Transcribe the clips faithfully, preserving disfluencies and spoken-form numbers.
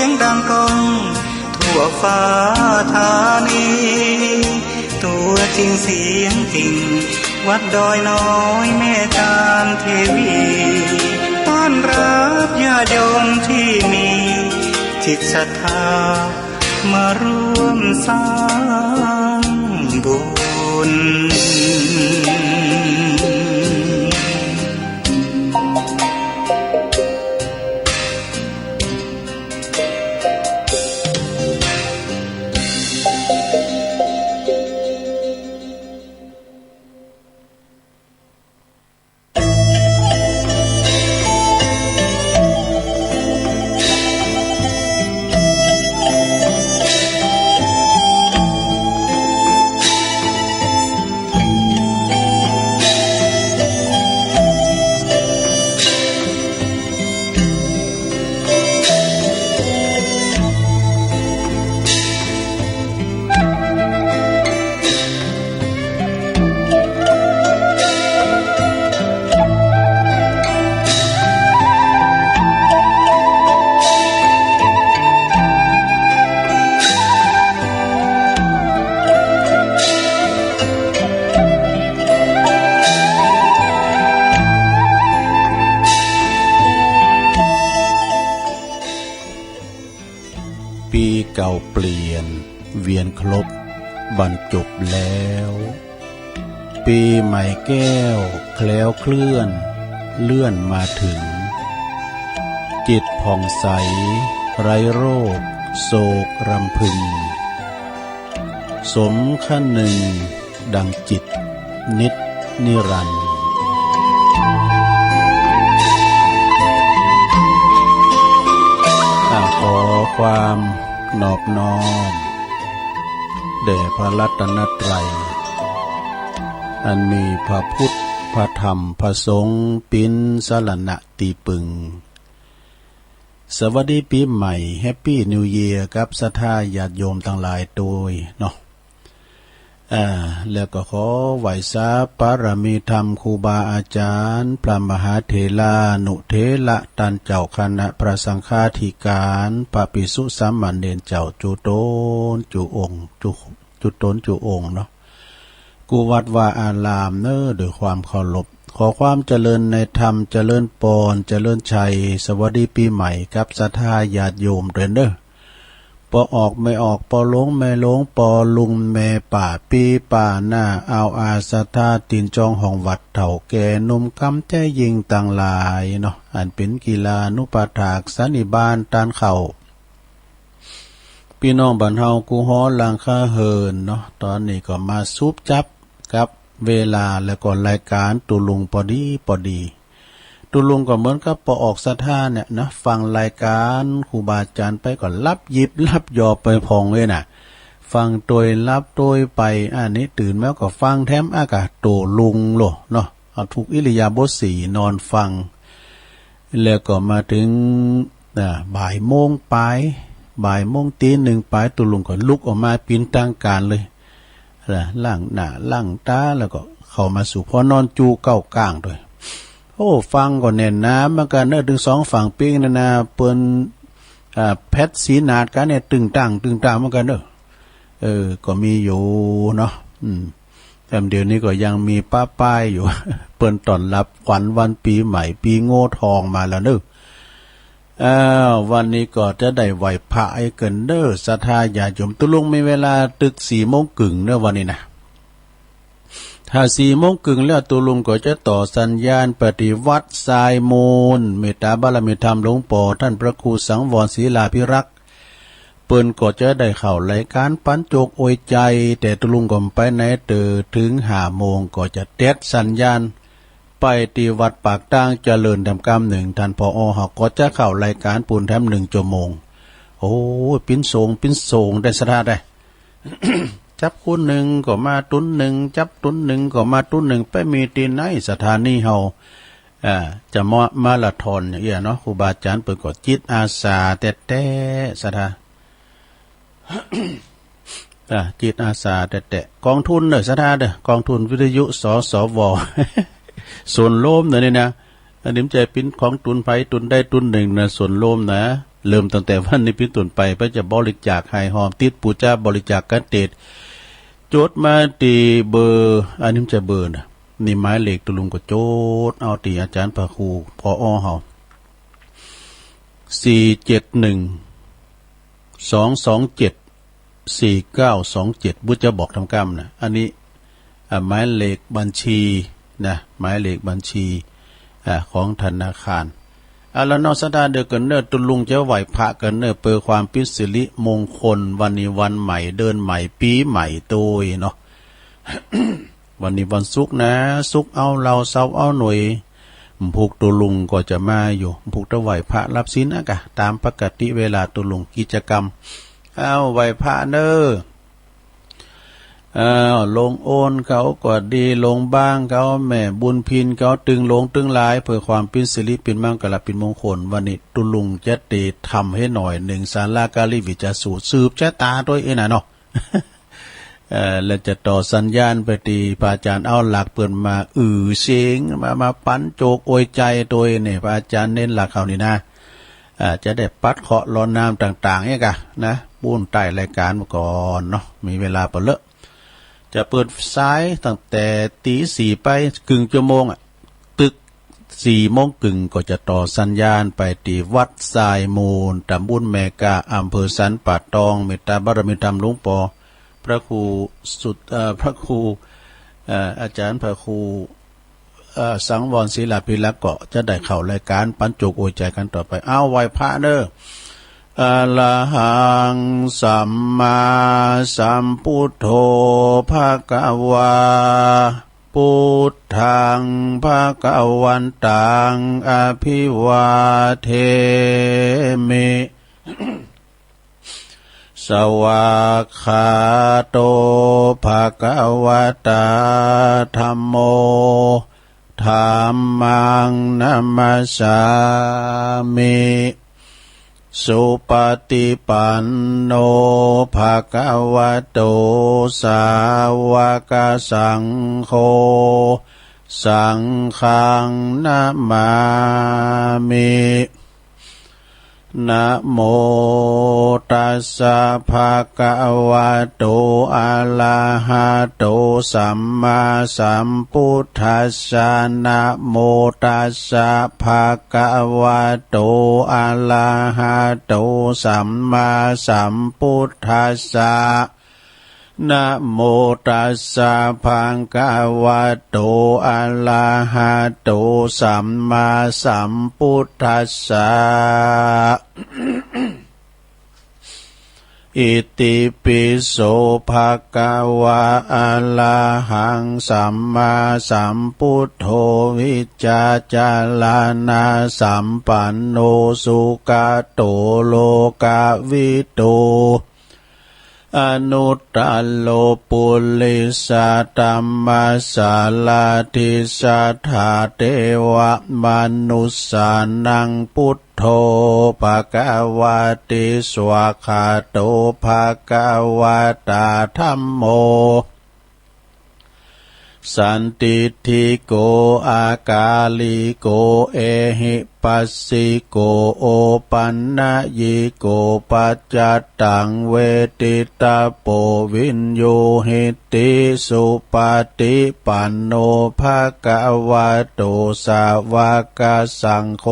ยงดังก้องทั่วฟ้าธานี ตัวจริงเสียงจริง วัดดอยน้อยแม่ตาลเทวี ต้อนรับญาติโยมที่มีจิตศรัทธา มาร่วมสร้างบุญ ปี๋เก่าเปลี่ยน เวียนครบ บรรจบแล้ว ปี๋ใหม่แก้ว แคล้วเคลื่อน เลื่อนมาถึง จิตผ่องใส ไร้โรค โศกรำพึง สมคนึง ดังจิต นิจนิรันดร์ อ่า ขอความนอบน้อม แด่พระรัตนตรัย อันมีพระพุทธ พระธรรม พระสงฆ์ เป๋นสรณะตี้ปึง สวัสดีปี๋ใหม่ Happy New Year กับศรัทธาญาติโยมตังหลายตวยเนาะ อ่า แล้วก็ขอไหว้สาบารมีธรรมครูบาอาจารย์ พระมหาเถรานุเถระ ต้านเจ้าคณะพระสังฆาธิการ พระภิกษุสามเณรเจ้า จุ๊ต๋นจุ๊องค์ จุ๊ จุ๊ต๋นจุ๊องค์เนาะ กู้วัดวาอารามเน่อ โดยความเคารพ ขอความเจริญในธรรม เจริญปอน เจริญชัย สวัสดีปี๋ใหม่กับศรัทธาญาติโยมตวยเน่อ ป้อออกแม่ออก ป้อหลงแม่หลง ป้อลุงแม่ป้า ปี้ป้าน้า อ่าวอา ศรัทธาตี๋นจองห้องวัด เฒ่าแก่หนุ่มกำแจ๊ยิ่งตังหลายเนาะ อันเป๋นกีฬานุปัฏฐากสันนิบาตต้านเข้า ปี้น้องบ้านเฮากู้หอหลังคาเฮือนเนาะ ต๋อนนี้ก็มาสูบจับกับเวลา แล้วก็รายก๋านตุ๊ลุงปอดีปอดี ตุ๊ลุงก็เหมือนกับป้อออกศรัทธาเนี่ยนะ ฟังรายก๋านครูบาอาจารย์ไปก็หลับยิบหลับยอบไปพ่องเลยน่ะ ฟังตวยหลับตวยไป อันนี้ตื่นมาก็ฟังแถม อ่ะ กะตุ๊ลุงโลเนาะ เอาทุกอิริยาบถสี่ นอนฟัง แล้วก็มาเถิง อ่า บ่ายโมงป๋าย บ่ายโมง ตี๋หนึ่งป๋าย ตุ๊ลุงก็ลุกออกมาเป๋นตางก๋านเลย อ่า ล้างหน้าล้างต๋า แล้วก็เข้ามาสู่ ป้อนอนจู๊เก๊าก้างตวย โอ้ ฟังก็แน่นหนาเหมือนกั๋นเน่อ ตึงสองฝั่งปิ๊กนั่นนะ เปิ้น อ่า แผดสีหนาดกั๋นเนี่ย ตึงตังตึงตังเหมือนกั๋นเน่อ เออ ก็มีอยู่เนาะ อืม แต่เดี๋ยวนี้ก็ยังมีปะปายอยู่ เปิ้นต้อนรับขวัญวันปี๋ใหม่ ปี๋โง่ทองมาแล้วเน่อ อ้าว วันนี้ก็จะได้ไหว้พระกั๋นเน่อ ศรัทธาญาติโยม ตุ๊ลุงมีเวลาตึกสี่โมงเกิ่งเน่อวันนี้นะ ถ้าสี่โมงเกิ่งแล้วตุ๊ลุงก็จะต่อสัญญาณไปตี้วัดทรายมูล เมตต๋าบารมีธรรมหลวงป้อต้านพระครูสังวรศิลาภิรักษ์ เปิ้นก็จะได้เข้ารายก๋านปั๋นโจคอวยใจ๋ แต่ตุ๊ลุงก็ไปไหนเต๊อะ เถิงห้าโมงก็จะเต็ดสัญญาณ ไปตี้วัดปากตางเจริญแถมกำนึ่ง ต้าน ผอ เฮาก็จะเข้ารายก๋านปู้นแถมนึ่งจั่วโมง โอ้ย ปิ๊นโสง ปิ๊นโสง ได้ศรัทธาได้ จับคู่นึ่งก็มาตุ๊นนึ่ง จับตุ๊นนึ่งก็มาตุ๊นนึ่ง ไปมีตี้ไหน สถานีเฮา อ่า จะมา มาราธอนอย่างเอี้ยเนาะ ครูบาอาจารย์เปิ้นก็จิตอาสาแต๊ๆ ศรัทธา อ่า จิตอาสาแต๊ๆ กองทุนเน่อ ศรัทธาเน่อ กองทุนวิทยุ สสว ส่วนรวมเน่อนี่นะ อันนี้มันจะเป๋นของตุ๊นใผตุ๊นใดตุ๊นนึ่งนะ ส่วนรวมนะ เริ่มตั้งแต่วันนี้เป๋นต้นไป เปิ้นจะบริจาคให้หอม ติดปู๋จาบริจาคกเตศ จดมาตี้เบอร์ อันนี้มันจะเบอร์นะ นี่หมายเลข ตุ๊ลุงก็จดเอาตี้อาจ๋ารย์พระครู ผอ.เฮา สี่เจ็ดหนึ่ง สองสองเจ็ด สี่เก้าสองเจ็ด บุญจะบอกตำก้ำนะ อันนี้ อ่า หมายเลขบัญชีนะ หมายเลขบัญชี อ่า ของธนาคาร อ่า แล้วเนาะ ศรัทธาเดียวกั๋นเน่อ ตุ๊ลุงจะไหว้พระกั๋นเน่อ เปื้อความเป๋นสิริมงคล วันนี้วันใหม่ เดือนใหม่ ปี๋ใหม่ตวยเนาะ วันนี้วันศุกร์นะ ศุกร์เอาเหล้า เสาร์เอาหน่วย พุกตุ๊ลุงก็จะมาอยู่ พุกถวายพระรับศีลนะกะ ต๋ามปกติเวลาตุ๊ลุงกิจกรรม เอาไหว้พระเน่อ เอา โยมโอนเขาก็ดี โยมบางเขา แม่บุญพินเขา ตึงโยมตึงหลาย เปื้อความเป๋นสิริ เป๋นมังคละ เป๋นมงคล วันนี้ตุ๊ลุงจะเตทำหื้อหน่อยนึ่ง ศาลาการีวิจารสูตร สืบจะต๋าตวยเองนะเนาะ เอ่อ แล้วจะต่อสัญญาณไปตี้พระอาจ๋ารย์เอาหลักเปิ้นมา อือเสียง มา มาปั๋นโจกอวยใจ๋ตวยเนี่ย พระอาจ๋ารย์เน้นหลักเขานี่นะ อ่า จะได้ปัดเคราะห์ลอนนามต่างๆ เนี่ยกะนะ ปู้นใต้รายการมาก่อนเนาะ มีเวลาบ่เลอะ จะเปิดสายตั้งแต่ตีสี่ไป เกิ่งจั่วโมงอะ ตึกสี่โมงเกิ่งก็จะต่อสัญญาณไปตี้วัดทรายมูล ต๋ำบลแม่กา อำเภอสันป่าตอง เมตตาบารมีธรรมหลวงปอ พระครูสุด เอ่อ พระครู เอ่อ อาจ๋ารย์พระครู เอ่อ สังวรศิลาภิรักษ์ก็จะได้เข้ารายการปั๋นโจกอวยใจ๋กั๋นต่อไป เอาไหว้พระเน่อ อะระหัง สัมมาสัมพุทโธ ภะคะวา พุทธัง ภะคะวันตัง อะภิวาเทมิ สวากขาโต ภะคะวะตา ธัมโม ธัมมัง นะมัสสามิ สุปะติปันโน ภะคะวะโต สาวะกะสังโฆ สังฆัง นะมามิ นะโมตัสสะ ภะคะวะโต อะระหะโต สัมมาสัมพุทธัสสะ นะโมตัสสะ ภะคะวะโต อะระหะโต สัมมาสัมพุทธัสสะ นะโมตัสสะ ภะคะวะโต อะระหะโต สัมมาสัมพุทธัสสะ อิติปิโส ภะคะวะ อะระหัง สัมมาสัมพุทโธ วิจจารณะสัมปันโน สุกะโต โลกะวิทู อนุตตะโร ปุริสะธัมมะสะระทิ สัทธาเทวะมนุสสานัง พุทโธ ภะคะวะติ สวากขาโต ภะคะวะตา ธัมโม สันทิฏฐิโก อากาลิโก เอหิปัสสิโก โอปันนยิโก ปัจจัตตัง เวทิตะโป วิญญูหิติ สุปะติปันโน ภะคะวะโต สาวะกะสังโฆ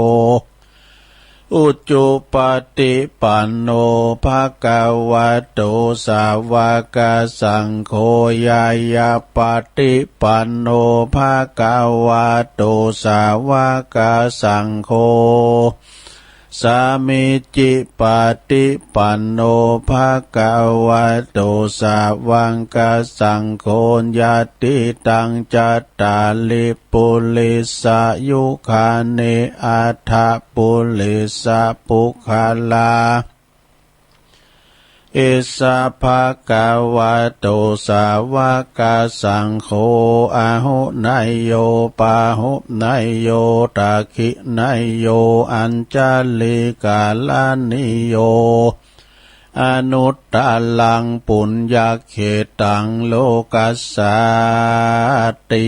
อุจุปะติปันโน ภะคะวะโต สาวะกะสังโฆ ญาญาปะติปันโน ภะคะวะโต สาวะกะสังโฆ สามีจิปะติปันโน ภะคะวะโต สาวะกะสังโฆ ญาติตัง จัตตาริ ปุริสะยุคานิ อัฏฐะปุริสะปุคคลา อิสสะภะคะวะโต สาวะกะสังโฆ อาหุเนยโย ปาหุเนยโย ทักขิเนยโย อัญชะลีกะรณีโย อนุตตะรัง ปุญญะเขตัง โลกัสสาติ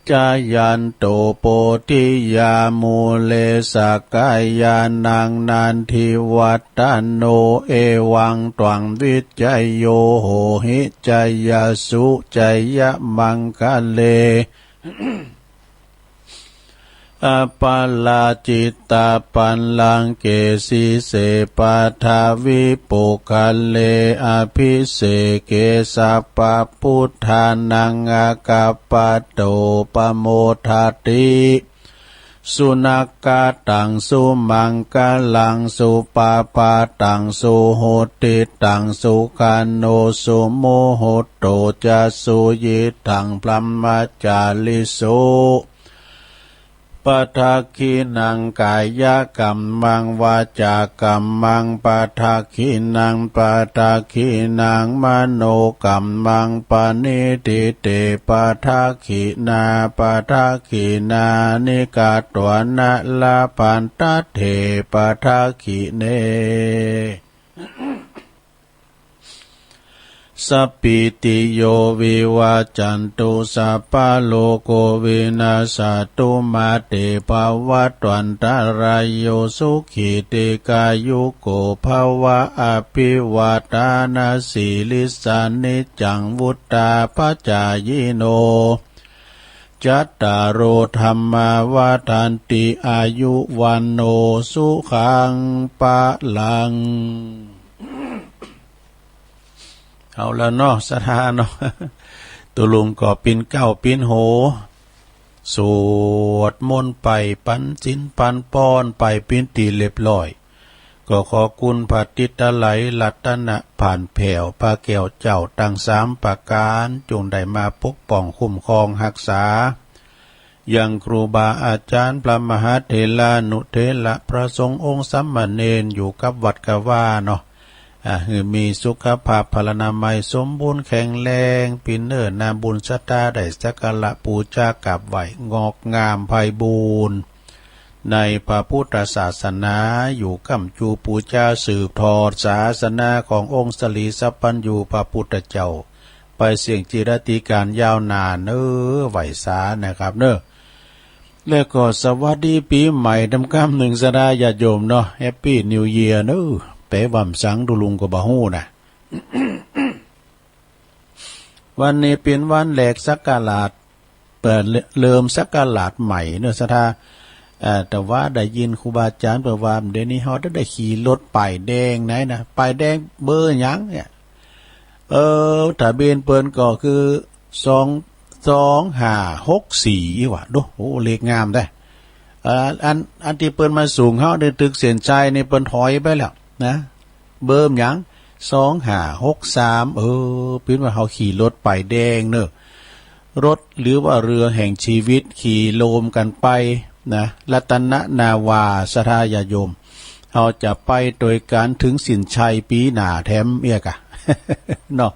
จายันโต โปธิยา มูเล สักกายานัง นันทิวัฏฏะโน เอวัง ตวัง วิจโย โหหิ จายสสุ จายมังคะเล อปาราจิตา ปัลลังเก สีเส ปะทะวิ ปุคคเล อภิเสเก สัพพะพุทธานัง อากัปปะโต ปะโมทะติ สุนักขะตัง สุมังคะลัง สุปะพาตัง สุหุติตัง สุขันโน สุมุหุตโต จะ สุยิตถัง พรหมจาริสุ ปะทักขิณัง กายะกัมมัง วาจากัมมัง ปะทักขิณัง ปะทักขิณัง มโนกัมมัง ปะณิฏฐิเต ปะทักขิณา ปะทักขิณานิ กัตวานะ ละพันทะเถ ปะทักขิเณ สัพพีติโย วิวัจจันตุ สัพพะโรโค วินัสสะตุ มา เต ภะวัตวันตะราโย สุขี ทีฆายุโก ภะวะ อภิวาทานะสีลิสสะ นิจจัง วุฑฒาปะจายิโน จัตตาโร ธัมมา วัฑฒันติ อายุ วัณโณ สุขัง พะลัง เอาละเนาะ ศรัทธาเนาะ ตุ๊ลุงก็ปิ๊นเกล้าปิ๊นโห สวดมนต์ไป ปันศีลปันพรไป เป๋นตี้เรียบร้อย ก็ขอคุณพระติตไลยรัตนะผ่านแผ้ว พระแก้วเจ้าตังสามประก๋าน จงได้มาปกป้องคุ้มครองฮักษา ยังครูบาอาจ๋ารย์ พระมหาเถรานุเถระ พระสงฆ์องค์สามเณร อยู่กับวัดกะวาเนาะ อ่า หื้อมีสุขภาพพลานามัยสมบูรณ์แข็งแรง ปิ๊นเน้อ นาบุญศรัทธาได้สักการะปู๋จากราบไหว้ งอกงามไพบูลย์ ในพระพุทธศาสนา อยู่ก้ำจู๋ปู๋จา สืบทอดศาสนาขององค์สรีสัพพัญญูพระพุทธเจ้า ไปเสี้ยงจิรัติก๋าลยาวนานเน้อ ไหว้สานะครับเน้อ แล้วก็สวัสดีปี๋ใหม่ตามกำนึ่ง ศรัทธาญาติโยมเนาะ แฮปปี้นิวเยียร์เน้อ แป๋ว่าหยังตุ๊ลุงก็บ่ฮู้นะ วันนี้เป๋นวันแหลกศักราช เปิดเริ่มศักราชใหม่เนาะ ศรัทธา เอ่อ แต่ว่าได้ยินครูบาอาจ๋ารย์เปิ้นว่า เดี๋ยวนี้เฮาได้ ได้ขี่รถป้ายแดงไหนนะ ป้ายแดงเบอร์หยังเนี่ย เออ ทะเบียนเปิ้นก็คือ สอง สองห้าหกสี่ อีหว่า ดู โอ้ เลขงามแต๊ เอ่อ อัน อันตี้เปิ้นมาสูงเฮาในตึกเส้นชัยนี่เปิ้นถอยไปแล้วนะ เบอร์หยัง สองห้าหกสาม เออ ปิ๊นว่าเฮาขี่รถป้ายแดงเนาะ รถหรือว่าเรือแห่งชีวิต ขี่โลมกั๋นไปนะ รัตนนาวา ศรัทธาญาติโยม เฮาจะไปโตยกั๋นเถิงเส้นชัยปี๋หน้าแถมเอียกะ เนาะ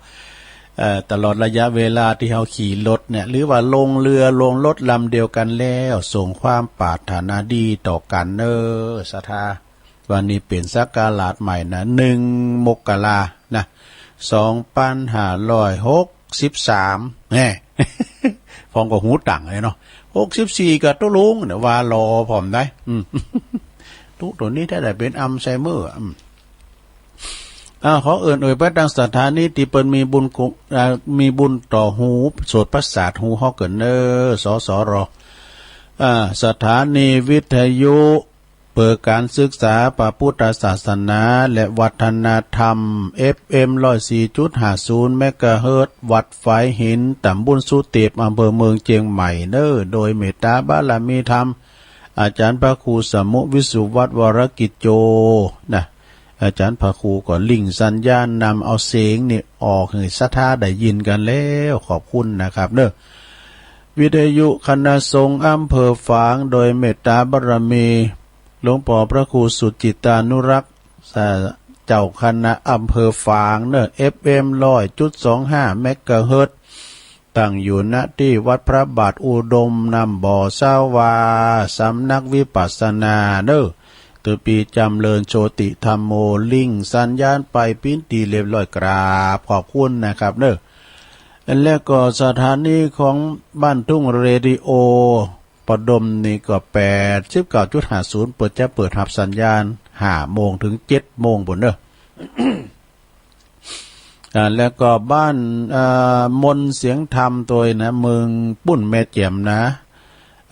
เอ่อ ตลอดระยะเวลาตี้เฮาขี่รถเนี่ย หรือว่าลงเรือลงรถลำเดียวกั๋นแล้ว ส่งความปรารถนาดีต่อกั๋นเน้อ ศรัทธา วันนี้เป๋นศักราชใหม่นะ หนึ่ง มกรานะ สองพันห้าร้อยหกสิบสาม แหม ฟ้องก็หูตังเลยเนาะ หกสิบสี่ ก็ตุ๊ลุงเนี่ย ว่าหล่อผ่อมได้ อืม ตุ๊ ตั๋วนี้ถ้าได้เป๋นอัลไซเมอร์ อืม อ่า ขอเอิ้นเอ่ยไปตังศรัทธานี้ตี้เปิ้นมีบุญกุ อ่า มีบุญต่อฮู โสตประสาทฮูเฮาเกินเน้อ สสร อ่า สถานีวิทยุ เปิดก๋านศึกษาพระพุทธศาสนาและวัฒนธรรม เอฟเอ็ม ร้อยสี่จุดห้าศูนย์ เมกะเฮิรตซ์ วัดฝายหิน ต๋ำบลสุเตป อำเภอเมืองเจียงใหม่เน้อ โดยเมตตาบารมีธรรม อาจ๋ารย์พระครูสมุ วิสุวัฒน์ วรกิจโจ นะ อาจ๋ารย์พระครูก็ริ่งสัญญาณนำเอาเสียงนี่ออกหื้อศรัทธาได้ยินกั๋นแล้ว ขอบคุณนะครับเน้อ วิทยุคณะสงฆ์อำเภอฝาง โดยเมตตาบารมี หลวงป้อพระครูสุจิตตานุรักษ์ เจ้าคณะอำเภอฝางเน้อ เอฟเอ็ม ร้อยจุดสองห้า เมกะเฮิรตซ์ ตั้งอยู่ ณ ตี้วัดพระบาทอุดม น้ำบ่อสาวา สำนักวิปัสสนาเน้อ ตึกปี๋จ๋ำเริญโชติธัมโม ริ่งสัญญาณไปเป๋นตี้เรียบร้อย กราบขอบคุณนะครับเน้อ แล้วก็สถานีของบ้านทุ่งเรดิโอปดมนี่ก็แปดสิบเก้าจุดห้าศูนย์ เปิด จะเปิดฮับสัญญาณห้าโมงเถิงเจ็ดโมงปู้นเน่อ อ่า แล้วก็บ้าน อ่า มนต์เสียงธรรมตวยนะ เมืองปุ้นแม่แจ่มนะ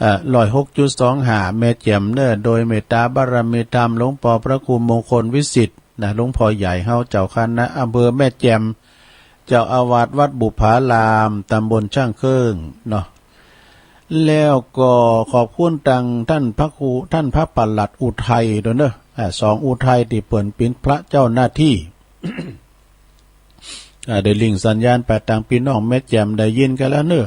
อ่า ร้อยหกจุดสองห้า แม่แจ่มเน่อ โดยเมตตาบารมีธรรมหลวงป้อพระครูมงคลวิสิทธิ์นะ หลวงป้อใหญ่เฮาเจ้าคณะอำเภอแม่แจ่ม เจ้าอาวาสวัดบุปผาราม ตำบลช่างเครื่องเนาะ แล้วก็ขอบคุณตังท่านพระครู ท่านพระปลัดอุทัยตวยเน่อ อ่า สองอุทัยตี้เปิ้นเป๋นพระเจ้าหน้าตี้ อ่า ได้ลิงก์สัญญาณไปตังปี้น้องแม่แจ่มได้ยินกั๋นแล้วเน่อ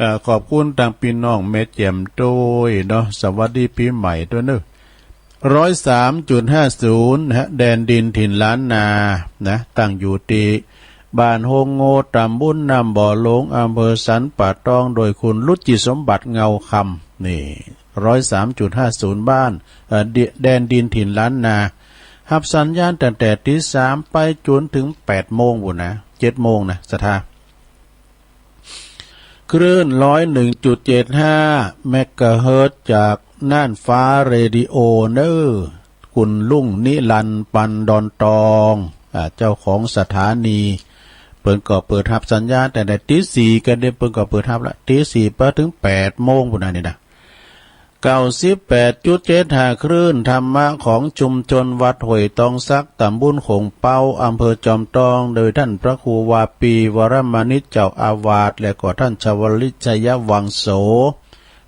อ่า ขอบคุณตังปี้น้องแม่แจ่มตวยเนาะ สวัสดีปี๋ใหม่ตวยเน่อ ร้อยสามจุดห้าศูนย์ นะฮะ แดนดินถิ่นล้านนา นะ ตั้งอยู่ตี้บ้านโฮงโง่ ตำบลน้ำบ่อหลวง อำเภอสันป่าตอง โดยคุณรุจิสมบัติเงาคำ นี่ ร้อยสามจุดห้าศูนย์ บ้าน เอ่อ ดิ- แดนดินถิ่นล้านนา ฮับสัญญาณตั้งแต่ตี๋สามไปจ๋นเถิงแปดโมงปู้นนะ เจ็ดโมงนะ ศรัทธา คลื่น ร้อยหนึ่งจุดเจ็ดห้า เมกะเฮิรตซ์ จากน่านฟ้าเรดิโอเน่อ คุณลุงนิรันดร์ ปันดอนตอง อ่า เจ้าของสถานี เปิ้นก็เปิดฮับสัญญาณตั้งแต่ตี๋สี่กั๋นเน่อ เปิ้นก็เปิดฮับละ ตี๋สี่ไปเถิงแปดโมงปู้นนะนี่นะ เก้าสิบแปดจุดเจ็ดห้า คลื่นธรรมะของชุมชนวัดห้วยตองสัก ตำบลโขงเป๊า อำเภอจอมตอง โดยท่านพระครูวาปี วรมณิช เจ้าอาวาส และก็ท่านชวลิต ชยวังโส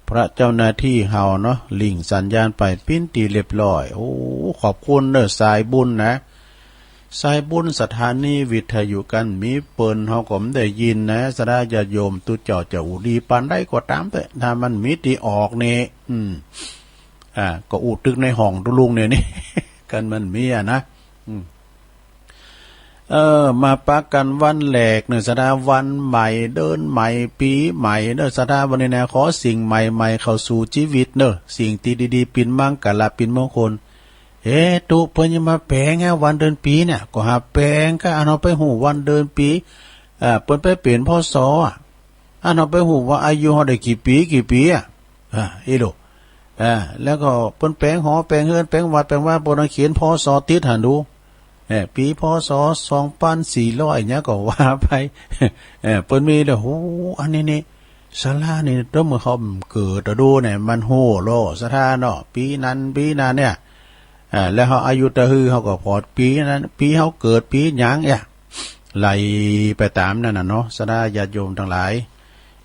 พระเจ้าหน้าตี้เฮาเนาะ ลิงก์สัญญาณไปเป๋นตี้เรียบร้อย โอ้ ขอบคุณเน่อ สายบุญนะ สายบุญสถานีวิทยุกั๋น มีเปิ้นเฮาก็บ่ได้ยินนะ ศรัทธาญาติโยม ตุ๊เจ้าจะอู้ดีปานใดก็ต๋ามเต๊อะ ถ้ามันมีตี้ออกนี่ อืม อ่า ก็อู้ตึกในห้องตุ๊ลุงเนี่ยนี่ กั๋นมันมีอะนะ อืม เออ มาปะกั๋นวันแหลกเน่อ ศรัทธา วันใหม่ เดือนใหม่ ปี๋ใหม่เน่อ ศรัทธา วันนี้นะ ขอสิ่งใหม่ๆ เข้าสู่จีวิตเน่อ สิ่งตี้ดีๆ เป๋นมังกะละ เป๋นมงคล เอ๊ะ ตุ๊ เปิ้นยังบ่าแป๋งฮะ วันเดือนปี๋เนี่ย ก็หาแป๋ง ก็อันเฮาไปฮู้วันเดือนปี๋ อ่า เปิ้นไปเป๋น พ.ศ. อ่ะ อันเฮาไปฮู้ว่าอายุเฮาได้กี่ปี๋ กี่ปี๋ อ่ะ อ่า อี้ลูก อ่า แล้วก็เปิ้นแป๋งหอ แป๋งเฮือน แป๋งวัด แป๋งวา เปิ้นเอาเขียน พ.ศ. ติดหั้นดู เออ ปี๋ พ.ศ. สองปันสี่ร้อย เนี่ยก็ว่าไป เออ เปิ้นมีแล้ว โห อันนี้นี่ ศรัทธานี่ ตั้งเมื่อเฮาเกิดอะดูเนี่ย มันฮู้โลด ศรัทธาเนาะ ปี๋นั้น ปี๋นั้นเนี่ย อ่า แล้วเฮาอายุเต้าหื้อ เฮาก็ผ่อปี๋นั้น ปี๋เฮาเกิดปี๋หยังเนี่ย ไล่ไปต๋ามนั้นน่ะเนาะ ศรัทธาญาติโยมตังหลาย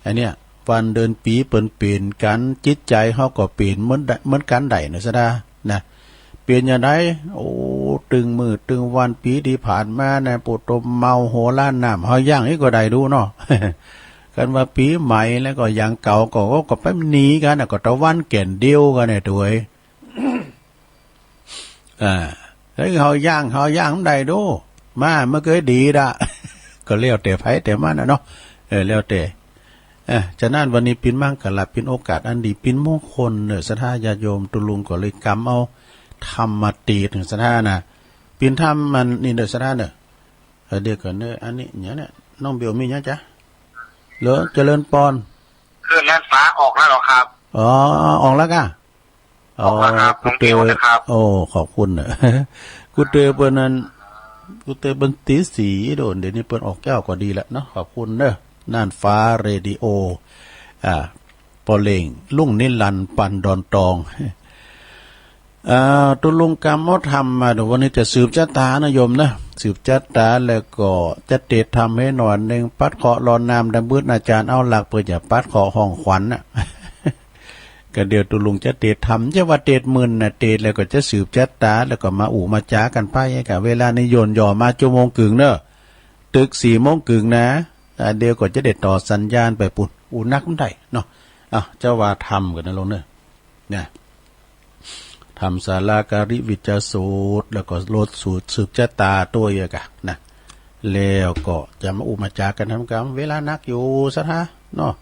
อันเนี้ย วันเดือนปี๋เปิ้นเป๋นกั๋น จิตใจ๋เฮาก็เป๋นเหมือน เหมือนกั๋นได้เนาะ ศรัทธา นะ เป๋นอย่างใด โอ้ ตึงมื้อตึงวัน ปี๋ตี้ผ่านมานะ ปู้โตเมาหัวล้านน้ำ เฮายั้งอี้ก็ได้ดูเนาะ คันว่าปี๋ใหม่แล้วก็อย่างเก่าก็ ก็ไปหนีกั๋นน่ะ ก็ตะวันแก่นเดียวกั๋นเนี่ย ตวย อ่า แล้วเฮายั้ง เฮายั้งบ่ได้ดู มา มันก็ดีละ ก็แล้วแต่ใผแต่มันน่ะเนาะ เออ แล้วแต่ อ่ะ ฉะนั้นวันนี้เป๋นมังกะละ เป๋นโอกาสอันดี เป๋นมงคลเน่อ ศรัทธาญาติโยม ตุ๊ลุงก็เลยกำเอาธรรมมาเตศน์เน่อ ศรัทธานะ เป๋นธรรมมันนี่เน่อ ศรัทธาเน่อ เออ เดี๋ยวก่อนเน่อ อันนี้เนี่ย เนี่ย น้องเบลมีเนี่ยจ๊ะ เหรอ เจริญปอน คลื่นน่านฟ้าออกแล้วเหรอครับ อ๋อ ออกแล้วก่ะ ออกแล้วครับ อ๋อ น้องเบลนะครับ โอ้ ขอบคุณเน่อ กูเตอเปิ้นนั้น กูเตอเปิ้นตี๋สี่โดน เดี๋ยวนี้เปิ้นออกแก้วก็ดีละเนาะ ขอบคุณเน่อ น่านฟ้าเรดิโอ อ่า ป้อเล็ง ลุงนิรันดร์ ปันดอนตอง อ่า ตุ๊ลุงกำเอาธรรมมา เดี๋ยววันนี้จะสืบจะต๋านะโยมนะ สืบจะต๋าแล้วก็จะเตศน์ธรรมหื้อหน่อยนึ่ง ปัดเคราะห์รดน้ำดำมืดอาจารย์เอาหลัก เปื้อจะปัดเคราะห์ห้องขวัญน่ะ ก็เดี๋ยวตุ๊ลุงจะเตศน์ธรรม จะว่าเตศน์มื่นน่ะ เตศน์แล้วก็จะสืบจะต๋า แล้วก็มาอู้มาจ๋ากั๋นไป กะเวลานี้ย่นหย่อมาจั่วโมงก๋ึ่งเน่อ ตึกสี่โมงก๋ึ่งนะ อ่า เดี๋ยวก็จะได้ต่อสัญญาณไปปู้น อู้นักบ่ได้เนาะ อ่ะ จะว่าธรรมกั๋นนะโยมเน่อ เนี่ย ธรรมศาลาการิวิจจะสูตร แล้วก็ลดสูตรสืบจะต๋าตวยอะก่ะนะ แล้วก็จะมาอู้มาจ๋ากั๋นทำกรรม เวลานักอยู่ศรัทธาเนาะ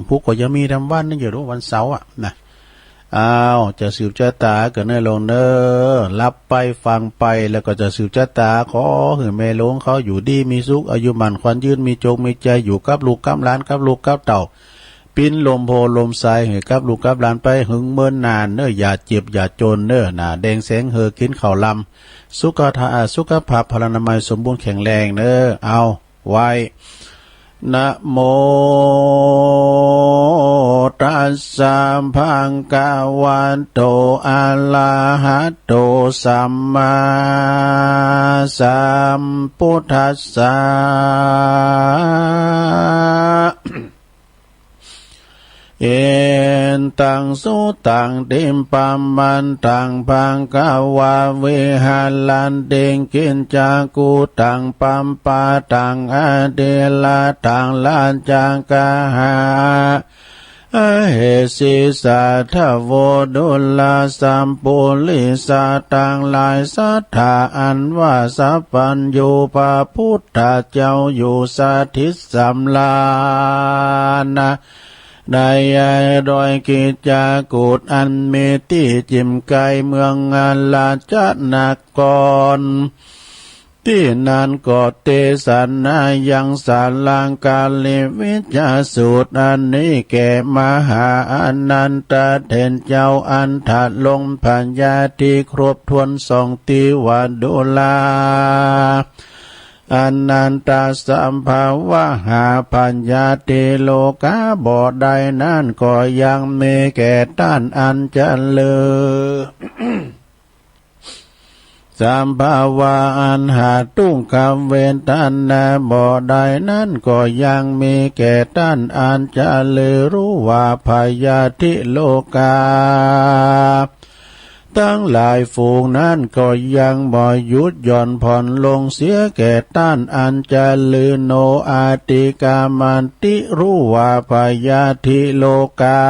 พุธก็ยังมีทำวันนี่อยู่ดู วันเสาร์อะนะ อ้าว จะสืบจะต๋าเกิดเน้อลงเน้อ ฮับไปฟังไป แล้วก็จะสืบจะต๋า ขอหื้อแม่หลวงเขาอยู่ดีมีสุข อายุหมั้นขวัญยืน มีจกมีใจ๋ อยู่กับลูกกับหลาน กับลูกกับเต้า ปิ้นลมโพลมใสหื้อกับลูกกับหลานไปหึงเมินนานเน้อ อย่าเจ็บอย่าจนเน้อ หน้าแดงแสงเฮอ กิ๋นข้าวลำ สุขะ อ่า สุขภาพพลานามัยสมบูรณ์แข็งแรงเน้อ เอา ไหว้ นะโมตัสสะ ภะคะวะโต อะระหะโต สัมมาสัมพุทธัสสะ เอตัง สุตัง ทิปพะมันตัง ภะคะวา วิหะรันติ กิจจากุตัง ปัปปะตัง อะทิระตัง รัจจาคาหา อะเหสิ สาทะโว ดูราสัปปุริสะตังหลาย สัตถาอันว่าสัพพัญญูพระพุทธเจ้าอยู่สถิตสำราญ ในดอยกิจจากุฏ อันมีตี้จิ่มใก้เมืองราชนคร ตี้นั้นก็เตสนายังสาลาการิวิจจสูตรอันนี้แก่มหาอานันทะเถรเจ้า อันถะลงพยาธิครบถ้วนสองตี้ว่า ดูราอานันทะ สัพพะวะหาพยาธิโลกา บ่อใดนั้นก็ยังมีแก่ต้านอันจะลือ สัพพะวะอันหาทุกขเวทนา บ่อใดนั้นก็ยังมีแก่ต้านอันจะลือ รู้ว่าพยาธิโลกา ตังหลายฝูงนั้นก็ยังบ่หยุดหย่อนผ่อนลงเสียแก่ต้านอันจะลือ โนอะติกามันติ รู้ว่าพยาธิโลกา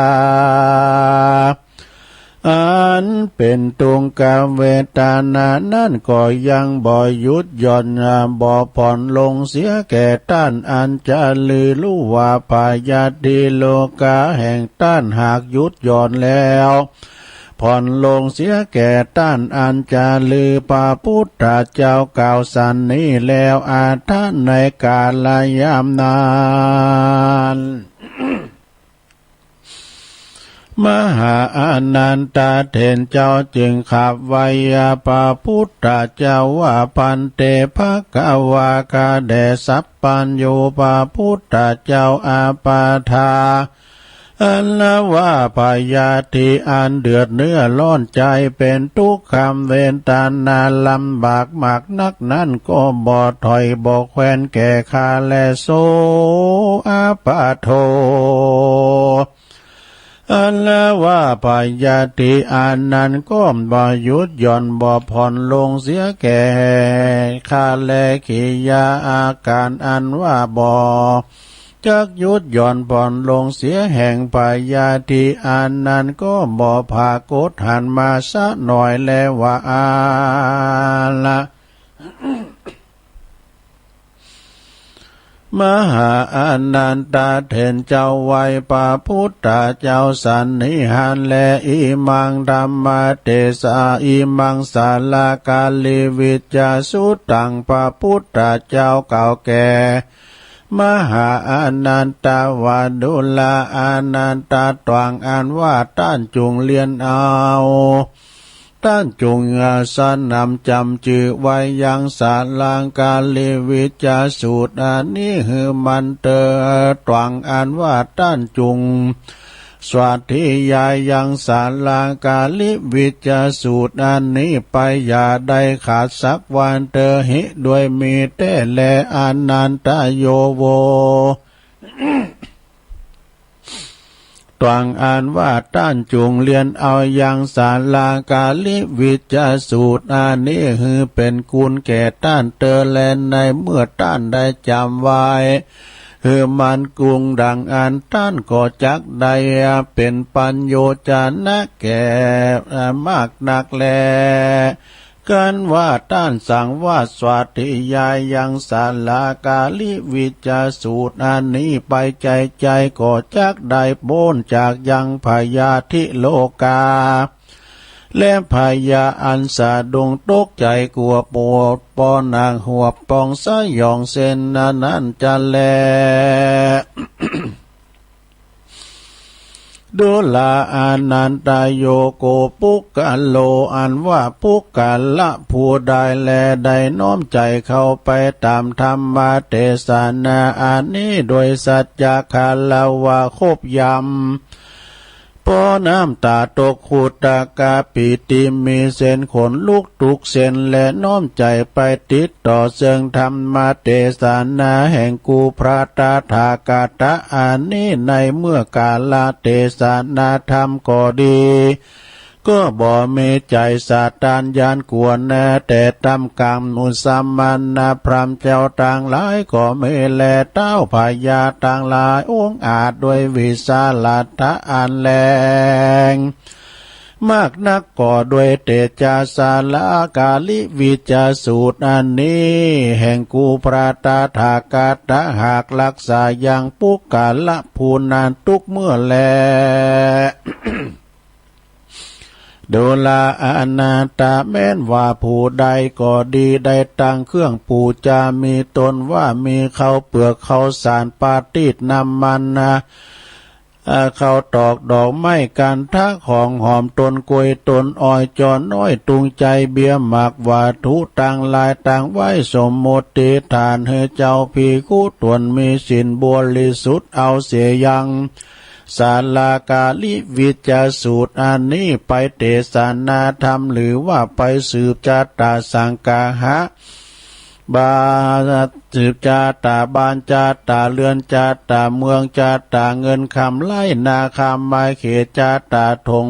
อันเป๋นทุกขเวทนานั้นก็ยังบ่หยุดหย่อน บ่ผ่อนลงเสียแก่ต้านอันจะลือ รู้ว่าพยาธิโลกาแห่งต้านหากหยุดหย่อนแล้ว ผ่อนลงเสียแก่ต้านอันจะลือ พระพุทธเจ้ากล่าวสันนี้แล้ว อัฏฐะ ในกาลยามนั้น มหาอานันทะเถรเจ้าจึงขับไหว้พระพุทธเจ้าว่า ภันเต ภะคะวา ข้าแด่สัพพัญญูพระพุทธเจ้า อาปาทา อันว่าพยาธิอันเดือดเนื้อร้อนใจ๋ เป๋นทุกขเวทนาลำบากมากนักนั้นก็บ่ถอยบ่แควนแก่ข้าแล โส อาปาโท อันว่าพยาธิอันนั้นก็บ่หยุดหย่อนบ่ผ่อนลงเสียแก่ข้าแล กิริยาอาการอันว่าบ่จักหยุดหย่อนผ่อนลงเสียแห่งพยาธิอันนั้นก็บ่ผากฏหันมาสักหน่อยแล ว่าอาละ มหาอานันทะเถรเจ้าไหว้พระพุทธเจ้าสันนิหารแล อิมังธัมมะเตสะ อิมังสาลาการิวิจจสุตตัง พระพุทธเจ้ากล่าวแก่ มหาอานันทะว่า ดูราอานันทะ ตวางอันว่าต้านจุ่งเรียนเอา ต้านจุ่งสนำจำจื้อไว้ยังสาลาการิวิจจสูตรอันนี้หื้อมั่นเตอ ตวางอันว่าต้านจุ่งสาธยายยังสาลาการิวิจจสูตรอันนี้ไปอย่าได้ขาดสักวันเตอ หิ ด้วยมีแต๊แล อานันทะ โย โว ตวางอันว่าต้านจุ่งเรียนเอายังสาลาการิวิจจสูตรอันนี้หื้อเป๋นคุณแก่ต้านเตอแล ในเมื่อต้านได้จำไว้หื้อมั่นกุ้งดังอั้น ต้านก็จักได้เป๋นปัญโญชนะแก่มากนักแล กันว่าต้านสังวาสวัตถียายังสาลาการิวิจจสูตรอันนี้ไป ใจ๋ใจ๋ก็จักได้ป๊นจากยังพยาธิโรคา และพยาอันสะดุ้งตกใจ๋กลัวปวดปอหนังหวบปองสยองเส้นนั้นจะแล ดูราอานันทะ โยโคปุคคโล อันว่าปุคคละผู้ใดแล ได้น้อมใจ๋เข้าไปต๋ามธรรมเตสนาอันนี้โดยสัจจะคารวะครบย่ำ ปอน้ำต๋าตก ขุตกะปีติมีเส้นขนลุกทุกเส้น และน้อมใจ๋ไปติดต่อเซิ่งธรรมเตสนาแห่งกู่พระตถาคตะอันนี้ ในเมื่อกาละเตสนาธรรมก็ดี ก็บ่มีใจ๋สะต้านหยาดกลัวแน่ แต่ต้ามกำหมู่สมณพราหมณ์เจ้าตังหลายก็มีแล เต๊าพญาตังหลายองอาจด้วยวิสาหรัตถะอันแรงมากนัก ก็ด้วยเตจาสาลาการิวิจจสูตรอันนี้ แห่งกู่พระตถาคตะ หากรักษายังปุคคละผู้นั้นทุกเมื่อแล ดูราอานันทะ แม้นว่าผู้ใดก็ดี ได้ตั้งเครื่องปู๋จา มีต้นว่ามีข้าวเปือกข้าวสาร ปาติตร น้ำมันนะ อ่า ข้าวตอก ดอกไม้ คันธะ ของหอม ต้นกล้วย ต้นอ้อย จ้อน้อย ตุงไจ เบี้ยหมาก วัตถุตังหลาย ตั้งไว้สมมุติฐานหื้อเจ้าภิกขุต๋วนมีศีลบริสุทธิ์ เอาเสียยัง สาลาการิวิจจสูตรอันนี้ไปเตสนาธรรม หรือว่าไปสืบจะต๋าสังคหะ บา สืบจะต๋าบ้านจะต๋าเฮือนจะต๋าเมืองจะต๋าเงินคำไร่นาคำไม้เขตจะต๋าถง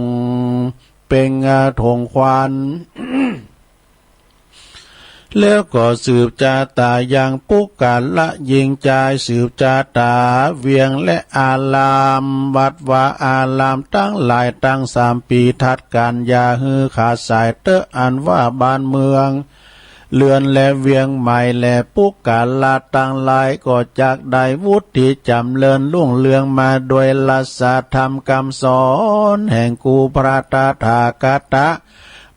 เป็ง อ่า ถงควาน แล้วก็สืบจะต๋ายังปุคคละญิงจาย สืบจะต๋าเวียงและอาราม วัดวาอารามตังหลายตังสาม ปีทัดกั๋นอย่าหื้อขาดสายเต๊อะ อันว่าบ้านเมืองเฮือนและเวียงใหม่ และปุคคละตังหลายก็จักได้วุฒิจ๋ำเริญรุ่งเรืองมาโดยรัสธรรมกำสอนแห่งกู่พระตถาคตะ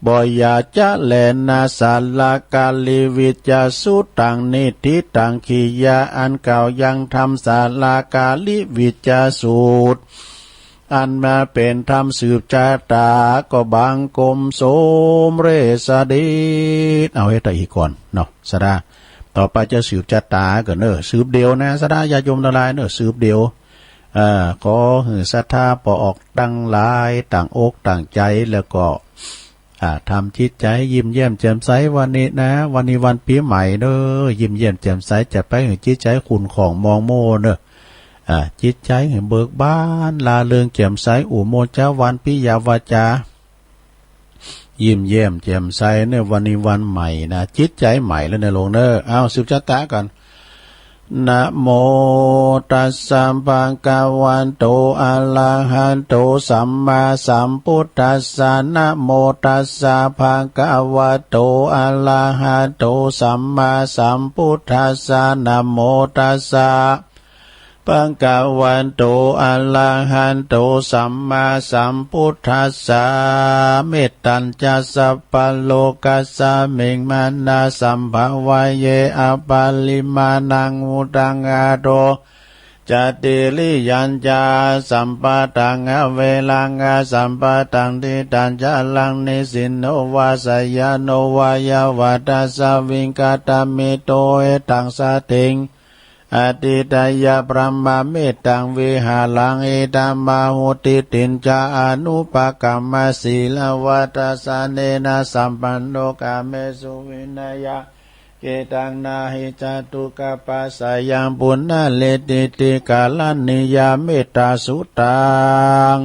บ่อย่าจะแลนา สาลาการิวิจจสูตรตัง นิฏฐิตัง กิริยาอันกล่าวยังธรรมสาลาการิวิจจสูตร อันมาเป๋นธรรมสืบจะต๋า ก็บังคมสมเร็จเสด็จ เอาไว้ตะอี้ก่อนเนาะ สดา ต่อไปจะสืบจะต๋ากั๋นเน่อ สืบเดี่ยวนะ สดาญาติโยมตังหลายเน่อ สืบเดี่ยว เอ่อ ขอหื้อศรัทธาป้อออกตังหลาย ตั้งอกตั้งใจ๋ แล้วก็ อ่า ทำจิตใจ๋ยิ้มแย้มแจ่มใสวันนี้นะ วันนี้วันปี๋ใหม่เน่อ ยิ้มแย้มแจ่มใส จะไปหื้อจิตใจ๋ขุ่นข้องหมองมัวเน่อ อ่า จิตใจ๋หื้อเบิกบาน ร่าเริงแจ่มใส อุโมจจะวัน ปิยวาจา ยิ้มแย้มแจ่มใสเน่อ วันนี้วันใหม่นะ จิตใจ๋ใหม่แล้วเน่อโยมเน่อ เอา สืบจะต๋ากั๋น นะโมตัสสะ ภะคะวะโต อะระหะโต สัมมาสัมพุทธัสสะ นะโมตัสสะ ภะคะวะโต อะระหะโต สัมมาสัมพุทธัสสะ นะโมตัสสะ ภะคะวะโต อะระหะโต สัมมาสัมพุทธัสสะ เมตตัญจะ สัพพะโลกัสสะมิง มานะสัมภะวะเย อะปะริมาณัง อุทธังอะโธ จะ ติริยัญจะ สัมปะตัง อะเวรัง อะสัมปะตัง ทิฏฐัญจะรัง นิสสินโน วาสะยานุ วายะวะทัสสะ วิงคะทะ มิโต เอตัง สะถิง อะทิฏฐะยะ บรหมะเมตตัง วิหารัง อิทัง อาหุ ทิฏฐิญจะ อะนุปะกัมมะ สีลาวะทัสสะ เนนะ สัมปันโน กาเมสุ วินะยะ เกตัง นะหิ จะตุกะปะสะยัง ปุนะเรติติ กะรัณียา เมตตาสุตัง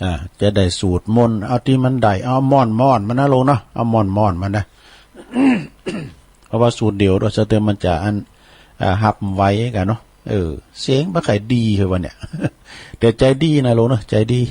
อ่า จะได้สูตรมนต์ เอาตี้มันได้ เอาม่อนๆ มันนะโยมเนาะ เอาม่อนๆ มันนะ เพราะว่าสูตรเดี่ยวเนาะ สะเติมมันจะอัน อ่า ฮับไหวกั๋นเนาะ เออ เสียงบ่ใค่ดีเฮ้ยวันเนี่ย แต่ใจ๋ดีนะโยมเนาะ ใจ๋ดี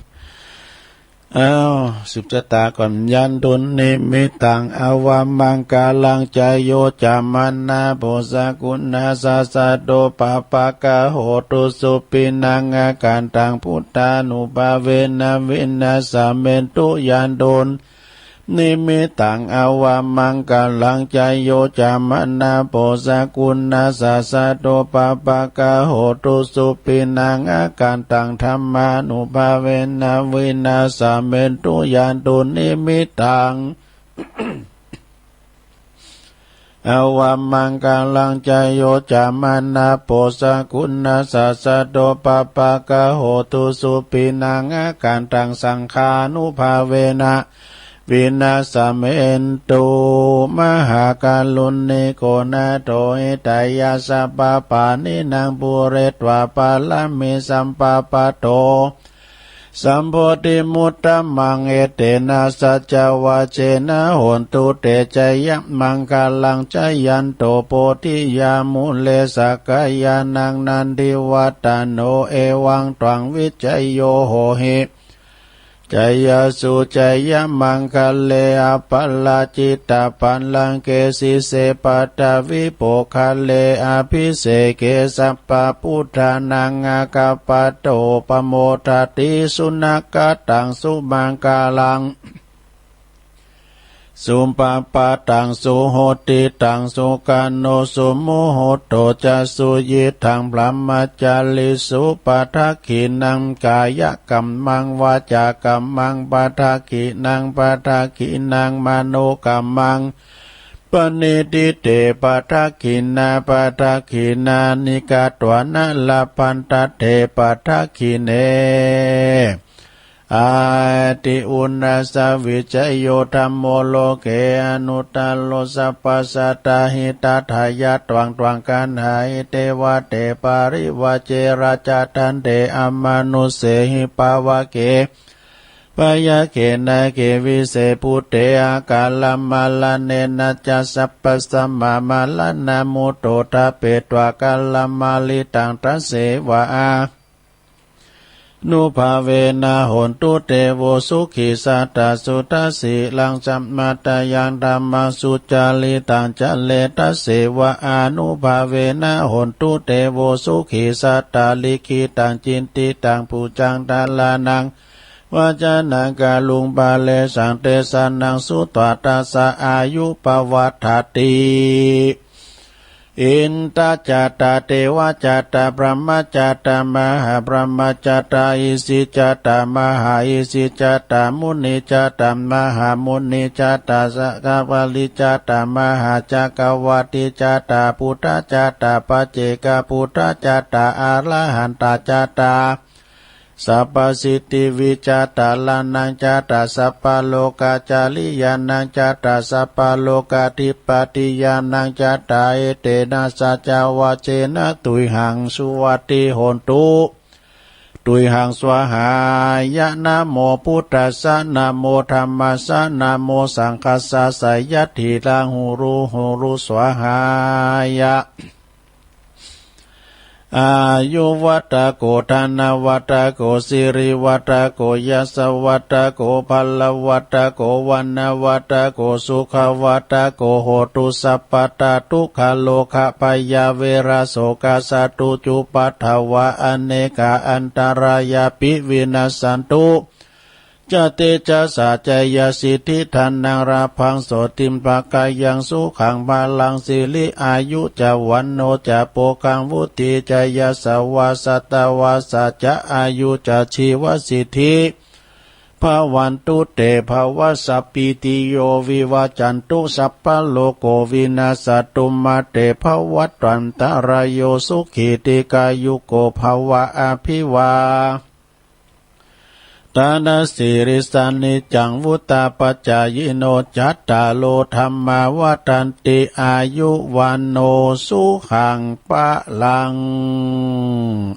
อ้าว สืบชะตาก่อน ยันตุนนิมิตตัง อวมังคลัง จะโยจะมะนะ โพสะกุณาสสะโต ปะปะกะโหตุ สุปินัง อาคันตัง พุทธานุภาเวนะ วินาสเมนตุ ยันตุน นิมิตตัง อวมังคลัง จะโยจะมะนะ โพสะกุณาสสะโต ปะปะกะโหตุ สุปินัง อาคันตัง ธัมมานุภาเวนะ วินาสเมนตุ ยันตุนนิมิตตัง อวมังคลัง จะโยจะมะนะ โพสะกุณาสสะโต ปะปะกะโหตุ สุปินัง อาคันตัง สังฆานุภาเวนะ วินาสเมนตุ มหาการุณิโก นาโถ หิตายะ สัพพปาณินัง ปูเรตวา ปารามี สัมปปาโต สัมโพธิมุตตมัง เอเตนะ สัจจวาเจนะ โหนตุ เต จะยะมังคลัง จะยันโต โพธิยา มูเล สักกายานัง นันทิวัตโต เอวังตวัง วิจโย โหหิ จะยะสุ จะยะมังคเล อปาราจิตปาลังเก สีเส ปัตตาวิโปคาเล อภิเสเก สัพพะปุทธานัง อาคัปปะโต ปะโมทะติ สุนักขะตัง สุมังคลัง สุปะปะตัง สุหุติตัง สุขันโน สุมุหุตโต จะ สุยิตถัง พรหมจาริสุ ปะทักขิณัง กายะกัมมัง วาจากัมมัง ปะทักขิณัง ปะทักขิณัง มโนกัมมัง ปะนิฏฐิเต ปะทักขิณา ปะทักขิณานิ กัตวานะ ลัพพันตะเต ปะทักขิเณ อาติ อุณาสสะ วิจโย ธัมโม โลเก อนุตตะโร สัพพะสัตตะ หิตะถะยะ ตวัง ตวัง คันหา หิ เตวะเต ปะริวา เจระ จะ ทันเต อมานุสเสหิ ปะวะเก พะยะเข นาเข วิเส ปุเต อาการะ มะระเณนะ จะ สัพพะสมะ มะระณะ มุตโต ทะเปตวะ กะละมะลิตัง ทะเสวะ อานุภาเวนะ โหนตุ เตโว สุขี สัตตะ สุทะสีลัง สะมะตะยัง ธัมมัง สุจาริตัง จะเร ทะเสวะ อานุภาเวนะ โหนตุ เตโว สุขี สัตตะ ลิขิตัง จินติตัง ปุจจัง ทะรานัง วะจานัง กะรุง ปะเรสัง เตสะนัง สุตวา ทัสสะ อายุ ปะวัฏฐติ อินทะจะตะ เตวะจะตะ พรหมะจะตะ มหาพรหมะจะตะ อิสิจะตะ มหาอิสิจะตะ มุนิจะตะ มหามุนิจะตะ จักกะวาลิจะตะ มหาจักกะวาติจะตะ ปุทธะจะตะ ปัจเจกะปุทธะจะตะ อะระหันตะจะตะ สัพพะสิทธิวิจะตะ รานังจะตะ สัพพะโลกะจาริยานังจะตะ สัพพะโลกะธิปติยานังจะตะ เอเตนะ สัจจวาเจนะ ตุยหัง สุวัตติโหนตุ ตุยหัง สวาหายะ นะโมพุทธัสสะ นะโมธัมมัสสะ นะโมสังฆัสสะ สะยัตถิตัง หุรุ หุรุ สวาหายะ อายุวัตโก ธนวัตโก สิริวัตโก ยศวัตโก พลวัตโก วรรณวัตโก สุขวัตโก โหตุ สัพพะตา ทุกขะโรคะ พยะเวระ โสกะ สัตตุ จุปปะทวะ อเนกะ อันตะรายาปิ วินัสสันตุ จะเตจะสะ จะยะสิทธิ ธนัง ลาภัง โสติ ภะคะยัง สุขัง พะลัง สิริ อายุ จะ วัณโณ จะ โภคัง วุฒี จะ ยศวา สัตวาสะ จะ อายุ จะ ชีวสิทธิ ภะวันตุ เต ภะวะ สัพพีติโย วิวัจจันตุ สัพพะโรโค วินัสสะตุ มา เต ภะวัตวันตะราโย สุขี ทีฆายุโก ภะวะ อภิวา ทะนะสีลิสสะ นิจจัง วุฑฒาปะจายิโน จัตตาโร ธัมมา วัฑฒันติ อายุ วัณโณ สุขัง พะลัง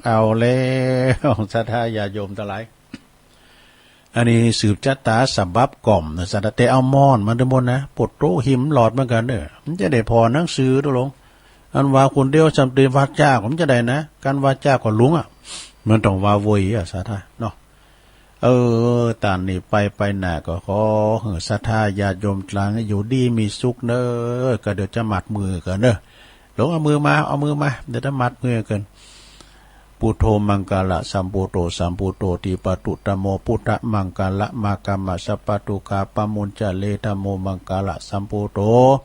เอาแล้ว ศรัทธาญาติโยมตังหลาย อันนี้สืบจะต๋าสะบับก่อมนะ ศรัทธา แต่เอาหม้อนมาด้วยมนต์นะ ปวดโต๊ะหิมหลอดเหมือนกั๋นเน่อ มันจะได้ผ่อหนังสือตกลง อันว่าคนเดียวสำเร็จวาจาก็มันจะได้นะ การวาจาก็หลงอะ มันต้องว่าโวยอะ ศรัทธาเนาะ เออ ต้านนี้ไป ไปหน้าก็ขอหื้อศรัทธาญาติโยมตังหลายอยู่ดีมีสุขเน่อ ก็เดี๋ยวจะหมัดมือกั๋นเน่อ หลวงเอามือมา เอามือมา เดี๋ยวจะหมัดมือกั๋น Buddho maṅgalasambuddho sabbuddho dipatutamo buddhamaṅgalamāgama sabbadukkhapamuñcare. Dhammo maṅgalasambuddho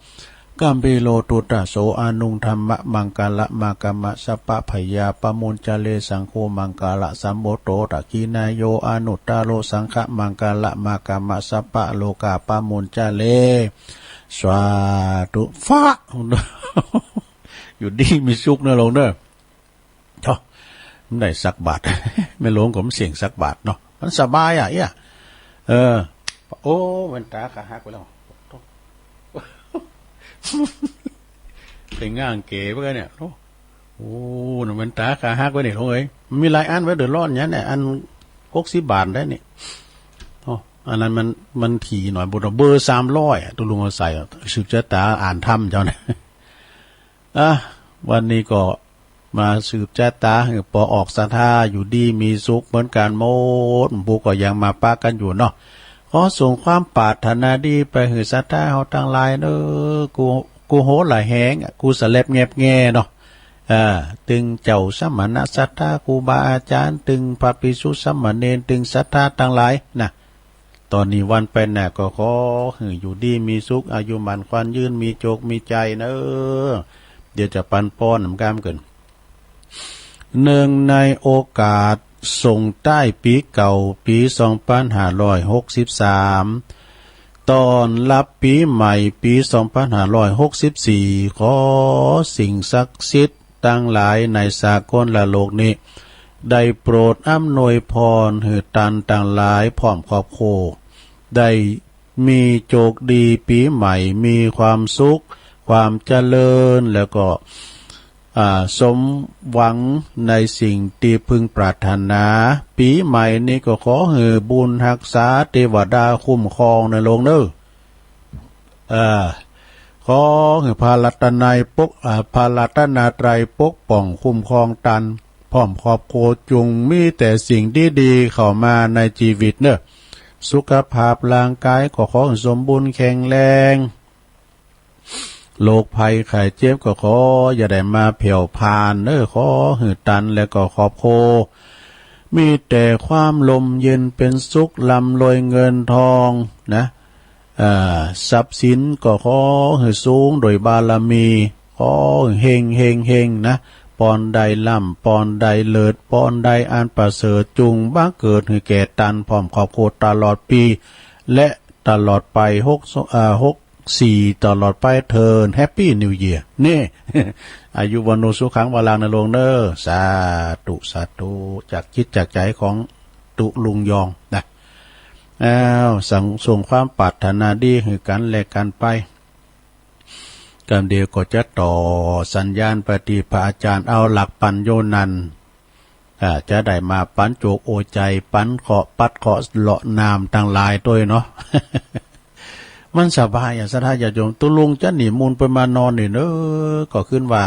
gambhīro duddaso anuṃ dhammamaṅgalamāgama sabbabhayāpamuñcare. Saṅgho maṅgalasambuddho dakkhiṇeyyo anuttaro saṅghamaṅgalamāgama sabbarogāpamuñcare. สาธุ ฟ้า อยู่ดีมีสุขเน่อหลวงเน่อ โธ่ บ่ได้สักบาท แม่หลวงก็บ่เสี้ยงสักบาทเนาะ มันสบายอ่ะเอี้ย เออ โอ้ แว่นต๋าข้าหักไปแล้ว ไปง้างเก๋๋ไปเนี่ย โอ้ โอ้ แว่นต๋าข้าหักไปเนี่ย หลวงเอ๋ย มันมีหลายอันเว้ย เดือดร้อนอย่างเนี้ย อันหกสิบบาทได้นี่ โอ้ อันนั้นมัน มันถี่หน่อย เบอร์ เบอร์สามร้อยอะ ตุ๊ลุงเอาใส่อะ สืบจะต๋าอ่านธรรมเจ้านะ อ่ะ วันนี้ก็มาสืบจะต๋าหื้อปอออกศรัทธาอยู่ดีมีสุขเหมือนกั๋นหมด ผู้ก็ยังมาปะกั๋นอยู่เนาะ ขอส่งความปรารถนาดีไปหื้อศรัทธาเฮาตังหลายเน่อ กู้ กู้โหหลายแหงอะ กู้สะแลบแงบแงเนาะ อ่า ตึงเจ้าสมณะศรัทธา ครูบาอาจ๋ารย์ ตึงพระภิกษุสามเณร ตึงศรัทธาตังหลายนะ ต๋อนนี้วันไปหน้าก็ขอหื้ออยู่ดีมีสุข อายุหมั้นขวัญยืน มีโจคมีชัยเน่อ เดี๋ยวจะปันปอนนำก้ามกั๋น เนื่องในโอกาสส่งต้ายปี๋เก่า ปี๋สองปันห้าร้อยหกสิบสาม ต้อนฮับปี๋ใหม่ ปี๋สองปันห้าร้อยหกสิบสี่ ขอสิ่งศักดิ์สิทธิ์ตังหลายในสากลโลกนี้ ได้โปรดอำนวยพรหื้อต้านตังหลายพร้อมครอบครัว ได้มีโจคดีปี๋ใหม่ มีความสุข ความเจริญ แล้วก็ อ่า สมหวังในสิ่งตี้พึงปรารถนา ปี๋ใหม่นี้ก็ขอหื้อบุญฮักษา เตวดาคุ้มครองเน่อหลวงเน่อ เออ ขอหื้อพระรัตนตรัยปก อ่า พระรัตนตรัยปกป้องคุ้มครองต้านพร้อมครอบครัว จุ่งมีแต่สิ่งดีๆ เข้ามาในจีวิตเน่อ สุขภาพร่างกายก็ขอหื้อสมบูรณ์แข็งแรง โรคภัยไข้เจ็บก็ขออย่าได้มาแผ่วพรานเน่อ ขอหื้อต้านและก็ครอบครัว มีแต่ความร่มเย็นเป็นสุข ร่ำรวยเงินทองนะ เอ่อ ทรัพย์สินก็ขอหื้อสูงโดยบารมี ขอหื้อเฮงเฮงเฮงนะ ปอนใดร่ำ ปอนใดเลิศ ปอนใดอันประเสริฐ จุ่งบังเกิดหื้อแก่ต้านพร้อมครอบครัวตลอดปี๋ และตลอดไป หก เอ่อ หกสี่ ตลอดไปเทิน Happy New Year นี่ อายุ วัณโณ สุขัง พลัง เน่อหลวงเน่อ สาธุ สาธุ จากจิตจากใจ๋ของตุ๊ลุงยองนะ อ้าว ส่ง ส่งความปรารถนาดีหื้อกั๋นและกั๋นไป กำเดียวก็จะต่อสัญญาณไปตี้พระอาจ๋ารย์ เอาหลักปั๋ญโญนันท์ อ่า จะได้มาปั๋นโจคโอใจ๋ ปั๋นเคราะห์ปัดเคราะห์เลาะน้ำตังหลายตวยเนาะ มันสบายอะ ศรัทธาญาติโยม ตุ๊ลุงจะนิมนต์เปิ้นมานอนนี่เน่อ ก็ขึ้นว่า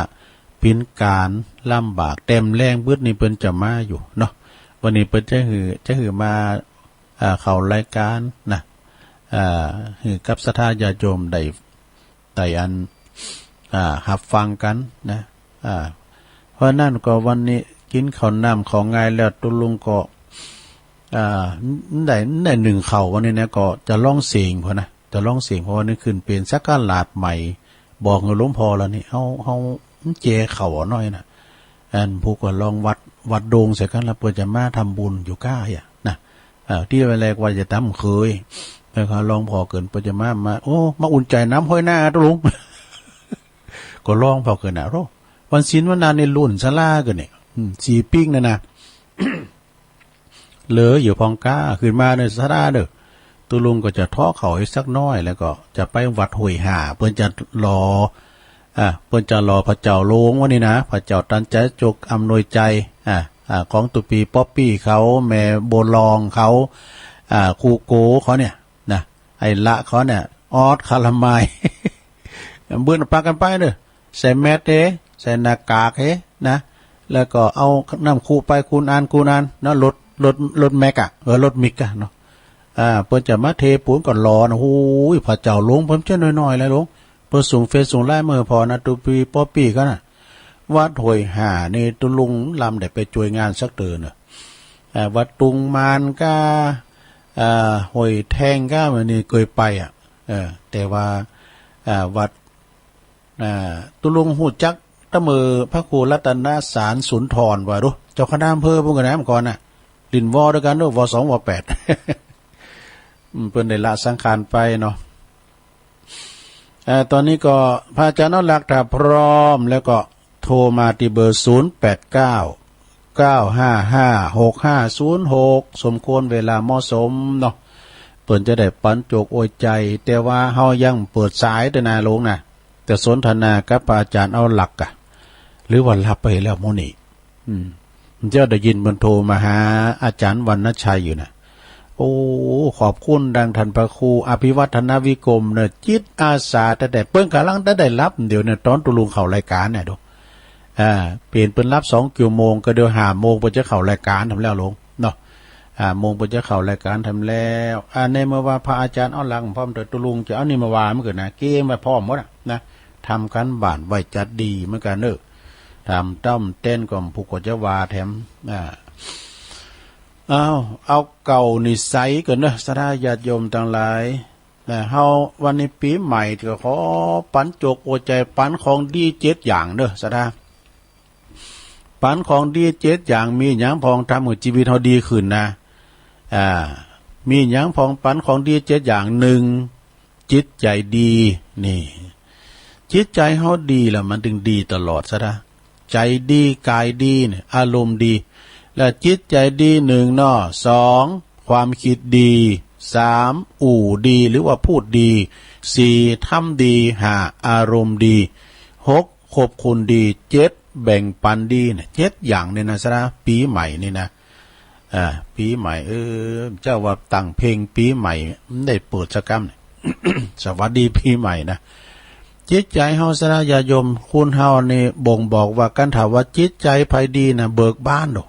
เป๋นก๋านลำบาก แต้มแลงบึดนี่เปิ้นจะมาอยู่เนาะ วันนี้เปิ้นจะหื้อ จะหื้อมา อ่า เข้ารายก๋านนะ อ่า หื้อกับศรัทธาญาติโยมได้ ได้อัน อ่า ฮับฟังกั๋นนะ อ่า เพราะนั้นก็วันนี้กิ๋นข้าวน้ำข้าวงายแล้ว ตุ๊ลุงก็ อ่า ได้ ได้นึ่งข้าววันนี้นะ ก็จะร้องเสียงพอนะ จะร้องเสียง เพราะว่านี่ขึ้นเป๋นศักราชใหม่ บอกหื้อหลวงพ่อแล้วนี่ เฮา เฮา มันแจ๋ข้าวน้อยนะ อันผู้ก็ลองวัด วัดดงใส่กั๋น แล้วเปิ้นจะมาทำบุญอยู่ก้าอะนะ เอ่อ ตี้แรกว่าจะต๋ามเขย แล้วก็ลองผ่อเกิ๋น เปิ้นจะมา มา โอ้ มาอุ่นใจ๋น้ำห้อยนาตุ๊ลุง ก็ลองผ่อเกิ๋นนะ โอ้ วันศีลวันนานี่ลุ่นสลาเกิ๋นนี่ อืม สี่ปิ๊กนั่นนะ เหลืออยู่พ่องก้า ขึ้นมาในสลาเน่อ ตุ๊ลุงก็จะเทาะข้าวอีกสักน้อย แล้วก็จะไปวัดห้วยห่า เปิ้นจะหล่อ อ่า เปิ้นจะหล่อพระเจ้าโลงวันนี้นะ พระเจ้าตันใจ๋จกอำนวยใจ๋ อ่า อ่า ของตุ๊ปีป๊อปปี้เขา แม่บัวลองเขา อ่า ครูโกเขาเนี่ยนะ ไอ้ละเขาเนี่ย ออสคาราไมล์ เปิ้นปากั๋นไปเน่อ ใส่แมสเฮ ใส่หน้ากากเฮนะ แล้วก็เอาน้ำครุไปคูณอัน คูณอันนะ รถ รถ รถแม็กอะ เออ รถมิกอะเนาะ อ่า เปิ้นจะมาเทปูนก็หล่อนะ โอ้ย พระเจ้าหลวง เปิ้นจะน้อยๆ แล้วหลวง เปิ้นสูงเฟซสูงไลน์เมื่อผ่อนะ ตุ๊ปี้ป๊อปปี้กั๋นนะ วัดห้วยห่านี่ตุ๊ลุงลำได้ไปจ้วยงานสักเตื้อเน่อ อ่า วัดตุงมานก้า อ่า ห้วยแทงก้า มันนี่เกยไปอะ เออ แต่ว่า อ่า วัด อ่า ตุ๊ลุงฮู้จักตะเมินพระครูรัตนสารสุนทรว่าดู เจ้าคณะอำเภอปุ้นก่อนะ เมื่อก่อนน่ะ หลิ้น ว. ตวยกั๋นดู ว. สอง ว. แปด อืม เปิ้นได้ละสังขารไปเนาะ อ่า ต๋อนนี้ก็พระอาจ๋ารย์เอาหลัก ถ้าพร้อมแล้วก็โทรมาตี้เบอร์ ศูนย์ แปด เก้า เก้า ห้า ห้า หก ห้า ศูนย์ หก สมควรเวลาเหมาะสมเนาะ เปิ้นจะได้ปั๋นโจคอวยใจ๋ แต่ว่าเฮายังเปิดสายเตื้อนาหลวงนะ จะสนทนากับพระอาจ๋ารย์เอาหลักอะ หรือว่าหลับไปแล้วหมู่นี้ อืม เจ้าได้ยินเปิ้นโทรมาหาอาจ๋ารย์วรรณชัยอยู่นะ โอ้ ขอบคุณดังต้านพระครูอภิวัฒนวิกรมเน่อ จิตอาสาแต๊ๆ เปิ้นก่ำลังได้หลับเดี๋ยวเนี่ย ต๋อนตุ๊ลุงเข้ารายก๋านเนี่ยดู อ่า เป๋นเปิ้นหลับสองชั่วโมง ก็เดี๋ยวห้าโมงเปิ้นจะเข้ารายก๋านแถมแล้วหลวงเนาะ ห้าโมงเปิ้นจะเข้ารายก๋านแถมแล้ว อ่า ในเมื่อว่าพระอาจ๋ารย์เอาหลักพร้อม แต่ตุ๊ลุงจะเอานี่มาว่าเหมือนกั๋นนะ เกรียมไว้พร้อมหมดอะนะ ทำก๋านบ้านไว้จะดีเหมือนกั๋นเน่อ ทำต้อมเต้นก็ผู้ก็จะว่าแถม อ่า เอา เอาเก่านิสัยก่อนเน่อ ศรัทธาญาติโยมตังหลาย นะ เฮาวันนี้ปี๋ใหม่ก็ขอปั๋นโจคอวยใจ๋ ปั๋นของดีเจ็ดอย่างเน่อ ศรัทธา ปั๋นของดีเจ็ดอย่าง มีหยังพ่องทำหื้อจีวิตเฮาดีขึ้นนะ อ่า มีหยังพ่อง ปั๋นของดีเจ็ดอย่าง นึ่ง จิตใจ๋ดี นี่ จิตใจ๋เฮาดีแล้วมันตึงดีตลอด ศรัทธา ใจ๋ดี ก๋ายดีเนี่ย อารมณ์ดี และจิตใจ๋ดีนึ่งเนาะ สอง ความกึ๊ดดี สาม อู้ดี หรือว่าพูดดี สี่ ทำดี ห้า อารมณ์ดี หก คบคนดี เจ็ด แบ่งปั๋นดีเนี่ย เจ็ดอย่างเนี่ยนะ ศรัทธา ปี๋ใหม่นี่นะ อ่า ปี๋ใหม่ เออ เจ้าว่าตั้งเพลงปี๋ใหม่ มันได้เปิดสักกำเนี่ย สวัสดีปี๋ใหม่นะ จิตใจ๋เฮา ศรัทธาญาติโยม คนเฮานี่บ่งบอกว่า คันถ้าว่าจิตใจ๋ใผดีนะ เบิกบานโด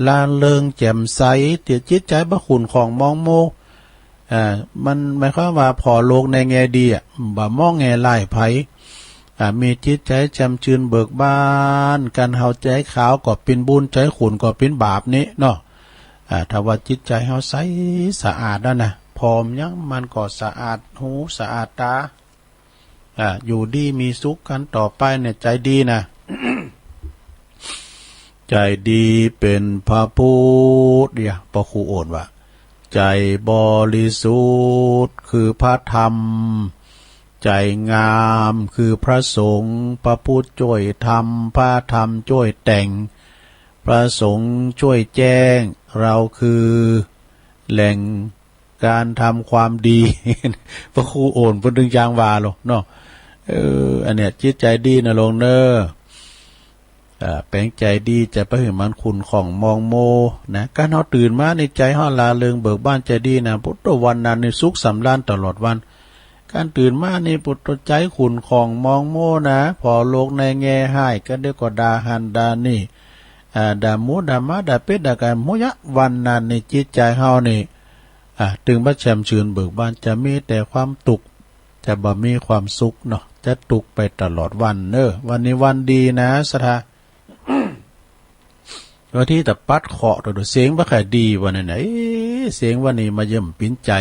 ร่าเริงแจ่มใส เตี้ยจิตใจ๋บ่ขุ่นข้องหมองมัว อ่า มันหมายความว่าผ่อโลกในแง่ดีอะ บ่มองแง่ร้ายใผ อ่า มีจิตใจ๋แจ่มจืนเบิกบาน คันเฮาใจ๋ขาวก็เป๋นบุญ ใจ๋ขุ่นก็เป๋นบาปนี่เนาะ อ่า ถ้าว่าจิตใจ๋เฮาใสสะอาดแล้วนะ ผ่อหยังมันก็สะอาดหูสะอาดต๋า อ่า อยู่ดีมีสุขกั๋นต่อไปเนี่ย ใจ๋ดีนะ ใจ๋ดีเป๋นพระพุทธ เนี่ย พระครูโอนว่า ใจ๋บริสุทธิ์คือพระธรรม ใจ๋งามคือพระสงฆ์ พระพุทธจ้วยทำ พระธรรมจ้วยแต่ง พระสงฆ์จ้วยแจ้ง เราคือแหล่ง ก๋านทำความดี พระครูโอนเปิ้นตึงจางว่าโลเนาะ เออ อันเนี้ยจิตใจ๋ดีนะหลวงเน่อ อ่า แป๋งใจ๋ดี จะบ่หื้อมันขุ่นข้องหมองมัวนะ คันเฮาตื่นมานี่ใจ๋เฮาร่าเริงเบิกบานใจ๋ดีนะ ปุ๊ดโตวันนั้นนี่สุขสำราญตลอดวัน คันตื่นมานี่ปุ๊ดโตใจ๋ขุ่นข้องหมองมัวนะ ผ่อโลกในแง่ฮ้าย ก็เดี๋ยวก็ด่าหั้นด่านี่ อ่า ด่าหมูด่าหมาด่าเป็ดด่าไก่ หมดยะ วันนั้นนี่จิตใจ๋เฮานี่ อ่ะ ตึงบ่แจ่มจืนเบิกบาน จะมีแต่ความตุ๊กข์ จะบ่มีความสุขเนาะ จะตุ๊กข์ไปตลอดวันเน่อ วันนี้วันดีนะ ศรัทธา วันนี้ตะปัดเคราะห์ โต เสียงบ่ค่อยดีวันนี้นะ เอ๊ะ เสียงวันนี้มาเยิ่มปิ๋นใจ๋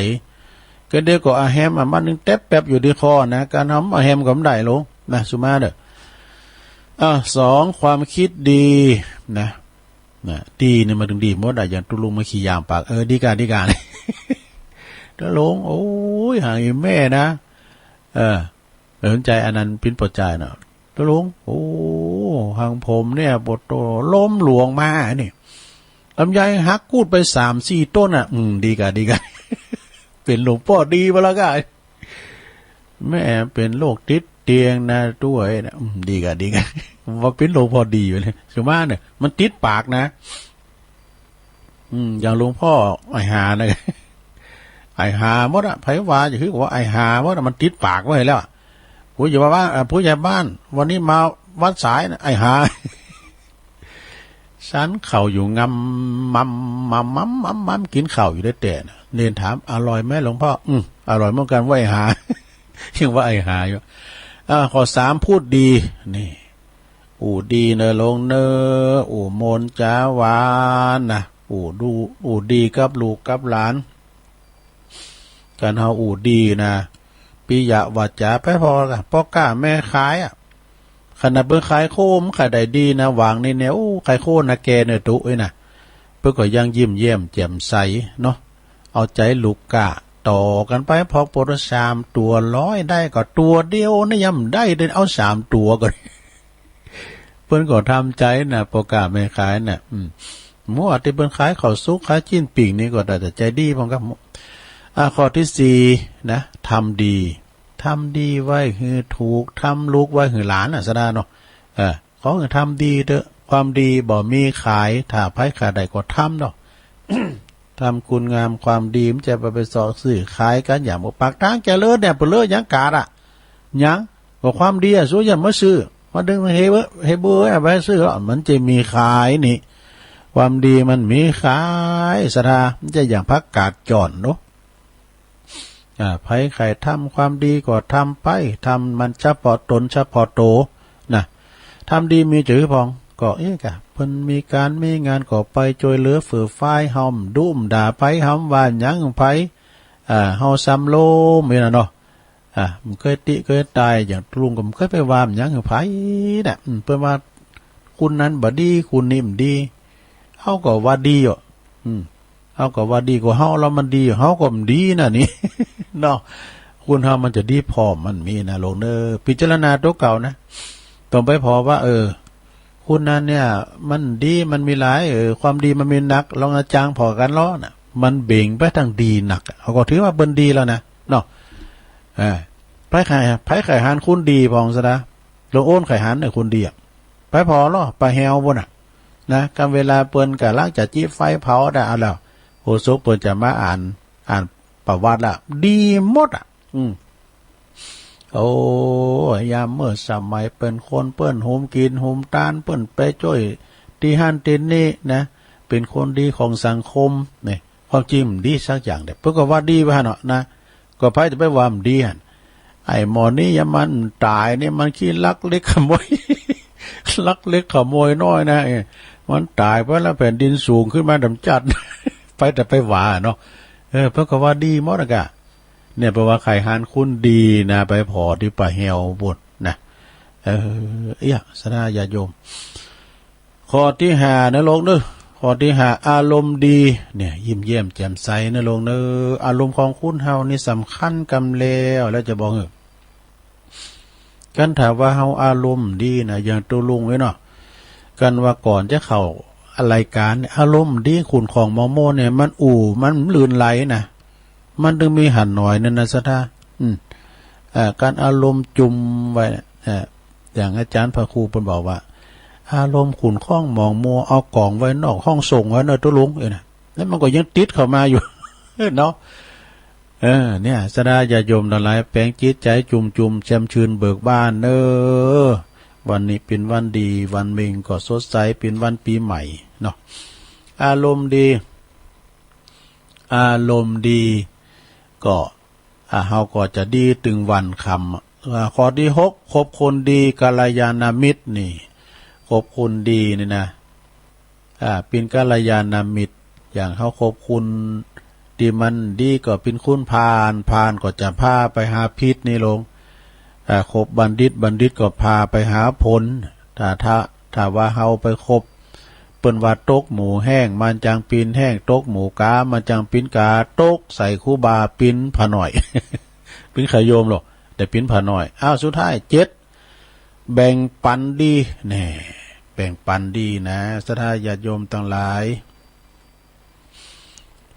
ก็เดี๋ยวก็อาแฮมอามันนึ่งแต๊บแป๊บอยู่ตี้คอนะ ก๋านหำอาแฮมก็บ่ได้หลวงนะ สุมาเน่อ อ่ะ สอง ความกึ๊ดดีนะ นะ ดีนี่มันตึงดีหมดอะ อย่างตุ๊ลุงมาขี้ยางปาก เออ ดีก่า ดีก่า ตุ๊ลุง โอ้ย หาอีแม่นะ เออ เออ สนใจ๋อันนั้นปิ้นปอดใจ๋เนาะ ตุ๊ลุง โอ้ หางผมเนี่ย ปวดโต ล้มหลวงมานี่ ลำไยหักกูดไปสามสี่ต้นอะ อืม ดีก่า ดีก่า เป๋นหลวงป้อดีบ่ละก่า แม่เป๋นโรคติดเตียงนะ ตุ๊เอ๋ยนะ อืม ดีก่า ดีก่า ว่าเป๋นหลวงป้อดีอยู่เนี่ย สุมาเน่อ มันติดปากนะ อืม อย่างหลวงป้อไอ้ห่านะ ไอ้ห่าหมดอะ ใผว่าจะหื้อว่าไอ้ห่าหมดอะ มันติดปากไว้แล้วอะ ผู้ใหญ่บ้าน เอ่อ ผู้ใหญ่บ้าน วันนี้มาวัดสายนะ ไอ้ห่า สันข้าวอยู่งำ มำ มำ มำ มำ มำ กิ๋นข้าวอยู่ได้แต่นะ เณรถาม อร่อยไหมหลวงพ่อ อืม อร่อยเหมือนกั๋น ว่าไอ้ห่า ยังว่าไอ้ห่าอยู่ อ่า ข้อสาม พูดดี นี่ อู้ดีเน่อโลงเน่อ อู้มนจ๋าหวานนะ อู้ดู อู้ดีกับลูกกับหลาน กั๋นเฮาอู้ดีนะ ปิยวาจ๋า ไปผ่อก่ะ ป้อก๊าแม่ขายอะ ขนาดเปิ้นขายโคมขายได้ดีนะ หว่างนี้เนี่ย โอ้ ขายโคนาแกเนี่ยตุ๊เอ้ยนะ เปิ้นก็ยังยิ้มแย้มแจ่มใสเนาะ เอาใจ๋ลูกก๊า ต่อกั๋นไป ผ่อปดสามตั๋วร้อย ได้ก็ตั๋วเดียวนะ ยังบ่ได้เลย เอาสามตั๋วก่อน เปิ้นก็ทำใจ๋นะ ป้อก๊าแม่ขายน่ะ อืม หมู่ตี้เปิ้นขายข้าวสุก ขายจิ๊นปิ้งนี่ก็ได้แต่ใจ๋ดีพ่องครับ อ่า ข้อตี้สี่นะ ทำดี ทำดีไว้หื้อถูก ทำลูกไว้หื้อหลานน่ะ สะดาเนาะ เออ ขอหื้อทำดีเต๊อะ ความดีบ่มีขาย ถ้าใผขายได้ก็ทำเนาะ ทำคุณงามความดี บ่ใจ้ไป ไปเซาะซื้อขายกั๋น อย่างบ่ปากตางจะเลิศเนี่ย บ่เลิศหยังกาดอะ หยัง ก็ความดีอะ สู้อย่ามาซื้อ มาดึงเฮเบ้อ เฮเบ้อ เอาไปซื้อแล้ว มันจะมีขายนี่ ความดีมันมีขาย สะดา มันจะอย่างผักกาดจ่อนเนาะ อ่า ใผใค่ทำความดีก็ทำไป ทำมันเฉพาะตนเฉพาะโตนะ ทำดีมีจื้อพ่อง ก็เอ๊ะกะ เปิ้นมีก๋านมีงานก็ไปจ้วยเหลือเฟื่อฟาย เฮาบ่ดุบ่ด่าใผ เฮาบ่ว่าหยังใผ อ่า เฮาสำรวมนี่นะเนาะ อ่า บ่เกยติเกยตาย อย่างตุ๊ลุงก็บ่เกยไปว่าหยังหื้อใผน่ะ อืม เปิ้นว่าคนนั้นบ่ดี คนนี้บ่ดี เฮาก็ว่าดีอ่ะ อืม เฮาก็ว่าดีกว่าเฮา แล้วมันดี เฮาก็บ่ดีนะนี่ เนาะ คนเฮามันจะดีพร้อมมันมีนะโลงเน่อ พิจารณาตั๋วเก่านะ ต้องไปผ่อว่า เออ คนนั้นเนี่ย มันดี มันมีหลาย เออ ความดีมันมีนัก ลองเอาจางผ่อกั๋นลอน่ะ มันเบ่งไปตางดีนักอะ เฮาก็ถือว่าเปิ้นดีแล้วนะ เนาะ เออ ใผใค่ ใผใค่หันคนดีพ่องสะดา โลงโอ้นใค่หันเนี่ยคนดีอะ ไปผ่อลอ ไปแหวปุ้นน่ะ นะ กำเวลาเปิ้นก่ำลังจะจุดไฟเผาได้ เอาแล้ว โฆษกเปิ้นจะมาอ่าน อ่านประวัติละ ดีหมดอะ อืม โอ้ ยามเมื่อสมัยเปิ้นคน เปิ้นหุมกิ๋นหุมตาน เปิ้นไปจ้วยตี้หั้นตี้นี่นะ เป๋นคนดีของสังคมนี่ ความจริงบ่ดีสักอย่างเด้อ เปิ้นก็ว่าดีไปหั้นเนาะนะ ก็ใผจะไปว่าบ่ดีหั้น ไอ้หม่อนี้ยามมันต๋ายนี่มันขี้ลักเล็กขโมย ลักเล็กขโมยน้อยนะ เออ มันต๋ายไปแล้วแผ่นดินสูงขึ้นมาดำจัด ใผจะไปว่าเนาะ เออ เปิ้นก็ว่าดีหมดอะกะ เนี่ย เปิ้นว่าใค่หันคนดีนะ ไปผ่อตี้ป่าแหวปุ้นนะ เออ เอี้ย สะดาญาติโยม ข้อตี้ห้าเน่อโลงเน่อ ข้อตี้ห้า อารมณ์ดี เนี่ย ยิ้มแย้มแจ่มใสเน่อโลงเน่อ อารมณ์ของคนเฮานี่สำคัญกำแล้ว แล้วจะบอกหื้อ กั๋นถ้าว่าเฮาอารมณ์ดีนะ อย่างตุ๊ลุงเอ้ยเนาะ กั๋นว่าก่อนจะเข้ารายก๋านเนี่ย อารมณ์ดี ขุนข้องหมองมัวเนี่ย มันอู้ มันลื่นไหลนะ มันตึงมีหันหน้อยนั่นนะ สะดา อืม เอ่อ กั๋นอารมณ์จุ่มไว้เนี่ย เอ่อ อย่างอาจ๋ารย์พระครูเปิ้นบอกว่า อารมณ์ขุนข้องหมองมัว เอาก๋องไว้นอกห้องส่งไว้เน่อตุ๊ลุง เอ้ยนะ แล้วมันก็ยังติดเข้ามาอยู่ เนาะ เออ เนี่ย สะดาญาติโยมตังหลาย แป๋งจิตใจ๋จุ่มๆ แจ่มชื่นเบิกบานเน่อ วันนี้เป๋นวันดี วันเม็งก็สดใส เป๋นวันปี๋ใหม่เนาะ อารมณ์ดี อารมณ์ดี ก็ อ่า เฮาก็จะดีตึงวันค่ำ อ่า ข้อตี้หก คบคนดี กัลยาณมิตรนี่ คบคนดีนี่นะ อ่า เป๋นกัลยาณมิตร อย่างเฮาคบคนตี้มันดีก็เป๋นคนผ่าน ผ่านก็จะพาไปหาผิดนี่โลง อ่า คบบัณฑิต บัณฑิตก็พาไปหาผล ถ้า ถ้า ถ้าว่าเฮาไปคบ เปิ้นว่าตกหมูแห้ง มันจั้งเป๋นแห้ง ตกหมูก๋า มันจั้งเป๋นก๋า ตกใส่ครูบาเป๋นผาน้อย เป๋นใค่โยมหรอก แต่เป๋นผาน้อย อ้าว สุดท้าย เจ็ด แบ่งปันดี แน่ แบ่งปันดีนะ ศรัทธาญาติโยมตังหลาย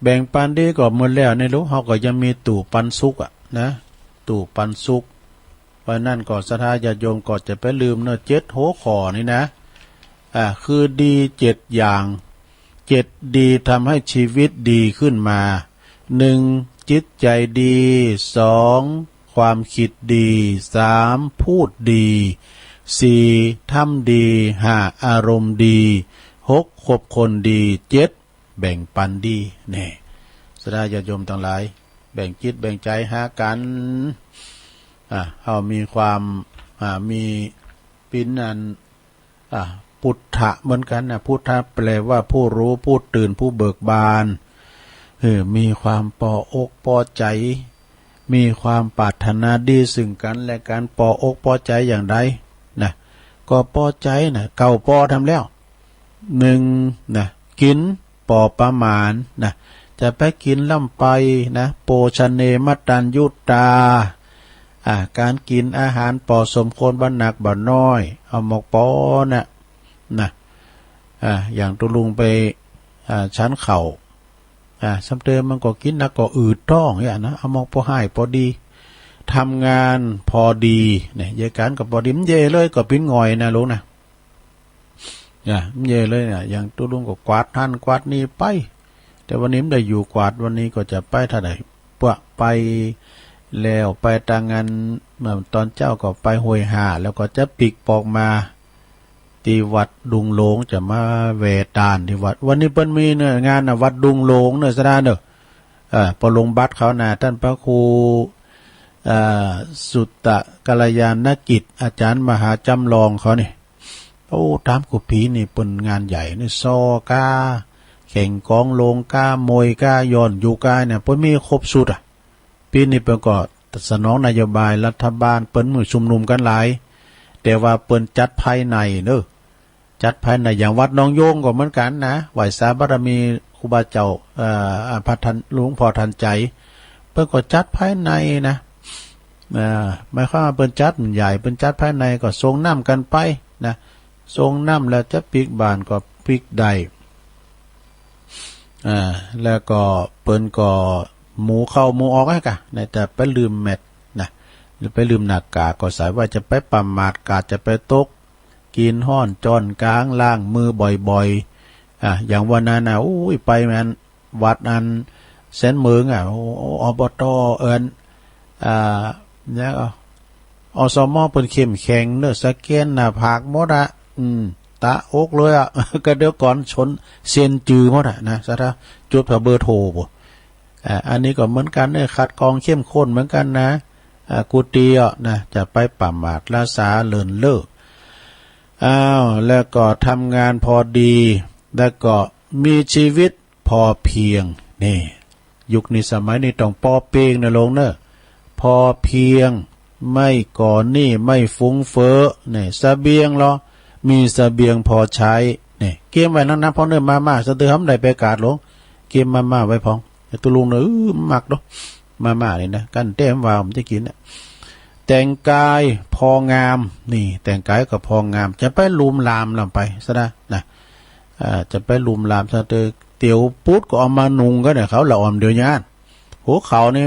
แบ่งปันดีก็หมดแล้วในโลก เฮาก็ยังมีตู้ปันสุขอะนะ ตู้ปันสุข เพราะนั้นก็ศรัทธาญาติโยมก็จะไปลืมเนาะ เจ็ดหัวข้อนี้นะ อ่า คือดีเจ็ดอย่าง เจ็ดดีทำให้ชีวิตดีขึ้นมา หนึ่ง จิตใจดี สอง ความคิดดี สาม พูดดี สี่ ทำดี ห้า อารมณ์ดี หก คบคนดี เจ็ด แบ่งปันดี แน่ ศรัทธาญาติโยมตังหลาย แบ่งจิตแบ่งใจ๋หากั๋น อ่า เฮามีความ อ่า มี เป๋นอัน อ่า ปุถะเหมือนกั๋นนะ ปุถะแปลว่าผู้ฮู้ ผู้ตื่น ผู้เบิกบาน เออ มีความปอบอกปอใจ๋ มีความปรารถนาดีซึ่งกั๋นและกั๋น ปอบอกปอใจ๋อย่างใดนะ ก็ปอใจ๋นะ เก้าปอทำแล้ว นึ่งนะ กิ๋นปอประมาณนะ จะไปกิ๋นล้ำไปนะ โภชเน มัตตัญญูตา อ่า ก๋านกิ๋นอาหารปอสมควร บ่หนักบ่น้อย เอาหมอกปอนะ นะ อ่า อย่างตุ๊ลุงไป อ่า ฉันข้าว อ่า สำเติมมันก็กิ๋นหนักก็อืดต๊องเนี่ยนะ เอาหมอกปอห้ายปอดี ทำงานปอดีเนี่ย เยียะก๋านก็ปอดี บ่เยียะเลยก็เป๋นหงอยนะลุงนะ อ่า บ่เยียะเลยนะ อย่างตุ๊ลุงก็กวาดหั้นกวาดนี่ไป แต่วันนี้บ่ได้อยู่กวาด วันนี้ก็จะไปถ้าได้ พวกไปแล้วไปตางาน เมื่อต๋อนเจ๊าก็ไปห้วยห้า แล้วก็จะปิ๊กปอกมา ตี้วัดดุงหลง จะมาแวะตานตี้วัด วันนี้เปิ้นมีเน่อะ งานน่ะ วัดดุงหลงเน่อะ ศรัทธาเน่อะ เอ่อ ปอลงบัตรเขานะ ต้านพระครู เอ่อ สุตตะกัลยาณกิจ อาจ๋ารย์มหาจ๋ำลองเขานี่ โอ้ ต๋ามกุฏินี่เปิ้นงานใหญ่นี่ ซอกา แข่งก๋องโลงกา มวยกา ย้อนยุคกาเนี่ย เปิ้นมีครบสุดอะ ปี๋นี้เปิ้นก็สนองนโยบายรัฐบาล เปิ้นมีชุมนุมกั๋นหลาย แต่ว่าเปิ้นจัดภายในเน่อ จัดภายใน อย่างวัดหนองโยงก็เหมือนกั๋นนะ ไหว้สาบารมีครูบาเจ้า เอ่อ พระทัน หลวงพ่อทันใจ เปิ้นก็จัดภายในนะ เอ่อ หมายความว่าเปิ้นจัดมันใหญ่ เปิ้นจัดภายในก็ส่งน้ำกั๋นไปนะ ส่งน้ำแล้วจะปิ๊กบ้านก็ปิ๊กได้ อ่า แล้วก็เปิ้นก็หมู่เข้าหมู่ออกอะกะ ในแต่ไปลืมแมสนะ หรือไปลืมหน้ากากก็ใส่ ว่าจะไปประมาท กาดจะไปตก กิ๋นฮ้อนจ้อนก๋าง ล้างมือบ่อยๆ อ่ะ อย่างวันนั้นน่ะ อุ้ย ไปแม่นวัดอันแสนเหมิงอ่ะ โอ้ อบต เอิ้น อ่า แล้วก็ อสม เปิ้นเข้มแข็งเน่อ สแกนหน้าผากหมดอะ อืม ตะอกเลยอะ ก็เดี๋ยวก่อนชนเซ็นจือหมดอะนะ ศรัทธา จดเบอร์โทร อ่า อันนี้ก็เหมือนกั๋นเน่อ คัดกรองเข้มข้นเหมือนกั๋นนะ อ่า กุฏิอะนะ จะไปประมาทละสาเลินเล่อ อ้าว แล้วก็ทำงานพอดี แล้วก็มีชีวิตพอเพียง นี่ ยุคนี้สมัยนี้ต้องปอเปียงนะลุงเน่อ พอเพียง ไม่ก่อหนี้ ไม่ฟุ้งเฟ้อ นี่ เสบียงลอ มีเสบียงพอใจ๊ นี่ เกียมไว้นักๆ พ่องเน่อ มาม่า สะเตือหำได้ไปกาดหลวง เกียมมาม่าไว้พ่อง ไอ้ตุ๊ลุงเน่อ อื้อ มักเนาะ มาม่านี่นะ กั้นแต้มว่ามันจะกิ๋นน่ะ แต่งกายพองาม นี่ แต่งกายก็พองาม จะไปลุมลามลำไปศรัทธานะ อ่า จะไปลุมลาม สะเตอ เตียวปุ๊ดก็เอามานุ่งกั๋นเนี่ย เขาละอ่อมเดี๋ยวนี้ หัวเข่านี่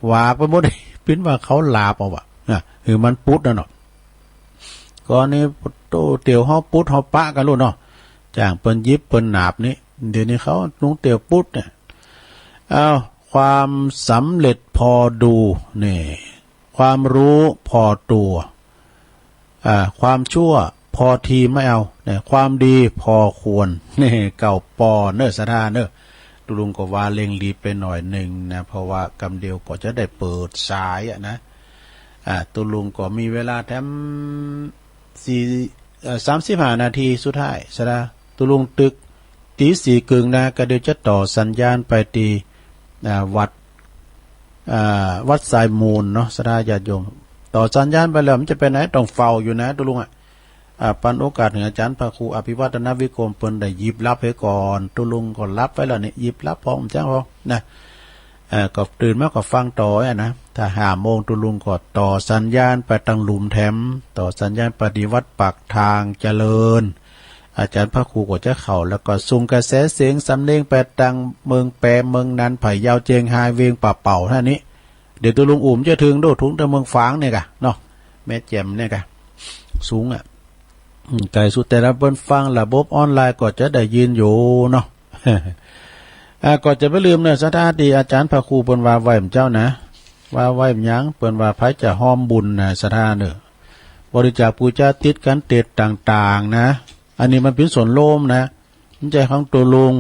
หวากไปหมด ปิ้นว่าเขาหลาบเอาวะนะ คือมันปุ๊ดนะเนาะ ก่อนนี้โตเตียวเฮาปุ๊ดเฮาปะกั๋นลูกเนาะ จ้างเปิ้นหยิบเปิ้นหนาบนี่ เดี๋ยวนี้เขานุ่งเตียวปุ๊ดเนี่ย อ้าว ความสำเร็จพอดู นี่ ความรู้พอตัว อ่า ความชั่วพอทีไม่เอา เนี่ย ความดีพอควร นี่ เก้าปอเน่อศรัทธาเน่อ ตุ๊ลุงก็ว่าเร่งรีบไปหน่อยนึ่งนะ เพราะว่ากำเดียวก็จะได้เปิดสายอะนะ อ่า ตุ๊ลุงก็มีเวลาแถมสี่ เอ่อ สามสิบห้านาทีสุดท้ายศรัทธา ตุ๊ลุงตึก ตี๋สี่เกิ่งนะ ก็เดี๋ยวจะต่อสัญญาณไปตี้ อ่า วัด อ่า วัดสายมูลเนาะ ศรัทธาญาติโยม ต่อสัญญาณไปแล้วมันจะไปไหน ต้องเฝ้าอยู่นะตุ๊ลุงอะ อ่า ปันโอกาสหื้ออาจ๋ารย์พระครูอภิวัฒนวิกรมเปิ้นได้หยิบหลับเหียก่อน ตุ๊ลุงก็หลับไปแล้วนี่ หยิบหลับพ่อง บ่จักพ่องนะ เอ่อ ก็ตื่นมาก็ฟังต่ออะนะ ถ้าห้าโมงตุ๊ลุงก็ต่อสัญญาณไปตังหลุมแถม ต่อสัญญาณไปตี้วัดปากทางเจริญ อาจ๋ารย์พระครูก็จะเข้า แล้วก็ส่งกระแสเสียงสำเนียงไปตังเมืองแปม เมืองนัน พะเยา เจียงฮาย เวียงป่าเป่า เต้านี้ เดี๋ยวตุ๊ลุงอุ่มจะเถิงโดด เถิงแต่เมืองฝางเนี่ยกะเนาะ แม่แจ่มเนี่ยกะ สูงอะ อืม ไกลสุด แต่ถ้าเปิ้นฟังระบบออนไลน์ก็จะได้ยินอยู่เนาะ อ่า ก็จะบ่ลืมเน่อศรัทธา ตี้อาจ๋ารย์พระครูเปิ้นว่าไว้บ่าเจ้านะ ว่าไว้บ่าหยัง เปิ้นว่าใผจะฮ่อมบุญนะศรัทธาเน่อ บริจาคปู๋จาติดกัณฑ์เตตต่างๆ นะ อันนี้มันเป๋นส่วนรวมนะ บ่ใจ้ของตุ๊ลุง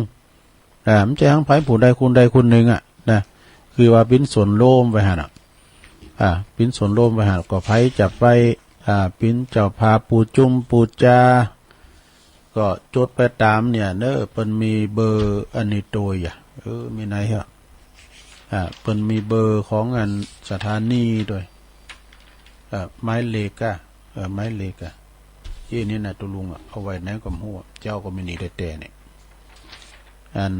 อ่า บ่ใจ้ของใผผู้ใดคนใดคนนึ่งอะ นะ คือว่าเป๋นส่วนรวมไว้หั้นน่ะ อ่า เป๋นส่วนรวมไว้หั้น ก็ใผจะไป อ่า เป๋นเจ้าภาพปู๋จุมปู๋จา ก็จดไปต๋ามเนี่ยเนาะ เปิ้นมีเบอร์อันนี้ตวยอะ เออ มีไหนฮะ อ่า เปิ้นมีเบอร์ของอันสถานีตวย เอ่อ หมายเลขอะ เอ่อ หมายเลขอะ อี้นี่นะตุ๊ลุงอะ เอาไว้ไหนก็บ่ฮู้อะ เจ้าก็มีนี่แต๊ๆ เนี่ย อัน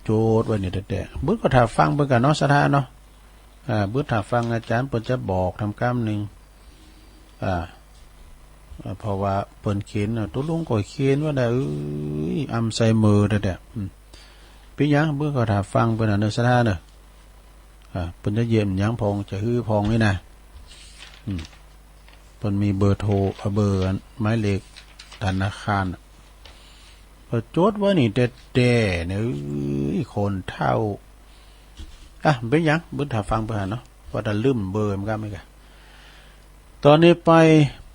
จดไว้นี่แต๊ๆ เปิ้นก็ถ่าฟังเปิ้นก่าเนาะ ศรัทธาเนาะ อ่า เปิ้นถ่าฟังอาจ๋ารย์เปิ้นจะบอกทำกำนึ่ง อ่า อ่า เพราะว่าเปิ้นเขียนน่ะ ตุ๊ลุงก็เขียนไว้ได้ เอ้ย อำใส่มือแต๊ๆ อืม เป๋นหยัง เปิ้นก็ถ่าฟังเปิ้นน่ะเนาะ ศรัทธาเนาะ อ่า เปิ้นจะเยี่ยมหยังพ่อง จะหื้อพ่องนี่นะ อืม เปิ้นมีเบอร์โทร เอ่อ เบอร์อัน หมายเลขธนาคารน่ะ ก็จดไว้นี่แต๊ๆ เนี่ย เอ้ย คนเฒ่า อ่ะ เป๋นหยัง เปิ้นถ่าฟังเปิ้นหั้นเนาะ ว่าแต่ลืมเบอร์มันก็ไม่กะ ต๋อนนี้ไป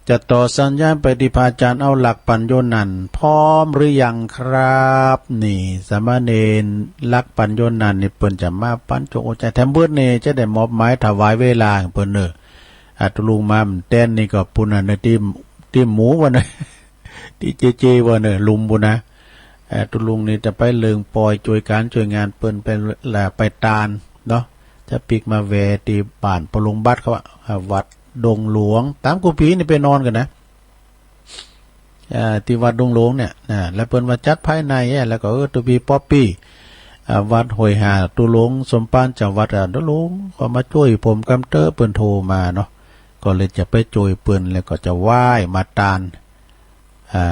จะต่อสัญญาณไปตี้พระอาจ๋ารย์เอาหลักปั๋ญโยนันท์ พร้อมหรือยังครับ นี่ สามเณรหลักปั๋ญโยนันท์นี่เปิ้นจะมาปั๋นจงอกจงใจแถมเปิ้นนี่จะได้มอบหมายถวายเวลาหื้อเปิ้นเนาะ อ่ะ ตุ๊ลุงมาแต๊นนี่ก็ปู้นน่ะ ตี้ ตี้หมู่ว่าเนาะ ตี้เจเจว่าเนาะ ลุมปู้นนะ เอ่อ ตุ๊ลุงนี่จะไปเลิงปอยจ้วยก๋านจ้วยงานเปิ้นไปละ ไปตานเนาะ จะปิ๊กมาแวะตี้บ้านปอหลวงบัตรเขาอะ อ่า วัดดงหลวง ต๋ามกู้ปี๋นี่ไปนอนก่อนนะ อ่า ตี้วัดดงหลวงเนี่ยนะ แล้วเปิ้นว่าจัดภายในอะ แล้วก็ เออ ตุ๊ปี้ป๊อปปี้ อ่า วัดห้วยห่า ตุ๊ลุงสมภาร เจ้าวัด อ่า ตุ๊ลุงก็มาจ้วยผมกำเต๊อะ เปิ้นโทรมาเนาะ ก็เลยจะไปจ้วยเปิ้น แล้วก็จะไหว้มาตาน อ่า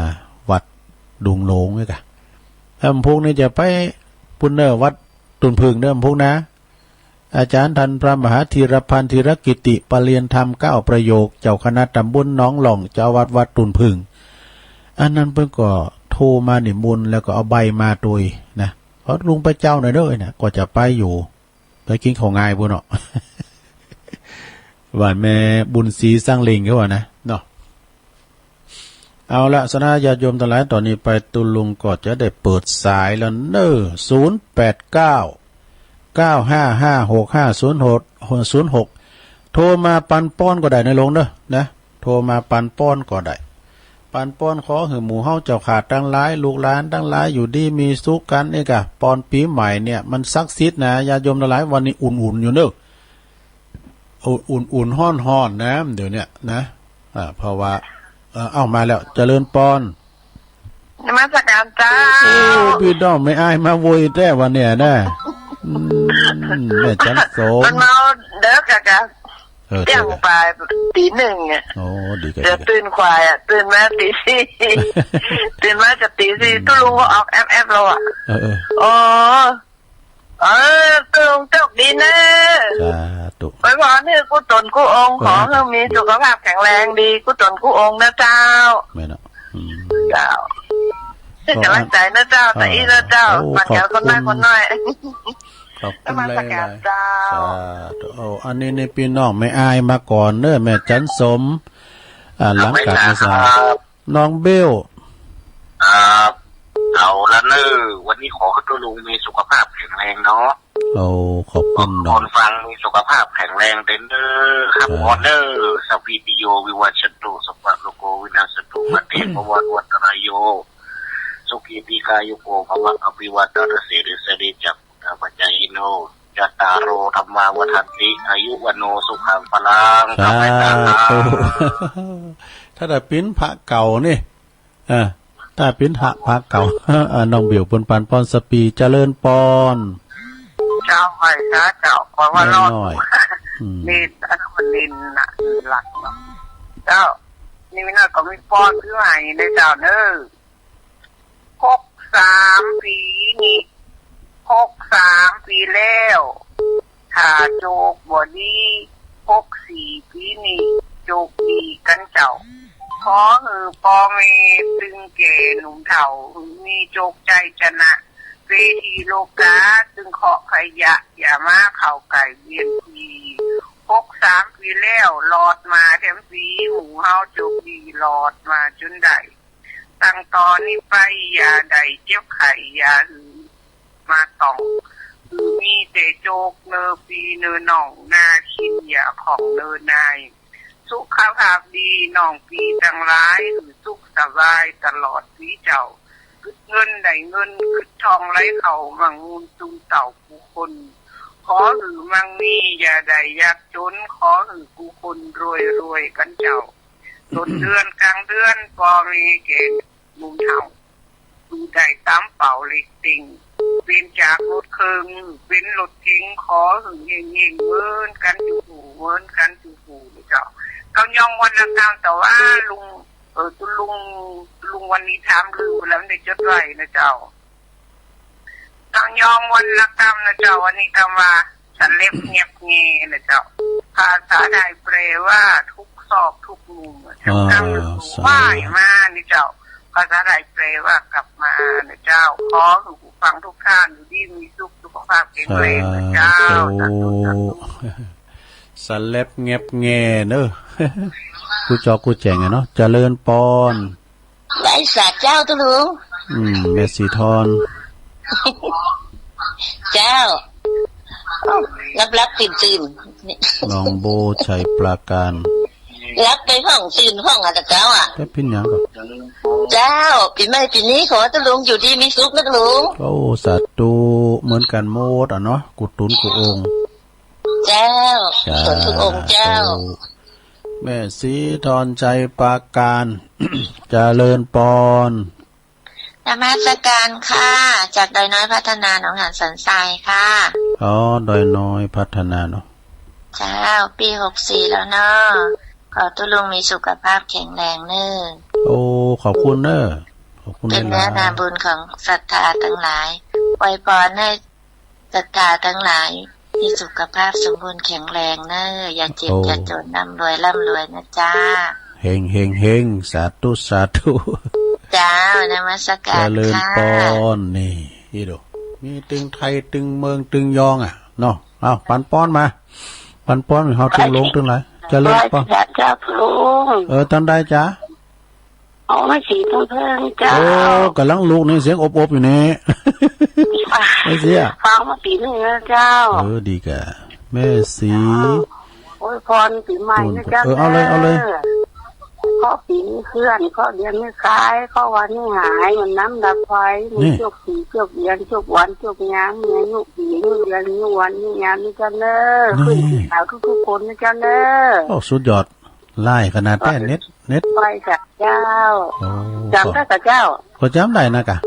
วัดดงหลวงนี่กะ แล้ววันพุกนี่จะไปปู้นเนาะ วัดตุ่นผึ้งเนาะ วันพุกนะ อาจ๋ารย์ทันพระมหาธีรพันธ์ ธีรกิตติ ปริญญาธรรมเก้าประโยค เจ้าคณะตำบลหนองหล่อง เจ้าอาวาสวัดตุ่นผึ้ง อันนั้นเปิ้นก็โทรมานิมนต์ แล้วก็เอาใบมาตวยนะ ขอตุ๊ลุงไปเจ้าหน่อยเนาะนะ ก็จะไปอยู่ ไปกิ๋นข้าวงายปู้นเนาะ บ้านแม่บุญศรีสังเล็งเขาว่านะ เนาะ เอาละ ศรัทธาญาติโยมตังหลาย ต๋อนนี้ไปตุ๊ลุงก็จะได้เปิดสายแล้วเนาะ ศูนย์แปดเก้า เก้าห้าห้า หกห้าศูนย์หก ศูนย์หก โทรมาปันป้อนก็ได้นะลุงเนาะ นะ โทรมาปันป้อนก็ได้ ปันป้อนขอหื้อหมู่เฮาเจ้าข้าตังหลาย ลูกหลานตังหลายอยู่ดีมีสุขกั๋นนี่กะ ป้อนปี๋ใหม่เนี่ยมันศักดิ์สิทธิ์นะ ญาติโยมตังหลาย วันนี้อุ่นๆ อยู่เนาะ อุ่นๆ ร้อนๆ นะ เดี๋ยวเนี้ยนะ อ่า เพราะว่า เอ่อ เอ้า มาแล้ว เจริญปอน นมัสการเจ้า โอ้ ปี้น้องแม่อ้ายมาโวยแต๊วันเนี้ยนะ อืม แม่จันทร์สม มันเมาเดิกอะกะ เออ เตี้ยงไปตีหนึ่งอะ โอ้ ดีกะ เดี๋ยวดีกะ ตื่นขวายอะ ตื่นมาตีสี่ ตื่นมากะตีสี่ ตุ๊ลุงก็ออกแอปๆ แล้วอะ เออ เออ โอ้ เออ ตุ๊ลุงโจคดีเน่อ สาธุ อวยพรหื้อกู้ต๋นกู้องค์ เออ ขอหื้อมีสุขภาพแข็งแรงดี กู้ต๋นกู้องค์นะเจ้า แม่นเนาะ อืม เจ้า เปิ้นก๋ำลังใจ๋นะเจ้า เออ ตะอี้นะเจ้า โอ้ ฝากแก่คนน้อย ขอบคุณ คนน้อย ขอบคุณหลายๆ นมัสการเจ้า สาธุ โอ้ อันนี้นี่ปี้น้องแม่อ้ายมาก่อนเนาะ แม่จันทร์สม อ่า หลังจาก ครับ น้องเบล ครับ เอาละเน่อ วันนี้ขอหื้อตุ๊ลุงมีสุขภาพแข็งแรงเนาะ โอ้ ขอบคุณเนาะ คนฟังมีสุขภาพแข็งแรงเต้นเน่อ ครับ ครับ ออเดอร์ สัพพีติโย วิวัชชันตุ สัพพะโรโค วินัสสะตุ มาเต ภวัตวันตรายโย สุขี ทีฆายุโก ภวะ อภิวาทะนะสีลิสสะเนจัง ตาปัจจายิโน จัตตาโร ธัมมา วัฑฒันติ อายุ วัณโณ สุขัง พลัง สาธุ ข้าพเจ้า ถ้าได้ปิ๊นพระเก่านี่ เออ ถ้าปิ๊นพระ พระเก่า อ่า น้องเบลเปิ้นปันปอนสปี เจริญปอน เจ้า ไหว้สาเจ้า ขอว่า เออ รอด น้อย อืม นี่อันนั้นมันนินน่ะ หลักเนาะ เจ้า นี่วินาศก็มีปอนคือไหนในเจ้าเน่อ หกสามปี๋นี่ หกสามปี๋แล้ว ถ้าโจคบ่ดี หกสี่ปี๋นี่ โจคดีกั๋นเจ้า ขอหื้อป้อแม่ตึงแก่หนุ่มเฒ่า มีโจคชัยชนะ เวทีโลกา ตึงเคาะขยะ อย่ามาเข้าใก้เวียนปี๋ หกสามปี๋แล้ว รอดมาแถมปี๋ หมู่เฮาโจคดี รอดมาจ๋นได้ ตั้งต่อนี้ไปอย่าได้เจ็บไข้ อย่าหื้อมาต้อง หื้อมีแต่โจคเน่อปี้เน่อน้อง นาคินอย่าข้องเน่อนาย สุขภาพดีน้องปี้ตังหลาย หื้อสุขสบายตลอดปี๋เจ้า กึ๊ดเงินได้เงิน กึ๊ดทองไหลเข้ามั่งมูนจุมเต้ากู้คน ขอหื้อมั่งมีอย่าได้ยากจน ขอหื้อกู้คนรวยๆ กั๋นเจ้า ต้นเดือนก๋างเดือนป้อแม่แก่หนุ่มเฒ่า หื้อได้ต๋ามเป้าเลขเต็ง เป๋นจากรถเคิงเป๋นรถเก๋ง ขอหื้อเฮงๆ เหมือนกั๋นจุผู้ เหมือนกั๋นจุผู้นะเจ้า เก้ายองวรรณกรรม แต่ว่าลุง เออ ตุ๊ลุง ตุ๊ลุงวันนี้ถามลืมไปแล้ว ได้จดไว้นะเจ้า เก้ายองวรรณกรรมนะเจ้า วันนี้กำว่าสะเล็บแงบแงนะเจ้า ภาษาไทยแปลว่าทุกซอกทุกมุม อ่า ทั้งกำหรือ สา ว่ายมานี่เจ้า ภาษาไทยแปลว่ากลับมานะเจ้า ขอหื้อผู้ฟังทุกท่านอยู่ดีมีสุข สุขภาพแข็งแรงนะเจ้า สาธุ สาธุ สาธุ สะเล็บแงบแงเนอะ กู้จอกกู้แจ๋งอะเนาะ เจริญปอน ไหว้สาเจ้าตุ๊ลุง อืม แม่ศรีทอน เจ้า หลับๆ ตื่นๆ หนองโบวไชยปราการ หลับไปพ่องตื่นพ่องอะ เจ้าอะ แป๊บ เป๋นหยังก่อ เจ้า ปี๋ใหม่ปี๋นี้ขอตุ๊ลุงอยู่ดีมีสุขนะตุ๊ลุง โอ้ สาธุ เหมือนกั๋นหมดอะเนาะ กู้ตุ๊นกู้องค์ เจ้า สาธุ ส่วนทุกองค์เจ้า แม่ศรีทอนไชยปราการ เจริญปอน นมัสการค่ะ จากดอยน้อยพัฒนาหนองหานสันทรายค่ะ อ๋อ ดอยน้อยพัฒนาเนาะ เจ้า ปี๋หกสี่แล้วเนาะ ขอตุ๊ลุงมีสุขภาพแข็งแรงเน่อ โอ้ ขอบคุณเน่อ ขอบคุณหลายๆ เป๋นเนื้อนาบุญของศรัทธาตังหลาย อวยปอนให้ ศรัทธาตังหลายมีสุขภาพสมบูรณ์แข็งแรงเน่อ อย่าเจ็บ โอ้ อย่าจน ร่ำรวย ร่ำรวยนะเจ้า เฮง เฮง เฮง สาธุ สาธุ เจ้า นมัสการ เจริญ ค่ะ ปอน นี่ อีโด มีตึงไทตึงเมืองตึงยองอะเนาะ เอา ปันปอนมา ปันปอน เฮาตึงหลงตึงหลาย เจริญปอน ไหว้สาเจ้าตุ๊ลุง เออ ตอนใดจ๊ะ เอา แม่ศรีต้องเพิ่งเจ้า โอ้ ก่ำลังลุกนี่ เสียงอบๆ อยู่นี่ อ่ะ แม่ศรีอะ ฟังมาปี๋นึ่งแล้วเจ้า เออ ดีก่ะ แม่ศรี เจ้า อวยปอนปี๋ใหม่นะเจ้า เออ เอาเลย เอาเลย เคราะห์ปี๋มีเคลื่อน เคราะห์เดือนมีคล้าย เคราะห์วันมีหาย เหมือนน้ำดับไฟ มี นี่ โจคปี๋ โจคเดือน โจควัน โจคยาม มีอายุปี๋ อายุเดือน อายุวัน อายุยามนะเจ้าเน่อ นี่ ขึ้นปี๋ขาวทุกๆ คนนะเจ้าเน่อ โอ้ สุดยอด ไล่ขนาดแต๊ เน็ต เน็ต ไหว้สาเจ้า โอ้ จ๋ำได้ก่ะเจ้า ก็จ๋ำได้นะก่ะ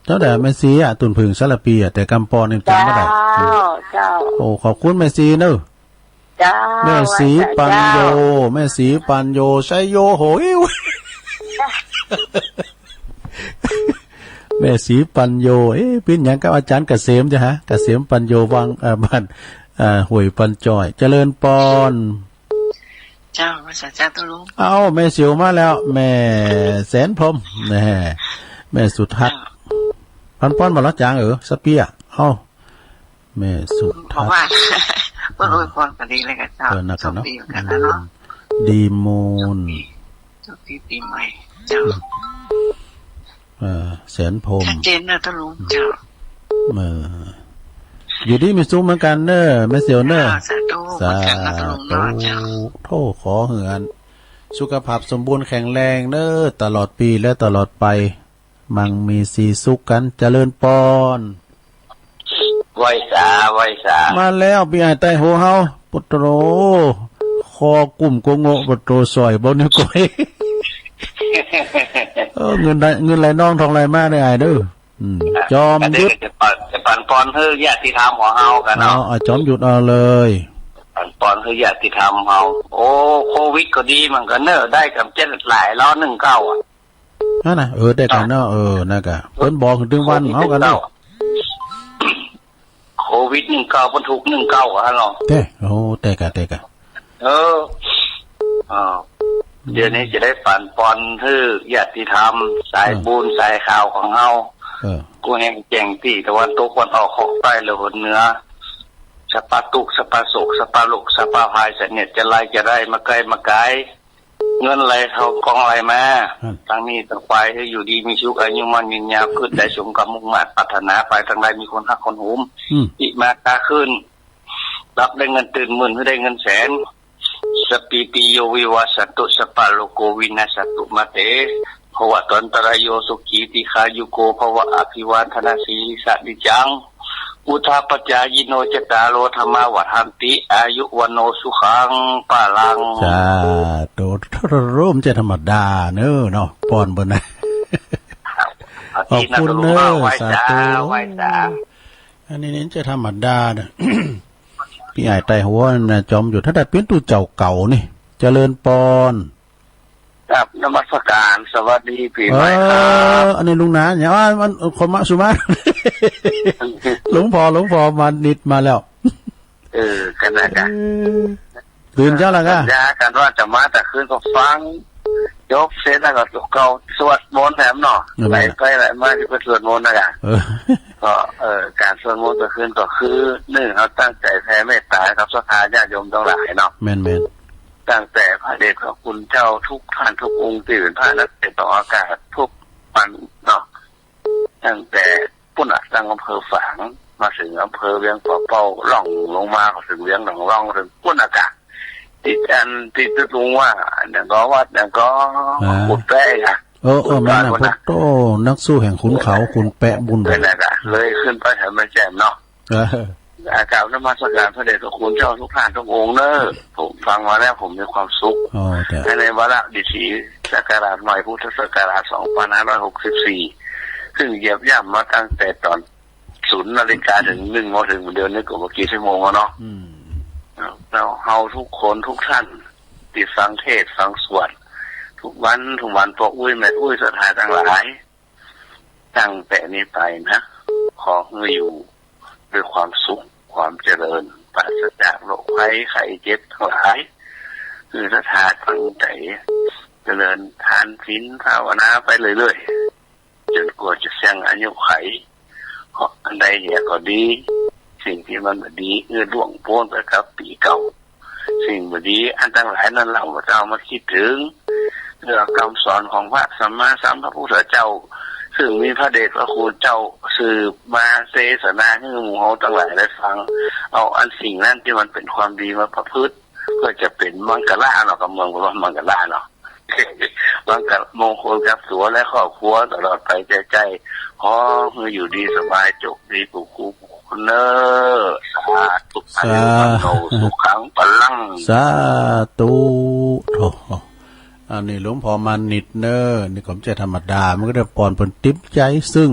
จ๋ำได้ แม่ศรีอะ ตุ่นผึ้งสารภีอะ แต่กำปอนนี่จ๋ำบ่ได้ เจ้า เจ้า โอ้ ขอบคุณแม่ศรีเน่อ เจ้า แม่ศรีปัญโญ ไหว้สาเจ้า แม่ศรีปัญโญ ชัยโยโหย แม่ศรีปัญโญ เอ๊ะ เป๋นหยังกับอาจ๋ารย์เกษมจ๊ะฮะ เกษมปัญโญ วัง เอ่อ บ้าน เอ่อ ห้วยปัญจอย เจริญปอน เจ้า ไหว้สาเจ้าตุ๊ลุง เอ้า แม่สิวมาแล้ว แม่แสนพรหม แม่ แม่สุทัศน์ เจ้า ปันปอนบ่ละจ๋าง เออ สะเปีย เอ้า แม่สุทัศน์ บอกว่า เปิ้นอวยปอนก็ดีเลยก่ะเจ้า เออ นะก่ะเนาะ โชคดีกันนะเนาะ อืม ดีมูล โชคดีปี๋ใหม่ เจ้า เออ แสนพรหม ชัดเจนเน่อตุ๊ลุง เจ้า เออ อยู่ดีมีสุขเหมือนกั๋นเน่อ แม่สิวเน่อ อ่า สาธุ สาธุ เหมือนกั๋นเน่อตุ๊ลุงเนาะ เจ้า โธ่ ขอหื้ออัน สุขภาพสมบูรณ์แข็งแรงเน่อ ตลอดปี๋และตลอดไป มั่งมีสีสุขกั๋น เจริญปอน ไหว้สา ไหว้สา มาแล้ว ปี้อ้ายใต้โหเฮา โปะโต คอกุ้มโกโงะ โปะโต สร้อยบ่านิ้วก้อย เออ เงินไหล เงินไหลนองทองไหลมาเน่ออ้ายเน่อ อืม อ่ะ จอมยุทธ อันนี้ก็จะปัน จะปันปอนหื้อญาติธรรมของเฮาก่ะเนาะ เอา เอาจอมยุทธเอาเลย ปันปอนหื้อญาติธรรมเฮา โอ้ โควิดก็ดีเหมือนกั๋นเน่อ ได้ก๋ำเจ็ดหลายแล้ว หนึ่งเก้าอะ นั่นน่ะ เออ แต่ก่อนเนาะ เออ นั่นก่ะ เปิ้นบอกถึงวันเฮาก่ะเนาะ โควิดหนึ่งเก้า เปิ้นถูกหนึ่งเก้าอะเนาะ แต๊ โอ้ แต๊ก่ะ แต๊ก่ะ เออ อ่า เดี๋ยวนี้จะได้ปันปอนหื้อญาติธรรม สายบุญ เออ สายข่าวของเฮา เออ กู้แห่งแจ้งตี้ตะวันตก ตะวันออก คอกใต้และหนเหนือ สะปาตุ๊กข์ สะปาโศก สะปาโรค สะปาภัย เสนียดจัญไร จะได้มาใก้มาไก๋ เงินไหลเข้ากองไหลมา อืม ตังหนี้ตังไป หื้ออยู่ดีมีสุข อายุมั่นยืนยาว กึ๊ดได้สมกำมุ่งมาดปรารถนา ไปตางใดมีคนฮักคนหม อืม อิมาค้าขึ้น รับได้เงินตื่นหมื่น หื้อได้เงินแสน สัพพีติโยวิวัชชันตุ สัพพะโรโควินัสสันตุ มาเต ภวัตวันตรายโย สุขี ทีฆายุโก ภวะ อภิวาทะนะสีลิสสะนิจจัง วุฑฒาปจายิโน จัตตาโร ธัมมา วัฑฒันติ อายุ วัณโณ สุขัง พลัง สาธุ บ่ใจ้ธรรมดาเนาะ ป้อนเปิ้นนะ ขอบคุณเนาะ ไหว้สา สาธุ ไหว้สา อันนี้นี่บ่ใจ้ธรรมดาเนาะ ปี้ใหญ่ไต้หัวนะ จอมอยู่ ถ้าได้เป๋นตุ๊เจ้าเก่านี่ เจริญปอน ครับ นมัสการ สวัสดีปี๋ใหม่ครับ เออ อันนี้ลุงหนานเนี่ย อ้าว มัน ขอมาสุมา หลวงพ่อ หลวงพ่อมานิดมาแล้ว เออ กั๋นนะกั๋น เออ ตื่นเจ๊าแล้วก่ะ สัญญากั๋นว่าจะมาตะคืนก็ฟัง จบเสร็จแล้วก็ ก็สวดมนต์แถมเนาะ นั่นแหละ ไปไปมาจะไปสวดมนต์นะก่ะ เออ ก็ เออ ก๋านสวดมนต์ตะคืนก็คือ นึ่ง เฮาตั้งใจ๋แผ่เมตต๋ากับศรัทธาญาติโยมตังหลายเนาะ แม่นๆ ตั้งแต่พระเดชพระคุณเจ้าทุกท่านทุกองค์ตี้เป๋นพระนักเตะออกอากาศทุกวันเนาะ ตั้งแต่ปู๊นน่ะ ตั้งอำเภอฝาง มาเถิงอำเภอเวียงป่าเป้า ล่องลงมาก็เถิงเวียงหนองล่อง เถิงปู๊นน่ะก่ะ ตี้อันตี้ตุ๊ลุงว่า อันนั้นก็วัดนั้นก็ อ่า กุดแป๊ะก่ะ เออ เออ กุดแป๊ะ แม่นน่ะ พุทโธ นักสู้แห่งขุนเขา ขุนแป๊ะบุญ นั่นแหละก่ะ เลยขึ้นไปแถวแม่แจ่มเนาะ เออ อ่า กราบนมัสการพระเดชพระคุณเจ้าทุกท่านทุกองค์เนอะ ผมฟังมาแล้วผมมีความสุข อ๋อ จ้ะ ในวาระดิถีศักราชใหม่พุทธศักราชสองพันห้าร้อยหกสิบสี่ ซึ่งเหยียบย่ำมาตั้งแต่ตอนศูนย์นาฬิกาเถิงหนึ่งโมง เถิงเดี๋ยวนี้ก็บ่ากี่ชั่วโมงแล้วเนาะ อืม แล้วเฮาทุกคนทุกท่านตี้ฟังเทศน์ฟังสวดทุกวันทุกวัน ป้ออุ๊ยแม่อุ๊ยศรัทธาตังหลาย ตั้งแต่นี้ไปนะ ขอหื้ออยู่ด้วยความสุข ความเจริญ ปราศจากโรคภัยไข้เจ็บตังหลาย หื้อศรัทธาตั้งใจ๋เจริญทานศีลภาวนาไปเรื่อยๆ จ๋นกว่าจะเสี้ยงอายุไข เพราะอันใดเหียก็ดี สิ่งตี้มันบ่ดีหื้อล่วงป๊นไปกับปี๋เก่า สิ่งบ่ดีอันตังหลายนั้นเล่า บ่ต้องเอามาคิดเถิง เรื่องกำสอนของพระสัมมาสัมพุทธเจ้า ซึ่งมีพระเดชพระคุณเจ้าสืบมาเตสนาหื้อหมู่เฮาตังหลายได้ฟัง เอาอันสิ่งนั้นตี้มันเป๋นความดีมาประพฤติ เปื้อจะเป๋นมังคละเนาะ กำเมืองบอกว่ามังคละเนาะ มังคละมงคลกับตั๋วและครอบครัวตลอดไป ใจ้ๆ ขอหื้ออยู่ดีสบาย โจคดีกู้คู่กู้คนเน่อ สาธุ อายุ วัณโณ สุขัง พลัง สาธุ โธ่ อันนี้หลวงพ่อมานิดเน่อ นี่ก็บ่ใจ้ธรรมดา มันก็ได้ปอนเปิ้นติ๊บใจ๋ซึ่ง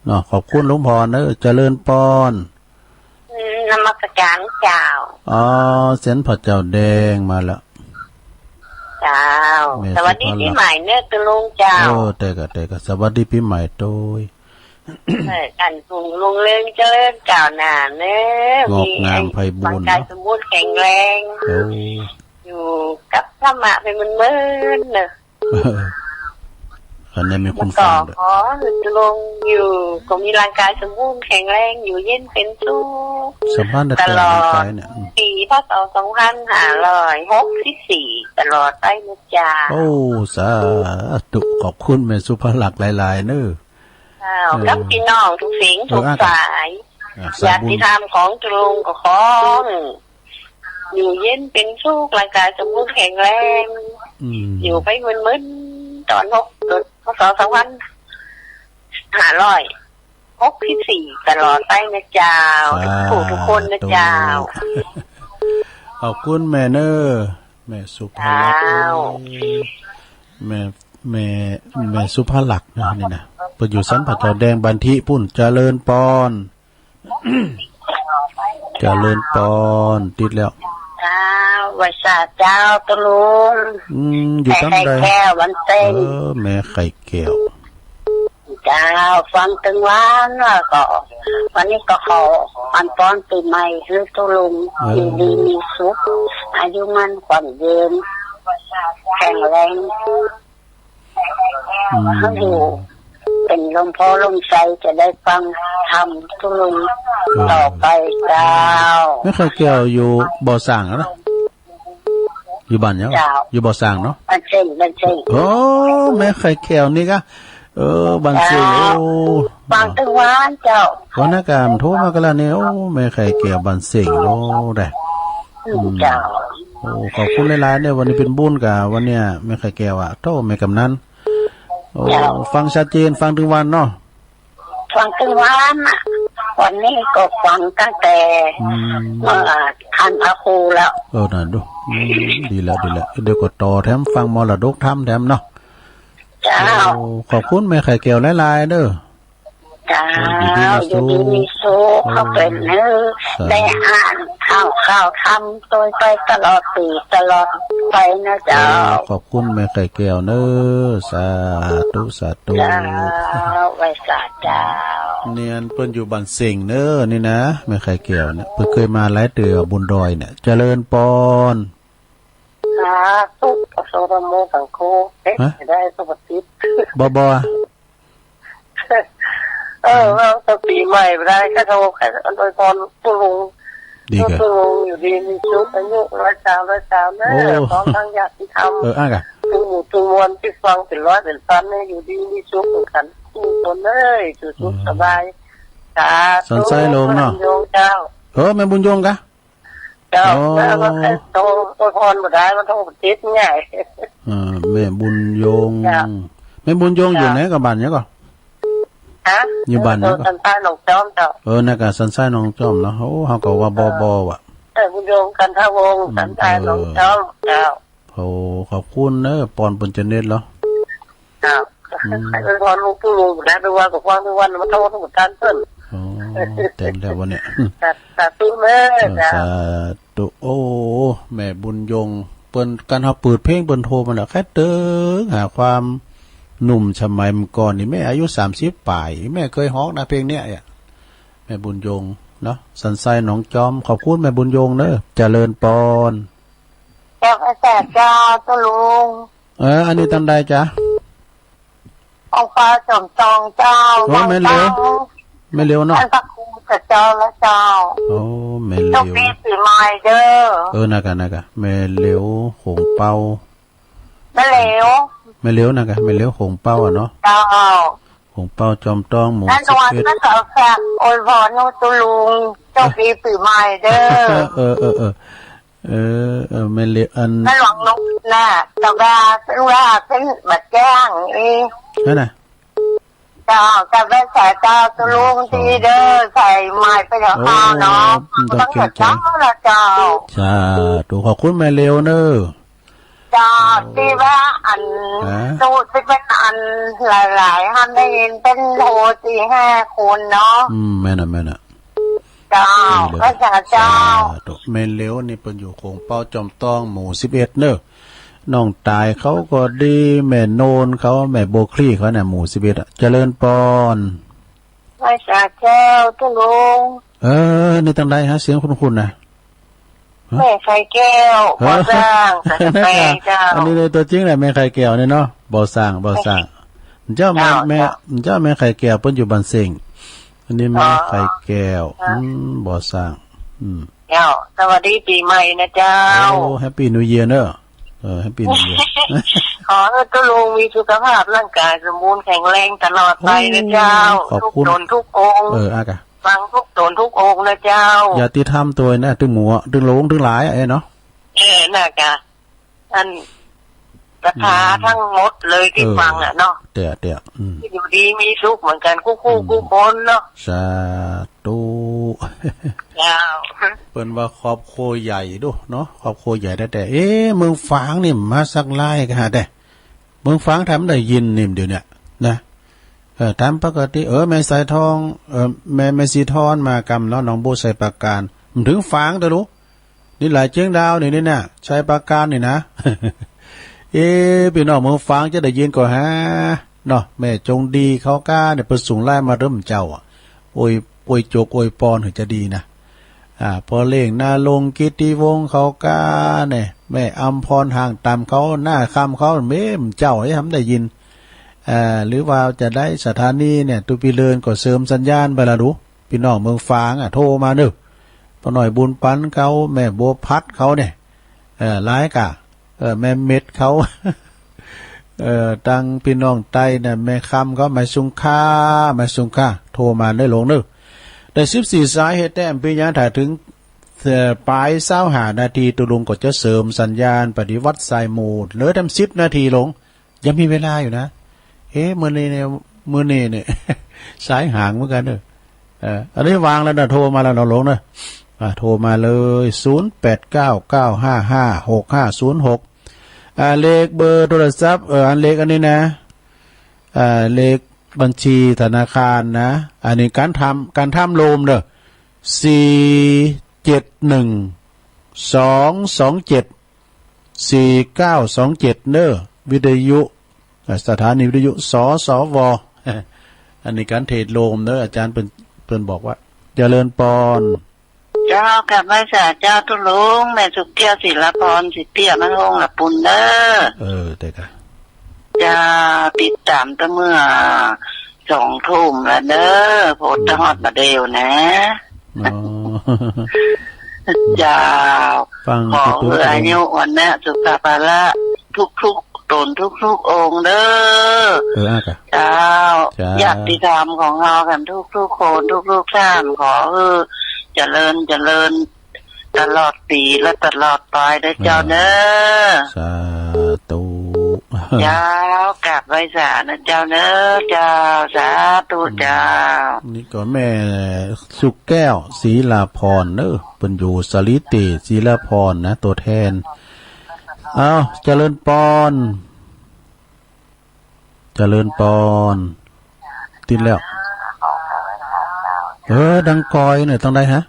เนาะ ขอบคุณหลวงพ่อเน่อ เจริญปอน อืม นมัสการเจ้า อ๋อ เสียงพระเจ้าแดงมาแล้ว เจ้า แม่สุภาลักษณ์ สวัสดีปี๋ใหม่เน่อตุ๊ลุงเจ้า เออ แต่ก็ แต่ก็ สวัสดีปี๋ใหม่ตวย เออ ก๋านรุ่งเรืองเจริญก้าวหน้าเน่อ งอกงามไพบูลย์ มีร่างก๋ายสมบูรณ์แข็งแรง เออ อยู่กับธรรมะไปเมินๆ เน่อ อันนี้มีคนฟังด้วย แล้วก็ขอหื้อตุ๊ลุงอยู่ ก็มีร่างก๋ายสมบูรณ์แข็งแรง อยู่เย็นเป๋นสุข สำคัญแต่ ตลอด ร่างก๋ายเนี่ย อืม ปี๋ พ.ศ. สองพันห้าร้อยหกสิบสี่ ตลอดไปนะเจ้า โอ้ สาธุ ขอบคุณแม่สุภาลักษณ์หลายๆ เน่อ เจ้า เออ กับปี้น้องทุกสิ่ง เออ ทุกฝ่าย อ่ะ อ่ะ ญาติธรรมของตุ๊ลุงก็ขอหื้อ อยู่เย็นเป๋นสุข ร่างก๋ายสมบูรณ์แข็งแรง อืม อยู่ไปเมินๆ ตลอดหก พ.ศ. สองพันห้าร้อยหกสิบสี่ ตลอดไปนะเจ้า สาธุ ทุกผู้ทุกคนนะเจ้า ขอบคุณแม่เน่อ แม่สุภาลักษณ์ เจ้า เอ้ย แม่ แม่ แม่สุภาลักษณ์นะ นี่นะ เปิ้นอยู่สันพระเจ้าแดง บันทิปุ้น เจริญปอน เจริญปอน ติดแล้ว เจ้า ไหว้สาเจ้าตุ๊ลุง อืม อยู่ตางใด แม่ไข่แก้ว วันเต็ง เออ แม่ไข่แก้ว เจ้า ฟังตึงวันแล้วก็ วันนี้ก็ขออวยปอนปี๋ใหม่หื้อตุ๊ลุง เออ อยู่ดีมีสุข อายุมั่นขวัญยืน แข็งแรง อืม หื้ออยู่เป๋นลมโพลมใส จะได้ฟังธรรมตุ๊ลุง เออ ต่อไปเจ้า แม่ไข่แก้วอยู่บ่อสร้างอะนะ อยู่บ้านหยัง เจ้า อยู่บ่อส่างเนาะ บ้านเส้ง บ้านเส้ง โอ้ แม่ไข่แก้วนี่กะ เออ บ้านเส้ง เจ้า โอ้ ฟังตึงวันเจ้า วันนั้นกะโทรมากั๋นละนี่ โอ้ แม่ไข่แก้วบ้านเส้ง โอ้ ได้ อืม อืม เจ้า โอ้ ขอบคุณหลายๆ เนี่ย วันนี้เป๋นบุญกะ วันเนี้ย แม่ไข่แก้วอะ โธ่ แม่กำนัน โอ้ เจ้า ฟังชัดเจน ฟังตึงวันเนาะ ฟังตึงวันน่ะ วันนี้ก็ฟังตั้งแต่ อืม เมื่อคันพระครูแล้ว เออ นั่นดู อืม ดีแล้ว ดีแล้ว เดี๋ยวก็ต่อแถมฟังมรดกธรรมแถมเนาะ เจ้า โอ้ ขอบคุณแม่ไข่แก้วหลายๆ เด้อ เจ้า โอ้ อยู่ดีมีสุข อยู่ดีมีสุข โอ้ เขาเป๋นเนอะ สาธุ ได้อ่านข่าว ข่าวธรรมโตยไปตลอดปี๋ตลอดไปนะเจ้า โอ้ ขอบคุณแม่ไข่แก้วเนอะ สาธุ สาธุ เจ้า ไหว้สาเจ้า เนี่ย เปิ้นอยู่บ้านเส้งเนอะ นี่นะ แม่ไข่แก้วเนี่ย เปิ้นเกยมาหลายเตื้อบุญดอยเนี่ย เจริญปอน สาธุ พระสงฆ์ธรรมโมสังโฆ เอ๊ะ ฮะ ได้สุขติ บ่ บ่ เออ ว่าจะปี๋ใหม่บ่ได้ ก็โทร ก็อวยพรตุ๊ลุง ดีเกิน ตุ๊ลุงอยู่ดีมีสุข อายุร้อยสาม ร้อยสามเนอะ โอ้ พร้อมทั้งญาติธรรม เออ อ่ะกะ ตุ๊หมู่ตุ๊มวลตี้ฟังเป๋นร้อยเป๋นพันเนี่ย อยู่ดีมีสุขเหมือนกั๋นกู้คนเอ้ย สุข เออ สบาย สาธุ สันทรายหลงเนาะ บุญยงเจ้า เออ แม่บุญยงกะ เจ้า โอ้ แล้วก็แค่โทรอวยพรบ่ได้ มันโทรบ่ติดง่าย เออ แม่บุญยง เจ้า แม่บุญยงอยู่ เจ้า ไหนก่อ บ้านหยังก่อ ฮะ อยู่บ้านหยังก่อ สันทรายหนองจอมเจ้า เออ นั่นกะ สันทรายหนองจอมเนาะ โอ้ เฮาก็ว่าบ่ เออ บ่ว่ะ เออ บุญยง กันทวงศ์ อืม สันทรายหนองจอม เออ เจ้า โอ้ ขอบคุณเนอะ ปอนเปิ้นจะเน็ตเหรอ เจ้า อืม ใครอวยพรหลวงปู่หลวงนะ ไปว่ากับฟังทุกวัน มาโทษทุกวันเปิ้น อ๋อ เต็มแล้ววันเนี้ย สา สาธุเนอะ เออ เจ้า สาธุ โอ้ แม่บุญยง เปิ้น กั๋นเฮาเปิดเพลงเปิ้นโทรมาแล้ว แค่เติงหาความหนุ่มสมัยเมื่อก่อนนี่ แม่อายุสามสิบป๋าย แม่เกยฮ้องนะเพลงเนี้ย แม่บุญยงเนาะ สันทรายหนองจอม ขอบคุณแม่บุญยงเนอะ เจริญปอน เจ้า พระสาเจ้า ตุ๊ลุง เออ อันนี้ตังใดจ๊ะ ของฟ้าสมปองเจ้า โอ้ แม่เหลียว แม่เหลียวเนาะ ท่านพระครูเจ้าและเจ้า โอ้ แม่เหลียว โชคดีปี๋ใหม่เด้อ เออ นั่นกะ นั่นกะ แม่เหลียว โขงเป๊า แม่เหลียว แม่เหลียวนั่นกะ แม่เหลียว โขงเป๊าอะเนาะ เจ้า โขงเป๊าจอมต้อง หมู่ นั่น สิบเอ็ด วันนั้นก็ฝากอวยพรตุ๊ลุง โชคดีปี๋ใหม่เด้อ เออ เออ เออ เออ เออ แม่เหลียว อัน แม่หลวงนกน่ะ แต่ว่าเพิ่นว่าเพิ่นบ่แจ้งอีก นั่นน่ะ เจ้า กับแม่สาเจ้าตุ๊ลุงตี้เด้อ ใส่ไม้ไปเถาะ โอ้ ข้าวเนาะ อืม ต้องเกรงใจ เจ้าละเจ้า สาธุ ขอบคุณแม่เหลียวเนอะ เจ้า ตี้ว่าอัน ฮะ ตู้ตี้เป๋นอันหลายๆ หันได้ยินเป๋นโทรสี่ห้าคนเนาะ อืม แม่นน่ะ แม่นน่ะ เจ้า ดีเลย พระสาเจ้า สาธุ แม่เหลียวนี่เปิ้นอยู่โขงเป๊าจอมต้อง หมู่ สิบเอ็ด เนอะ น้องตายเขาก็ดี แม่โนนเขา แม่บัวคลี่เขาน่ะ หมู่ สิบเอ็ด อะ เจริญปอน ไหว้สาเจ้าตุ๊ลุง เออ นี่ตังใดฮะ เสียงคุ้นๆ นะ ฮะ แม่ไข่แก้ว เออ บ่อส่าง สันกำแปงเจ้า อันนี้ในตัวจริงแหละ แม่ไข่แก้วนี่เนาะ บ่อส่าง บ่อส่าง เจ้าแม่ เจ้า แม่ เจ้า เจ้าแม่ไข่แก้วเปิ้นอยู่บ้านเส้ง อันนี้แม่ อ๋อ ไข่แก้ว ค่ะ อืม บ่อส่าง อืม เจ้า สวัสดีปี๋ใหม่นะเจ้า โอ้ Happy New Year เนอะ เออ Happy New Year ขอหื้อตุ๊ลุงมีสุขภาพร่างกายสมบูรณ์แข็งแรงตลอดไปนะเจ้า โอ้ ขอบคุณ ทุกต๋นทุกองค์ เออ อ่ะกะ ฟังทุกต๋นทุกองค์นะเจ้า ญาติธรรมตวยนะ ตึงหมู่อะ ตึงหลวงตึงหลายอะ เอ้ยเนาะ เออ น่ะกะ อัน ศรัทธา อืม ทั้งหมดเลยตี้ เออ ฟังอะเนาะ เตี้ย เตี้ย อืม อยู่ดีมีสุขเหมือนกั๋นกู้ อืม กู้คนเนาะ สาธุ เจ้า เปิ้นว่าครอบครัวใหญ่ดูเนาะ ครอบครัวใหญ่แต๊ๆ เอ๊ะ เมืองฝางนี่มาสักลายกะฮะ แต่เมืองฝางแถมได้ยินนี่เดี๋ยวเนี้ยนะ เออ ต๋ามปกติ เออ แม่สายทอง เออ แม่ แม่สีทอนมากำเนาะ หนองบัวไชยปราการ มันเถิงฝางเต๊อะลูก นี่หลายเจียงดาวนี่ นี่น่ะ ไชยปราการนี่นะ เอ๊ะ ปี้น้องเมืองฝางจะได้ยินก่อฮะ เนาะ แม่จงดีเขาก้าเนี่ย เปิ้นส่งไลน์มาเด้อเจ้าอะ อวย อวยจกอวยปอนหื้อจะดีนะ อ่า พ่อเล้ง ณรงค์ กิตติวงศ์เขาก้าเนี่ย แม่อำพร ห่างต่ำเขา หน้าค่ำเขา แม่เจ้า เอ๊ะ ทำได้ยิน อ่า หรือว่าจะได้สถานีเนี่ย ตุ๊ปี้เลินก็เสริมสัญญาณไปละดู ปี้น้องเมืองฝางอะ โทรมาเนอะ ป้าน้อยบุญปันเขา แม่บัวพัดเขาเนี่ย เออ หลายกะ เออ แม่เม็ดเขา เออ ตังพี่น้องใต้น่ะ แม่คำเขา หมายสุงค่า หมายสุงค่า โทรมาเน้อหลวงเน้อ ได้สิบสี่สาย เหตุแต้มปี๋ยัง ถ้าเถิง เอ่อ ป๋ายซาวห้านาที ตุ๊ลุงก็จะเสริมสัญญาณปฏิวัติสายหมู่ เหลือแต้มสิบนาทีหลวง ยังมีเวลาอยู่นะ เอ๊ะ มื้อนี้เนี่ย มื้อนี้เนี่ย สายห่างเหมือนกั๋นเน้อ เออ อันนี้วางแล้วนะ โทรมาแล้วนะหลวงนะ อ่ะ โทรมาเลย ศูนย์แปดเก้า เก้าห้าห้า หกห้าศูนย์หก อ่า เลขเบอร์โทรศัพท์ เออ อันเลขอันนี้นะ อ่า เลขบัญชีธนาคารนะ อันนี้ก๋านทำ ก๋านทำโลมเน้อ สี่เจ็ดหนึ่ง สองสองเจ็ด สี่เก้าสองเจ็ด เน้อ วิทยุ อ่า สถานีวิทยุ สสว อันนี้ก๋านเทศน์โลมเน้อ อาจ๋ารย์เปิ้น เปิ้นบอกว่า เจริญปอน เจ้า กราบไหว้สาเจ้าตุ๊ลุง แม่สุขแก้ว ศิลาพร ศรีเตี้ย มั่นคง ละปูนเน้อ เออ เต๊อะ เจ้า ติดต๋ามตั้งเมื่อสองทุ่มแล้วเน้อ โพสต์ตะฮอดบ่าเดี่ยวนะ อ๋อ เจ้า ฟัง ขอหื้ออายุ วัณณะ สุขะ พละ ทุกๆ ต๋นทุกๆ องค์เน้อ เออ อ่ะ เจ้า เจ้า ญาติธรรมของเฮากั๋นทุกๆ คน ทุกๆ ต้าน ขอหื้อเจริญ เจริญ ตลอดปี๋และตลอดไปเน้อเจ้าเน้อ สาธุ เจ้า กราบไหว้สาเน้อเจ้าเน้อ เจ้า สาธุเจ้า นี่ก็แม่สุขแก้ว ศิลาพรเน้อ เปิ้นอยู่สาลีเตศ ศิลาพรนะ ตั๋วแทน เอ้า เจริญปอน เจริญปอน ติดแล้ว เออ ดังกอยเน้อ ตังใดฮะ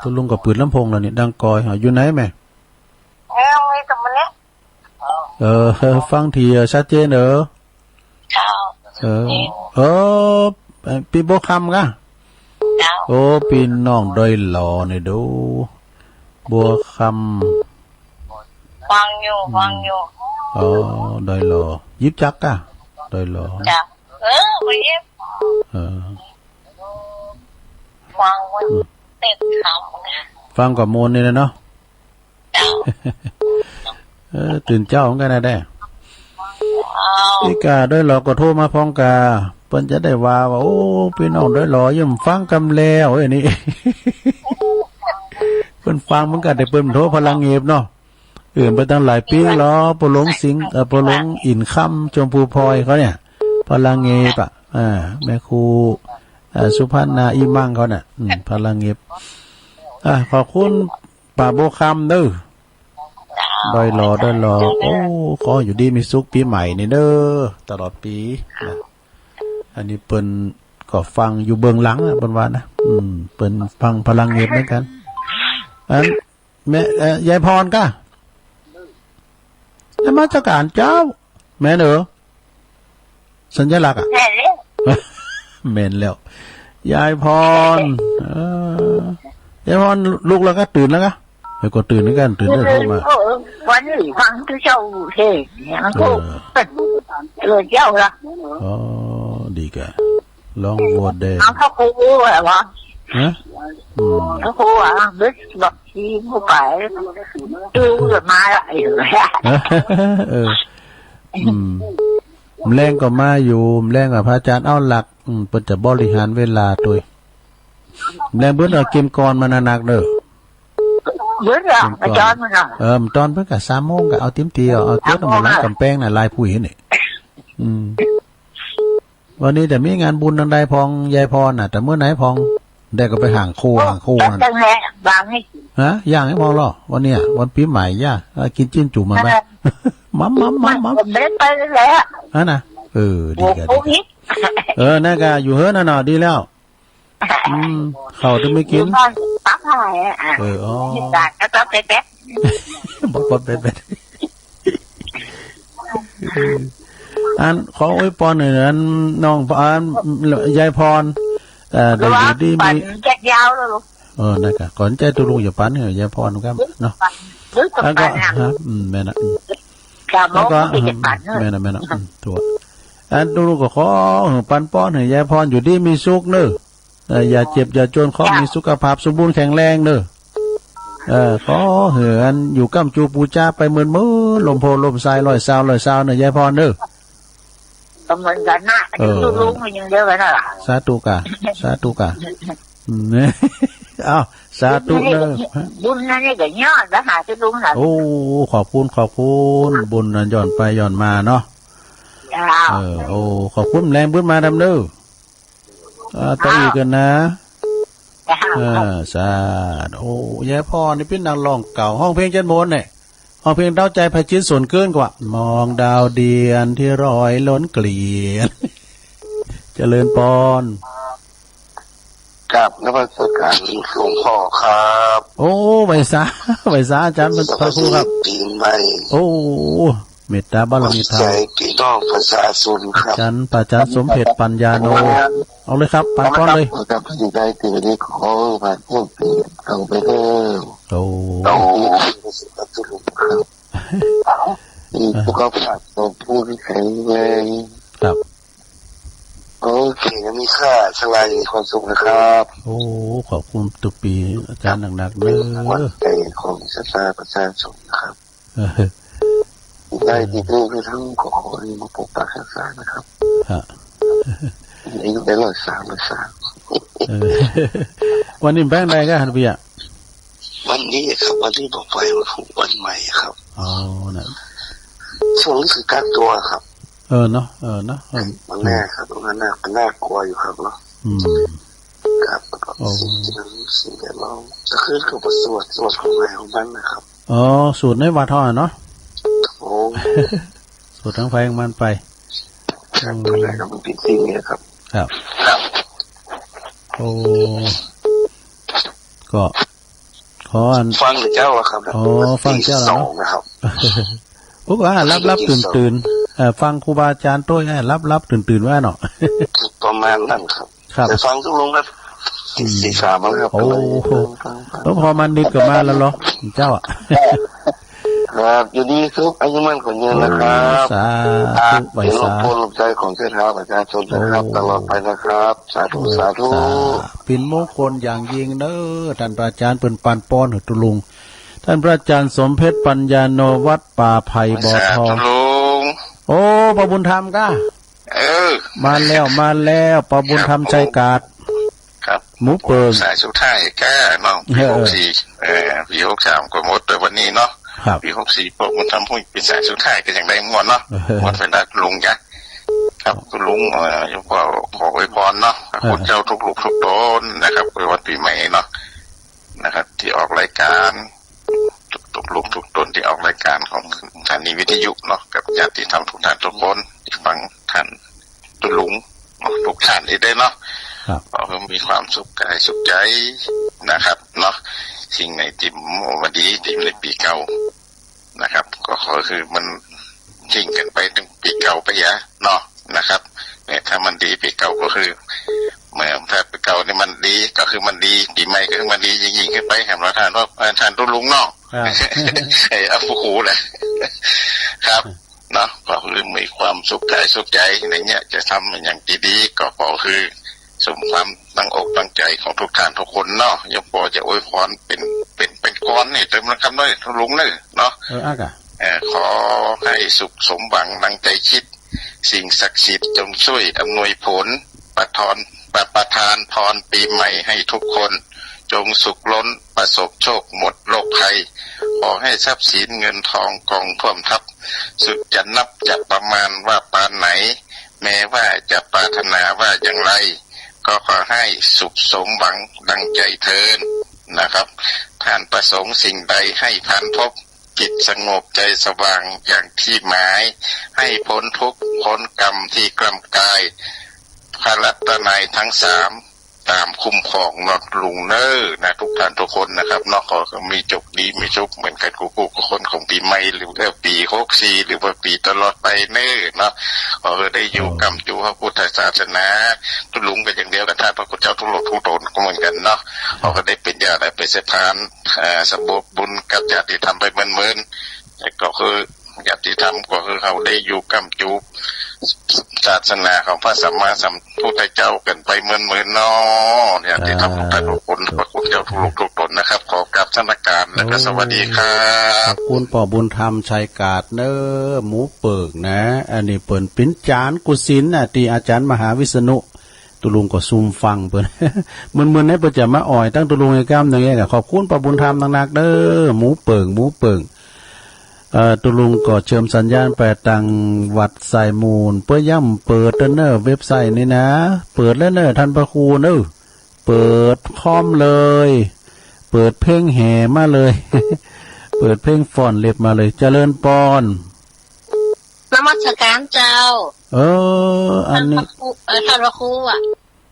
ตุ๊ลุงก็ปืดลำโพงแล้วนี่ ดังกอย อยู่ไหนแม่ เออ ฟังตี้ชัดเจนเออ เจ้า เออ เออ ปี้บัวคำก่ะ เจ้า โอ้ ปี้น้องดอยหล่อนี่ดู บัวคำ ฟังอยู่ ฟังอยู่ อ๋อ ดอยหล่อ ยิบจักก่ะ ดอยหล่อ เจ้า เออ บ่ยิบ เออ ฟังมัน อืม เต็มคำนะ ฟังก็ม่วนนี่แหละเนาะ เจ้า เออ ตื่นเจ๊าเหมือนกั๋นนะแด้ เจ้า อีกาดอยหล่อก็โทรมาพ่องกา เปิ้นจะได้ว่า ว่า โอ้ ปี้น้องดอยหล่อ เยี่ยมฟังกำแล้ว เอ้ย นี่ เปิ้นฟังเหมือนกั๋น แต่เปิ้นโทรพลังเงบเนาะ เออ ไปตั้งหลายปี๋แล้ว ป้อหลวงสิงห์ เอ่อ ป้อหลวงอินคำ ชมพูพลอยเขาเนี่ย พลังเงบอะ อ่า แม่ครู อ่า สุพรรณา อิมังเขาเนี่ย อืม พลังเงบ อ่า ขอบคุณป้าบัวคำเน้อ ดอยหล่อ ดอยหล่อ โอ้ ขออยู่ดีมีสุขปี๋ใหม่นี่เน้อ ตลอดปี๋นะ อันนี้เปิ้นก็ฟังอยู่เบื้องหลังอะ เปิ้นว่านะ อืม เปิ้นฟังพลังเงบเหมือนกั๋น อัน แม่ เอ่อ ยายพรก่ะ นมัสก๋านเจ้า แม่นเออ สัญลักษณ์อะ แม่นแล้ว แม่นแล้ว ยายพร เออ ยายพรลุกแล้วก่ะ ตื่นแล้วก่ะ เดี๋ยวก็ตื่นเหมือนกั๋น ตื่นได้โทรมา เออ วันนี้ฟังตุ๊เจ้าเทศน์เนี่ย มันก็ เออ เออ เจ้าละ อ๋อ ดีก่ะ ลองโหวตแดง เอาพระครูเหรอวะ ฮะ อืม พระครูอ่ะ บึกบอก ดีบ่ไป ดูจะมาละ เออ เออ อืม แมลงก็มาอยู่ แมลงกับพระอาจารย์เอาหลัก อืม เปิ้นจะบริหารเวลาตวย แมลงเปิ้นเอาเกมกรมาหนักๆ เน้อ เปิ้นเอา เกมกร มาจอนมันเนาะ เออ มันตอนเปิ้นก็สามโมงก็เอาเต็มตี้ เอา เอาเตี้ย สามโมง มาล้าง อะ ก๋ำแปงน่ะ ลายผุยนี่ อืม วันนี้จะมีงานบุญตังใดพ่อง ยายพรน่ะ แต่เมื่อไหนพ่อง ได้ก็ไปหางโค โอ้ หางโคนั่น ตั้งแต่วางนี่ ฮะ ย่างหื้อพ่องลอ วันเนี้ย วันปี๋ใหม่ย่า เออ กิ๋นจิ้มจุ่มมาไหม เออ มัม มัม มัม มัม ไม่ได้ไปแล้ว ฮะนะ เออ ดีก่ะ โอ้ ดีก่ะ โควิด เออ นั่นก่ะ อยู่เฮือนน่ะเนาะ ดีแล้ว อืม ข้าวตึงไม่กิ๋น อยู่บ้านปั๊บหายอ่ะ เออ อ๋อ บรรยากาศก็ต้องไปแป๊บ บอกว่าไปแป๊บ อันขออวยปอนหน่อย อันน้อง อันยายพร เอ่อ ได้อยู่ดีมี ปันแก๊สยาวแล้วลูก เออ นั่นก่ะ ก่อนจะตุ๊ลุงอย่าปันเหอะ ยายพรครับ เนาะ แล้วก็ ฮะ อืม แม่นน่ะ อืม แล้วก็ อืม แม่นน่ะ แม่นน่ะ อืม ถูก อันตุ๊ลุงก็ขอ เออ ปันปอนให้ยายพรอยู่ดีมีสุขเน้อ เอ่อ อย่าเจ็บอย่าจน ขอมีสุขภาพสมบูรณ์แข็งแรงเน้อ เออ ขอหื้ออันอยู่ก้ำจูปู๋จาไปเมินๆ ล่มโพธิ์ล่มไทร ร้อยซาว ร้อยซาวเน่อ ยายพรเน่อ ก็เหมือนกั๋นนะ เออ ลุงๆ มันอย่างเดียวกั๋นน่ะ สาธุก่า สาธุก่า อืม เอ้า สาธุเน่อ บุญนั่นนี่ก็ย้อนไปหาตี้ลุงน่ะ โอ้ ขอบคุณ ขอบคุณ บุญนั้นย้อนไปย้อนมาเนาะ เจ้า เออ โอ้ ขอบคุณ แลงบุญมาดำเน่อ อ่า ต่ออีกกั๋นนะ เจ้า เออ สาธุ โอ้ ยายพรนี่เป๋นนักฮ้องเก่า ฮ้องเพลงจันทร์โมนเนี่ย ฮ้องเพลงดาวใจ ไพจิตร สวนเกินกว่า มองดาวเดือนที่ลอยล้นเกวียน เจริญพร กราบนมัสการหลวงพ่อครับ โอ้ ไหว้สา ไหว้สาอาจ๋ารย์พระครูครับ สวัสดีปี๋ใหม่ โอ้ เมตตาบารมีธรรม ขอบใจ๋ปี้น้องประชาชนครับ อาจ๋ารย์ พระอาจ๋ารย์สมเพชร ปัญญาโน เอาเลยครับ ปันป้อนเลย ครับ ดีใจ๋ตี้วันนี้ขอผ่านพ้นปี๋เก่าไปเน่อ โอ้ โอ้ ครับ มีสุขภาพสมบูรณ์แข็งแรง ครับ โอเค ยังมีค่าสลายมีความสุขนะครับ โอ้ ขอบคุณตุ๊กปี๋อาจ๋ารย์นักๆ เน่อ ขวัญใจ๋ของศรัทธาประชาชนนะครับ เออ ได้ติดลูกให้ทั้งขอให้มาปกปักรักษานะครับ ฮะ อายุได้ร้อยสาม ร้อยสาม เออ วันนี้แบ่งได้ก็หันเปีย วันนี้ครับ วันนี้บ่ไป วันพรุ่ง วันใหม่ครับ อ๋อ น่ะ ช่วงนี้คือกักตัวครับ เออ เนาะ เออ เนาะ เออ มันน่าครับ มันน่า มันน่ากลัวอยู่ครับเนาะ อืม ครับ โอ้ สิ่งที่มัน สิ่งแวดล้อม ก็คือเขาก็สวด สวดของใครของมันนะครับ อ๋อ สวดในวัดเฮาอะเนาะ โอ้ สวดของใผของมันไป ครับ อืม ตัวไหนก็มันเป็นสิ่งนี้ครับ ครับ ครับ โอ้ ก็ ขออัน ฟังเจ้าอะครับ อ๋อ ฟังเจ้าแล้วเนาะ ตีสองนะครับ โอ้ ก็หลับๆ ตื่นๆ เอ่อ ฟังครูบาอาจ๋ารย์โต้ย หลับๆ ตื่นๆ ว่าเนาะ ประมาณนั้นครับ ครับ แต่ฟังทุกลงครับ อืม ตีสามแล้วครับ โอ้โห ฟังๆๆ หลวงพ่อมานิดก็มาแล้วเหรอ เจ้าอะ ครับ อยู่ดีสุข อายุมั่นขวัญยืนนะครับ โอ้ สาธุ อ่า ไหว้สา เป็นร่มโพธิ์ร่มไทรของเจ้าท้าวประชาชนนะครับ โอ้ ตลอดไปนะครับ สาธุ โอ้ สาธุ สา เป็นมงคลอย่างยิ่งเน้อ ท่านพระอาจ๋ารย์เปิ้นปันป้อนหื้อตุ๊ลุง ท่านพระอาจ๋ารย์สมเพชร ปัญญาโน วัดป่าไผ่บ่อทอง สาธุลุง โอ้ ป้าบุญธรรมก้า เออ มาแล้ว มาแล้ว ป้าบุญธรรม ครับ ชัยกาด ครับ หมูเปิง สายสุดท้ายก้าเนาะ ปี๋ เออ หกสี่ เอ่อ ปี๋หกสามก็หมดไปวันนี้เนาะ ครับ ปี๋หกสี่ ป้าบุญธรรมพูดเป๋นสายสุดท้ายก็ยังได้ม่วนเนาะ เออ ม่วนไปได้ลุงจ้ะ ครับ คุณลุง เอ่อ ยังขอ ขออวยพรเนาะ เออ คุณเจ้าทุกลูกทุกต๋นนะครับ อวยพรปี๋ใหม่เนาะ นะครับ ตี้ออกรายก๋าน ทุกๆ ลูกทุกต๋นตี้ออกรายก๋านของสถานีวิทยุเนาะ กับญาติธรรมทุกท่านทุกคนตี้ฟังท่านตุ๊ลุงเนาะ ทุกท่านนี้ด้วยเนาะ ครับ ขอหื้อมีความสุขก๋ายสุขใจ๋นะครับเนาะ สิ่งไหนตี้บ่ดีตี้ในปี๋เก่านะครับ ก็ขอหื้อมันทิ้งกั๋นไปตึงปี๋เก่าไปเหียเนาะ นะครับ เนี่ย ถ้ามันดีปี๋เก่าก็คือ เมื่อถ้าปี๋เก่านี่มันดีก็คือมันดี ปี๋ใหม่ก็คือมันดียิ่งๆ ขึ้นไป แหมเนาะ ท่านว่า เอ่อ ท่านตุ๊ลุงเนาะ ครับ เอ้ย เอาผู้หูแหละ ครับ เนาะ ก็คือมีความสุขก๋ายสุขใจ๋ ในเนี้ย จะทำอย่างดีๆ ก็ขอคือสมความตั้งอกตั้งใจ๋ของทุกท่านทุกคนเนาะ ยมป้อจะอวยพรเป๋น เป๋น เป๋นก้อนนี่เติมนะครับเนาะ ตุ๊ลุงเนาะ เออ อ่ะกะ เอ่อ ขอหื้อสุขสมหวังดังใจ๋คิด สิ่งศักดิ์สิทธิ์จงช่วยอำนวยผล ประทาน ประ ประทานพรปี๋ใหม่ให้ทุกคน จงสุขล้นประสบโชคหมดโรคภัย ขอให้ทรัพย์สินเงินทองกองท่วมทัพ สุดจะนับจะประมาณว่าปานไหน แม้ว่าจะปรารถนาว่าอย่างไร ก็ขอให้สุขสมหวังดังใจ๋เทอญนะครับ ท่านประสงค์สิ่งใดให้พลันพบ จิตสงบใจ๋สว่างอย่างที่หมาย ให้พ้นทุกข์พ้นกรรมที่กล้ำกาย พระรัตนตรัยทั้งสามต๋ามคุ้มครองเนาะลุงเน้อนะ ทุกท่านทุกคนนะครับเนาะ ขอมีโจคดีมีสุขเหมือนกั๋นกู้ๆ คนของปี๋ใหม่ หรือว่าปี๋หกสี่ หรือว่าปี๋ตลอดไปเน้อเนาะ ขอหื้อได้อยู่ก้ำจู๋พระพุทธศาสนา ตุ๊ลุงก็อย่างเดียวกั๋น ท่านพระคุณเจ้าทุกลูกทุกต๋นก็เหมือนกั๋นเนาะ ขอหื้อได้เป๋นญาติได้เป๋นสะพาน เอ่อ สมบูรณ์บุญกับญาติธรรมไปเมินๆ แล้วก็คือญาติธรรมก็คือเฮาได้อยู่ก้ำจู๋ ศาสนาของพระสัมมาสัมพุทธเจ้ากั๋นไปเมินๆ เนาะ เนี่ย ตี้ทำบุญไป ขอบคุณ ขอบคุณเจ้าทุกๆ ต๋นนะครับ ขอกราบนมัสก๋าน แล้วก็สวัสดีครับ ขอบคุณป้อบุญธรรม ชัยกาดเน่อ หมูเปิ่งนะ อันนี้เปิ้นเป๋นจารย์กุศิลป์น่ะ ตี้อาจ๋ารย์มหาวิษณุ ตุ๊ลุงก็ซุ่มฟังเปิ้น เมินๆ เนี่ยเปิ้นจะมาอ่อยตังตุ๊ลุงไอ้ก้ำหนึ่งเองอะ ขอบคุณป้อบุญธรรมนักๆ เน่อ หมูเปิ่ง หมูเปิ่ง เอ่อ ตุ๊ลุงก็เชิญสัญญาณไปตังวัดทรายมูล เปื้อย้ำเปิดเน่อ เว็บไซต์นี่นะ เปิดแล้วเน่อ ท่านพระครูเน่อ เปิดคอมเลย เปิดเพลงแห่มาเลย เปิดเพลงฟ้อนเล็บมาเลย เจริญปอน นมัสก๋านเจ้า เออ อันนี้ ท่านพระครู เอ่อ ท่านพระครูอะ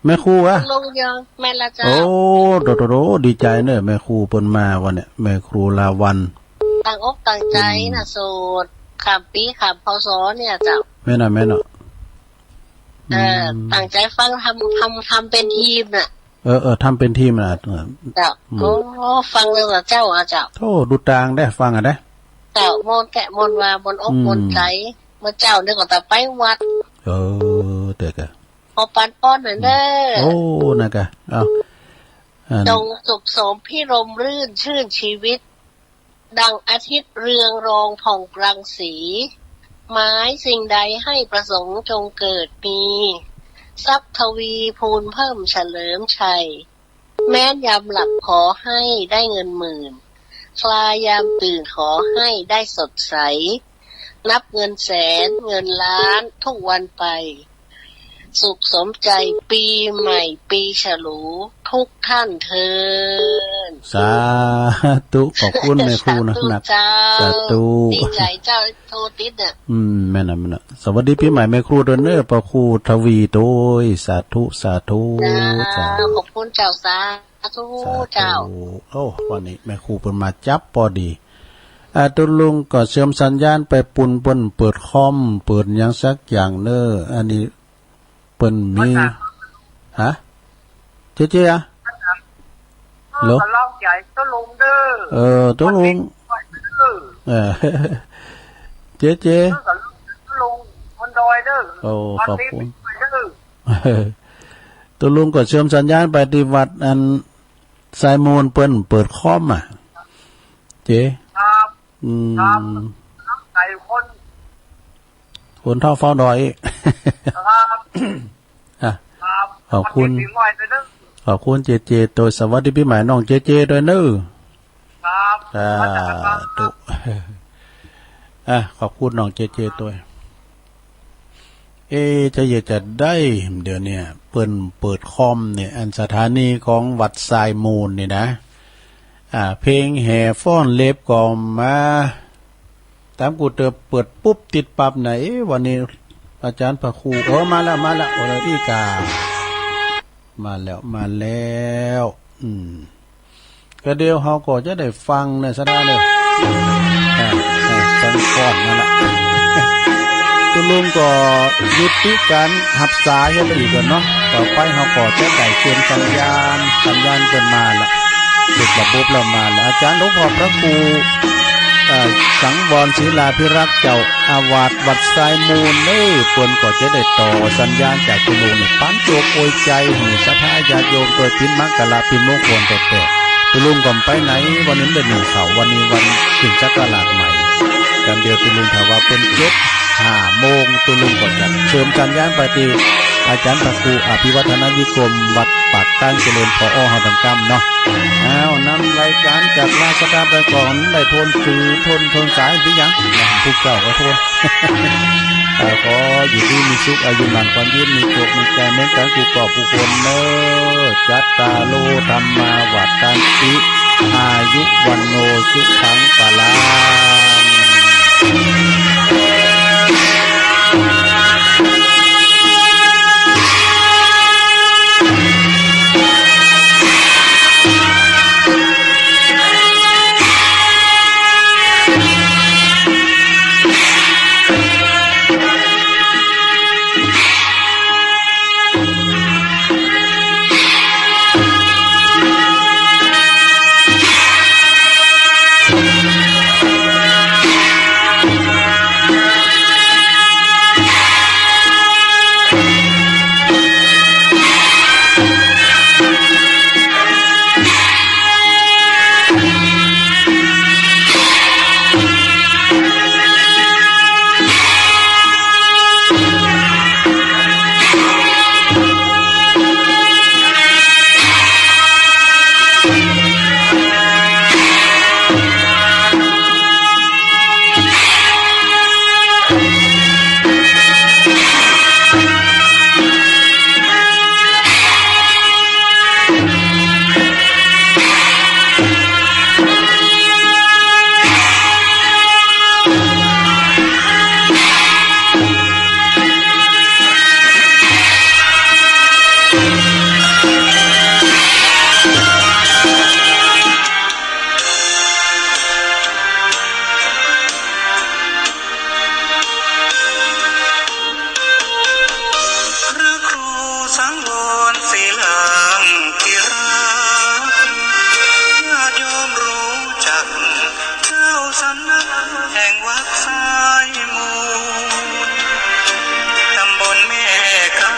แม่ครูอะ ลุงยอง แม่นละเจ้า โอ้ โตๆๆ ดีใจ๋เน่อ แม่ครูเปิ้นมาวันเนี่ย แม่ครูลาวัณ ตั้งอกตั้งใจ๋นะ อืม สวดข้ามปี๋ข้าม พ.ศ. เนี่ยเจ้า แม่นน่ะ แม่นน่ะ เออ อืม ตั้งใจ๋ฟัง ทำ ทำ ทำเป๋นทีมน่ะ เออ เออ ทำเป๋นทีมน่ะ เออ เจ้า อืม โอ้ ฟังแล้วเจ้าอะเจ้า โธ่ ดูตางได้ ฟังอะได้ เจ้า ม่วนแต๊ ม่วนว่า ม่วนอก อืม ม่วนใจ๋ เมื่อเจ๊านี่ก็ตะไปวัด เออ เต๊อะ ขอปันปอนหน่อยเน่อ อืม โอ้ นะกะ เอา อ่า จงสุขสมพิรมรื่นชื่นชีวิต ดังอาทิตย์เรืองรองผ่องรังสี หมายสิ่งใดให้ประสงค์จงเกิดมี ทรัพย์ทวีพูนเพิ่มเฉลิมชัย แม้นยามหลับขอให้ได้เงินหมื่น คลายยามตื่นขอให้ได้สดใส นับเงินแสนเงินล้านทุกวันไป สุขสมใจ๋ปี๋ใหม่ปี๋ฉลูทุกท่านเทอญ สาธุ ขอบคุณแม่ครูนะ สาธุ นะ เจ้า สาธุ ดีใจ๋เจ้า โทรติดเนี่ย อืม แม่นน่ะ แม่นน่ะ สวัสดีปี๋ใหม่แม่ครูตวยเน่อ ป้อครูทวีตวย สาธุ สาธุ เจ้า เจ้า ขอบคุณเจ้า สาธุ สาธุ เจ้า โอ้ วันนี้แม่ครูเปิ้นมาจับปอดี อ่า ตุ๊ลุงก็เชิญสัญญาณไปปูนเปิ้นเปิดคอม เปิดหยังสักอย่างเน่อ อันนี้เปิ้นมี ฮะ เจ๊เจ๊อะ ฮัลโหล ก็ลองใจ๋ตุ๊ลุงเน่อ เออ ตุ๊ลุง เออ เจ๊เจ๊ ตุ๊ลุงบนดอยเน่อ โอ้ ขอบคุณ ตุ๊ลุงก็เชิญสัญญาณไปตี้วัดอันทรายมูลเปิ้นเปิดคอมอะ เจ๊ ครับ อืม ครับ ใจ๋คน คนเฒ่าเฝ้าดอย ครับ อ่ะ ครับ ขอบคุณ ขอบคุณเจ๊เจ๊ตวย สวัสดีปี๋ใหม่น้องเจ๊เจ๊ตวยเน่อ ครับ สาธุ อ่ะ ขอบคุณน้องเจ๊เจ๊ตวย เอ๊ะ จะเยียะจะได้ เดี๋ยวเนี่ย เปิ้นเปิดคอมเนี่ย อันสถานีของวัดทรายมูลนี่นะ อ่า เพลงแห่ฟ้อนเล็บก็มา ต๋ามกูเติบเปิดปุ๊บติดปั๊บนะ เอ๊ะ วันนี้อาจ๋ารย์พระครู เออ มาแล้ว มาแล้ว โอลาลิกา มาแล้ว มาแล้ว อืม ก็เดี๋ยวเฮาก็จะได้ฟังในสถานี อ่า อ่า ฟังก่อนนั่นแหละ ตุ๊ลุงก็ยุติก๋านฮับสายเฮาไปอีกก่อนเนาะ ต่อไปเฮาก็จะได้เตรียมสัญญาณ สัญญาณเปิ้นมาละ เสร็จระบบแล้วมาละ อาจ๋ารย์หลวงพ่อพระครู เอ่อ สังวรศิลาภิรักษ์เจ้าอาวาสวัดทรายมูลเน่อ เปิ้นก็จะได้ต่อสัญญาณจากตุ๊ลุงนี่ ปันโจกอวยใจ๋หื้อศรัทธาญาติโยมตวย ปิณมังกละ ปิณมงคลแต๊ๆ ตุ๊ลุงก็บ่ไปไหน วันนี้มันได้นึ่งข้าว วันนี้วันขึ้นศักราชใหม่ กันเดี๋ยวตุ๊ลุงถ้าว่าเปิ้นเจ็ด ห้าโมง ตุ๊ลุงก็จะเชิญสัญญาณไปตี้อาจ๋ารย์พระครูอภิวัฒนวิกรม วัดปากตานเจริญ ผอ.เฮาตังก้ำเนาะ อ้าว นำรายก๋านจากราชดาไปก่อน ได้โทนสื่อ โทน โทนสาย ปี้หยัง ผู้เจ้าก็โทน เอ่อ ขออยู่ดีมีสุข อายุหมั้นขวัญยืน มีโจคมีใจ๋เหมือนกั๋นกู้กู้คนเน่อ จัตตาโร ธัมมา วัฑฒันติ อายุ วัณโณ สุขัง พลัง แห่งวัดสายมูล ต๋ำบลแม่กา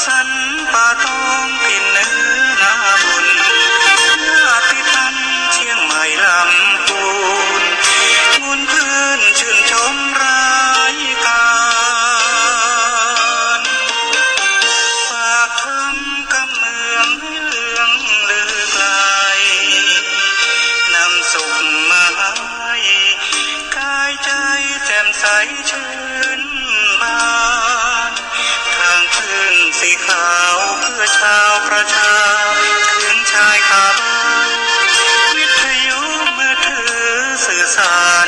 สันป่าตอง ถิ่นเหนือนาบุญ ญาติธรรมเชียงใหม่ลำพูน มวลพื้นชื่นชมรายก๋าน ฝากธรรมกำเมืองเรื่องลือไกล นำสุขมาให้ ก๋ายใจ๋แจ่มใสชื่นบาน ทางคลื่นสีขาวเพื่อชาวประชา ถึงชายคาบ้าน วิทยุมือถือสื่อสาร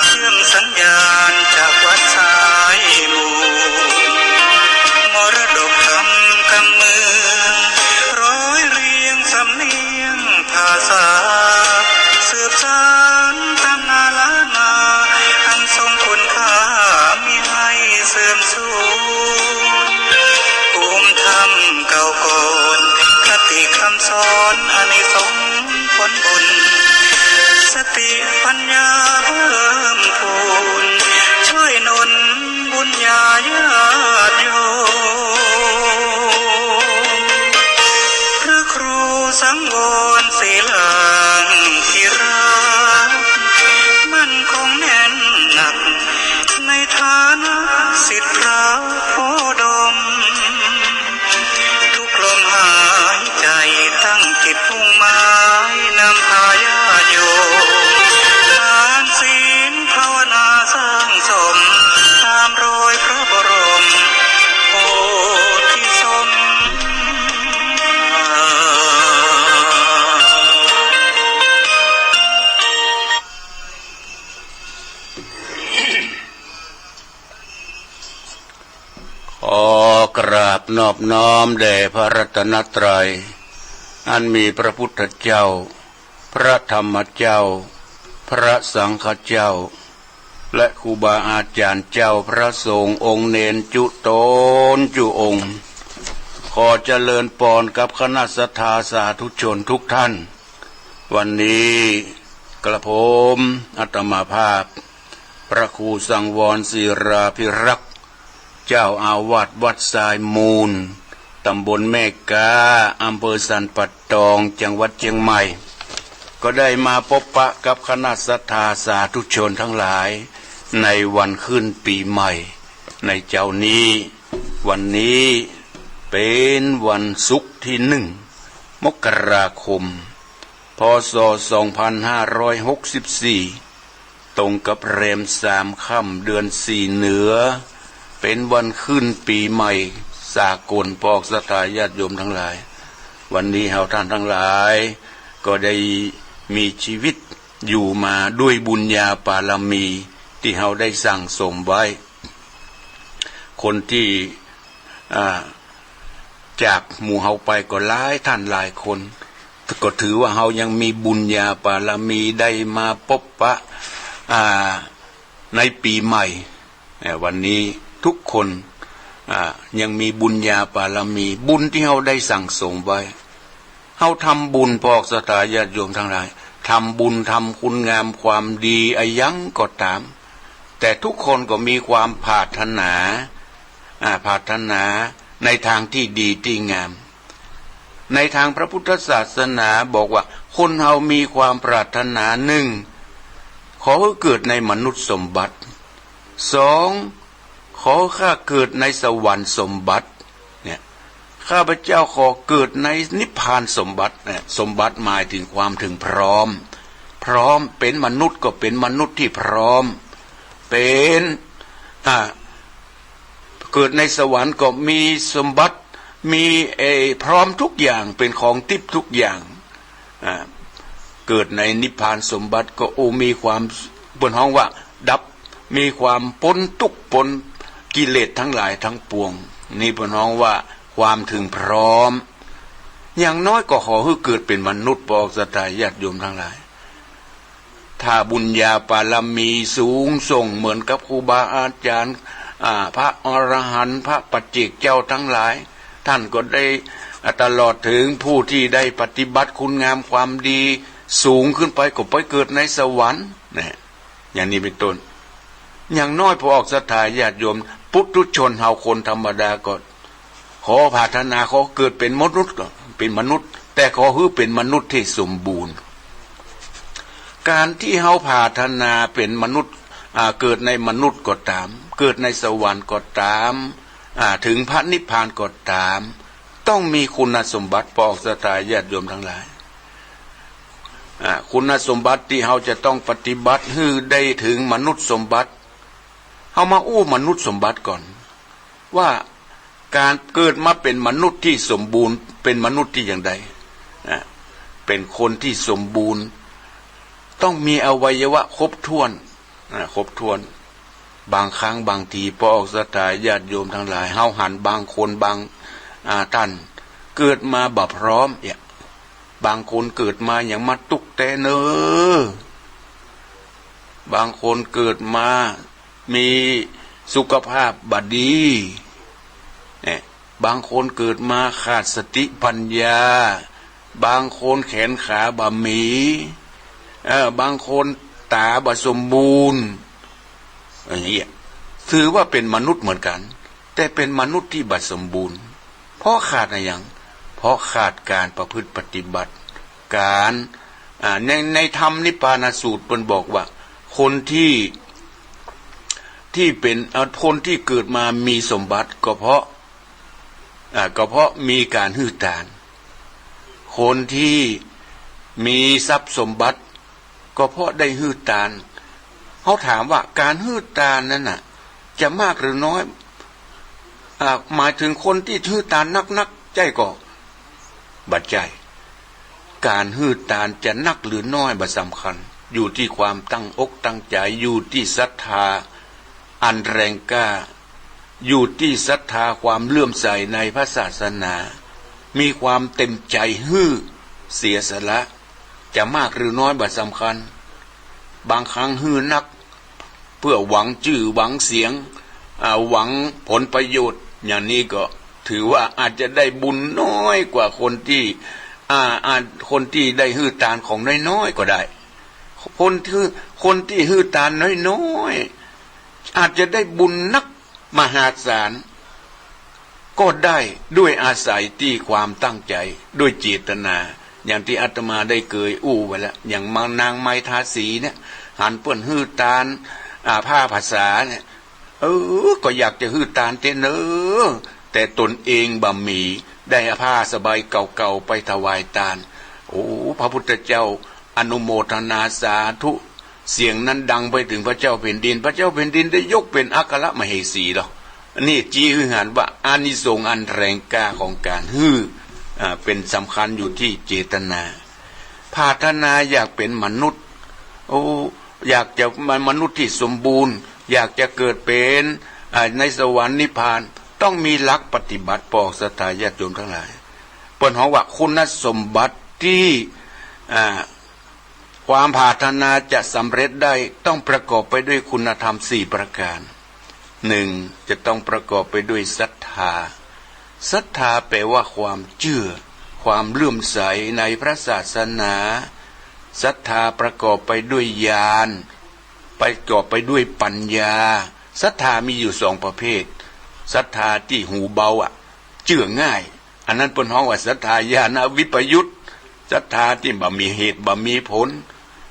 เชื่อมสัญญาณจากวัดสายมูล มรดกธรรมกำเมือง ร้อยเรียงสำเนียง ภาษา สืบสานตำนานล้านนา อันทรงคุณค่ามิให้เสื่อมสูญ ภูมิธรรมเก่าก่อน คติคำสอนอานิสงส์ผลบุญ สติปัญญาเพิ่มพูน ช่วยหนุนบุญญาญาติโยม พระครูสังวรศิลาธิราช มั่นคงแน่นหนัก ในฐานะศิษย์พระโพธิ์ดม ทุกลมหายใจ๋ตั้งจิตมุ่งหมาย นำพาญาติโยม ทานศีลภาวนาสร้างสม ตามรอยพระบรมโพธิสมภาร ขอกราบนอบน้อมแด่พระรัตนตรัย อันมีพระพุทธเจ้า พระธรรมเจ้า พระสังฆเจ้า และครูบาอาจ๋ารย์เจ้าพระสงฆ์องค์เณรจุตนจุองค์ ขอเจริญปอนกับคณะศรัทธาสาธุชนทุกท่าน วันนี้กระผมอาตมาภาพ พระครูสังวรศิลาธิราช เจ้าอาวาสวัดสายมูล ตำบลแม่กา อำเภอสันป่าตอง จังหวัดเจียงใหม่ ก็ได้มาปบปะกับคณะศรัทธาสาธุชนทั้งหลาย ในวันขึ้นปี๋ใหม่ ในเจ๊านี้ วันนี้เป๋นวันศุกร์ตี้หนึ่ง มกราคม พ.ศ. สองพันห้าร้อยหกสิบสี่ ตรงกับแรมสามค่ำเดือนสี่เหนือ เป๋นวันขึ้นปี๋ใหม่สากล ปอกศรัทธาญาติโยมทั้งหลาย วันนี้เฮาท่านทั้งหลาย ก็ได้มีจีวิตอยู่มาด้วยบุญญาบารมีตี้เฮาได้สั่งสมไว้ คนตี้ อ่า จากหมู่เฮาไปก็หลายท่านหลายคน ก็ถือว่าเฮายังมีบุญญาบารมีได้มาปบปะ อ่า ในปี๋ใหม่ เอ่อ วันนี้ทุกคน อ่า ยังมีบุญญาบารมี บุญตี้เฮาได้สั่งสมไว้ เฮาทำบุญ ปอกศรัทธาญาติโยมทั้งหลาย ทำบุญทำคุณงามความดีอะหยังก็ต๋าม แต่ทุกคนก็มีความปรารถนา อ่า ปรารถนาในตางตี้ดีตี้งาม ในตางพระพุทธศาสนาบอกว่า คนเฮามีความปรารถนา นึ่ง ขอหื้อเกิดในมนุษย์สมบัติ สอง ขอข้าเกิดในสวรรค์สมบัติ เนี่ย ข้าพเจ้าขอเกิดในนิพพานสมบัติ เนี่ย สมบัติหมายถึงความเถิงพร้อม พร้อม เป๋นมนุษย์ก็เป๋นมนุษย์ตี้พร้อม เป๋น อ่า เกิดในสวรรค์ก็มีสมบัติ มี เอ่อ พร้อมทุกอย่าง เป๋นของติ๊บทุกอย่าง อ่า เกิดในนิพพานสมบัติก็ โอ้ มีความ เปิ้นฮ้องว่าดับ มีความป๊นตุ๊กข์ป๊นกิเลสทั้งหลายทั้งปวง นี่เปิ้นฮ้องว่าความเถิงพร้อม อย่างน้อยก็ขอหื้อเกิดเป๋นมนุษย์ ปอกศรัทธาญาติโยมทั้งหลาย ถ้าบุญญาบารมีสูงส่งเหมือนกับครูบาอาจ๋ารย์ อ่า พระอรหันต์ พระปัจเจกเจ้าทั้งหลาย ท่านก็ได้ อ่า ตลอดเถิงผู้ตี้ได้ปฏิบัติคุณงามความดีสูงขึ้นไป ก็ไปเกิดในสวรรค์ เนี่ย อย่างนี้เป๋นต้น อย่างน้อยปอออกศรัทธาญาติโยม ปุถุชนเฮาคนธรรมดาก็ ขอผาถนาขอเกิดเป๋นมนุษย์ก็ เป๋นมนุษย์ แต่ขอหื้อเป๋นมนุษย์ตี้สมบูรณ์ ก๋านตี้เฮาผาถนาเป๋นมนุษย์ อ่า เกิดในมนุษย์ก็ต๋าม เกิดในสวรรค์ก็ต๋าม อ่า เถิงพระนิพพานก็ต๋าม ต้องมีคุณสมบัติ ปอออกศรัทธาญาติโยมตังหลาย อ่า คุณสมบัติตี้เฮาจะต้องปฏิบัติหื้อได้เถิงมนุษย์สมบัติ เฮามาอู้มนุษย์สมบัติก่อน ว่าก๋านเกิดมาเป๋นมนุษย์ตี้สมบูรณ์ เป๋นมนุษย์ตี้อย่างใด อ่า เป๋นคนตี้สมบูรณ์ ต้องมีอวัยวะครบถ้วน อ่า ครบถ้วน บางครั้งบางทีปอออกศรัทธาญาติโยมตังหลาย เฮาหันบางคนบาง อ่า ต้าน เกิดมาบ่พร้อมเนี่ย บางคนเกิดมายังมาตุ๊กแตเนอ บางคนเกิดมามีสุขภาพบ่ดี เนี่ย บางคนเกิดมาขาดสติปัญญา บางคนแขนขาบ่มี เออ บางคนต๋าบ่สมบูรณ์ อย่างนี้ ถือว่าเป๋นมนุษย์เหมือนกั๋น แต่เป๋นมนุษย์ตี้บ่สมบูรณ์ เพราะขาดอะหยัง เพราะขาดก๋านประพฤติปฏิบัติ ก๋าน อ่า ใน ในธรรมนิพพานสูตรเปิ้นบอกว่า คนตี้ ตี้เป๋น เอ่อ คนตี้เกิดมามีสมบัติก็เพราะ อ่า ก็เพราะมีก๋านหื้อตาน คนตี้มีทรัพย์สมบัติ ก็เพราะได้หื้อตาน เฮาถามว่าก๋านหื้อตานนั้นน่ะ จะมากหรือน้อย อ่า หมายเถิงคนตี้หื้อตานนักๆ ใจ้ก่อ บ่ใจ้ ก๋านหื้อตานจะนักหรือน้อยบ่สำคัญ อยู่ตี้ความตั้งอกตั้งใจ๋ อยู่ตี้ศรัทธาอันแรงกล้า อยู่ตี้ศรัทธาความเลื่อมใสในพระศาสนา มีความเต็มใจ๋หื้อเสียสละ จะมากหรือน้อยบ่สำคัญ บางครั้งหื้อนัก เปื้อหวังจื้อหวังเสียง อ่า หวังผลประโยชน์ อย่างนี้ก็ถือว่าอาจจะได้บุญน้อยกว่าคนตี้ อ่า อ่า คนตี้ได้หื้อตานของน้อยๆ ก็ได้ คนตี้ คนตี้หื้อตานน้อยๆ อาจจะได้บุญนักมหาศาล ก็ได้ด้วยอาศัยตี้ความตั้งใจ๋ ด้วยเจตนา อย่างตี้อาตมาได้เกยอู้ไว้แล้ว อย่างนางไมทาสีเนี่ย หันเปิ้นหื้อตาน อ่า ผ้าผาษาเนี่ย เออ ก็อยากจะหื้อตานเต๊อะเนอ แต่ตนเองบ่มี ได้ผ้าสบายเก่าๆ ไปถวายตาน โอ้ พระพุทธเจ้าอนุโมทนาสาธุ เสียงนั้นดังไปเถิงพระเจ้าแผ่นดิน พระเจ้าแผ่นดินได้ยกเป๋นอัครมเหสีลอ นี่จี้หื้อหันว่าอานิสงส์อันแรงกล้าของก๋านหื้อ อ่า เป๋นสำคัญอยู่ตี้เจตนา ผาถนาอยากเป๋นมนุษย์ โอ้ อยากจะมามนุษย์ตี้สมบูรณ์ อยากจะเกิดเป๋น อ่า ในสวรรค์นิพพาน ต้องมีหลักปฏิบัติ ปอออกศรัทธาญาติโยมตังหลาย เปิ้นฮ้องว่าคุณสมบัติตี้ อ่า ความผาถนาจะสำเร็จได้ต้องประกอบไปด้วยคุณธรรมสี่ประก๋าน หนึ่ง จะต้องประกอบไปด้วยศรัทธา ศรัทธาแปลว่าความเจื้อ ความเลื่อมใสในพระศาสนา ศรัทธาประกอบไปด้วยญาณ ประกอบไปด้วยปัญญา ศรัทธามีอยู่สองประเภท ศรัทธาตี้หูเบาอะ เจื้อง่าย อันนั้นเปิ้นฮ้องว่าศรัทธาญาณวิปยุต ศรัทธาตี้บ่มีเหตุบ่มีผล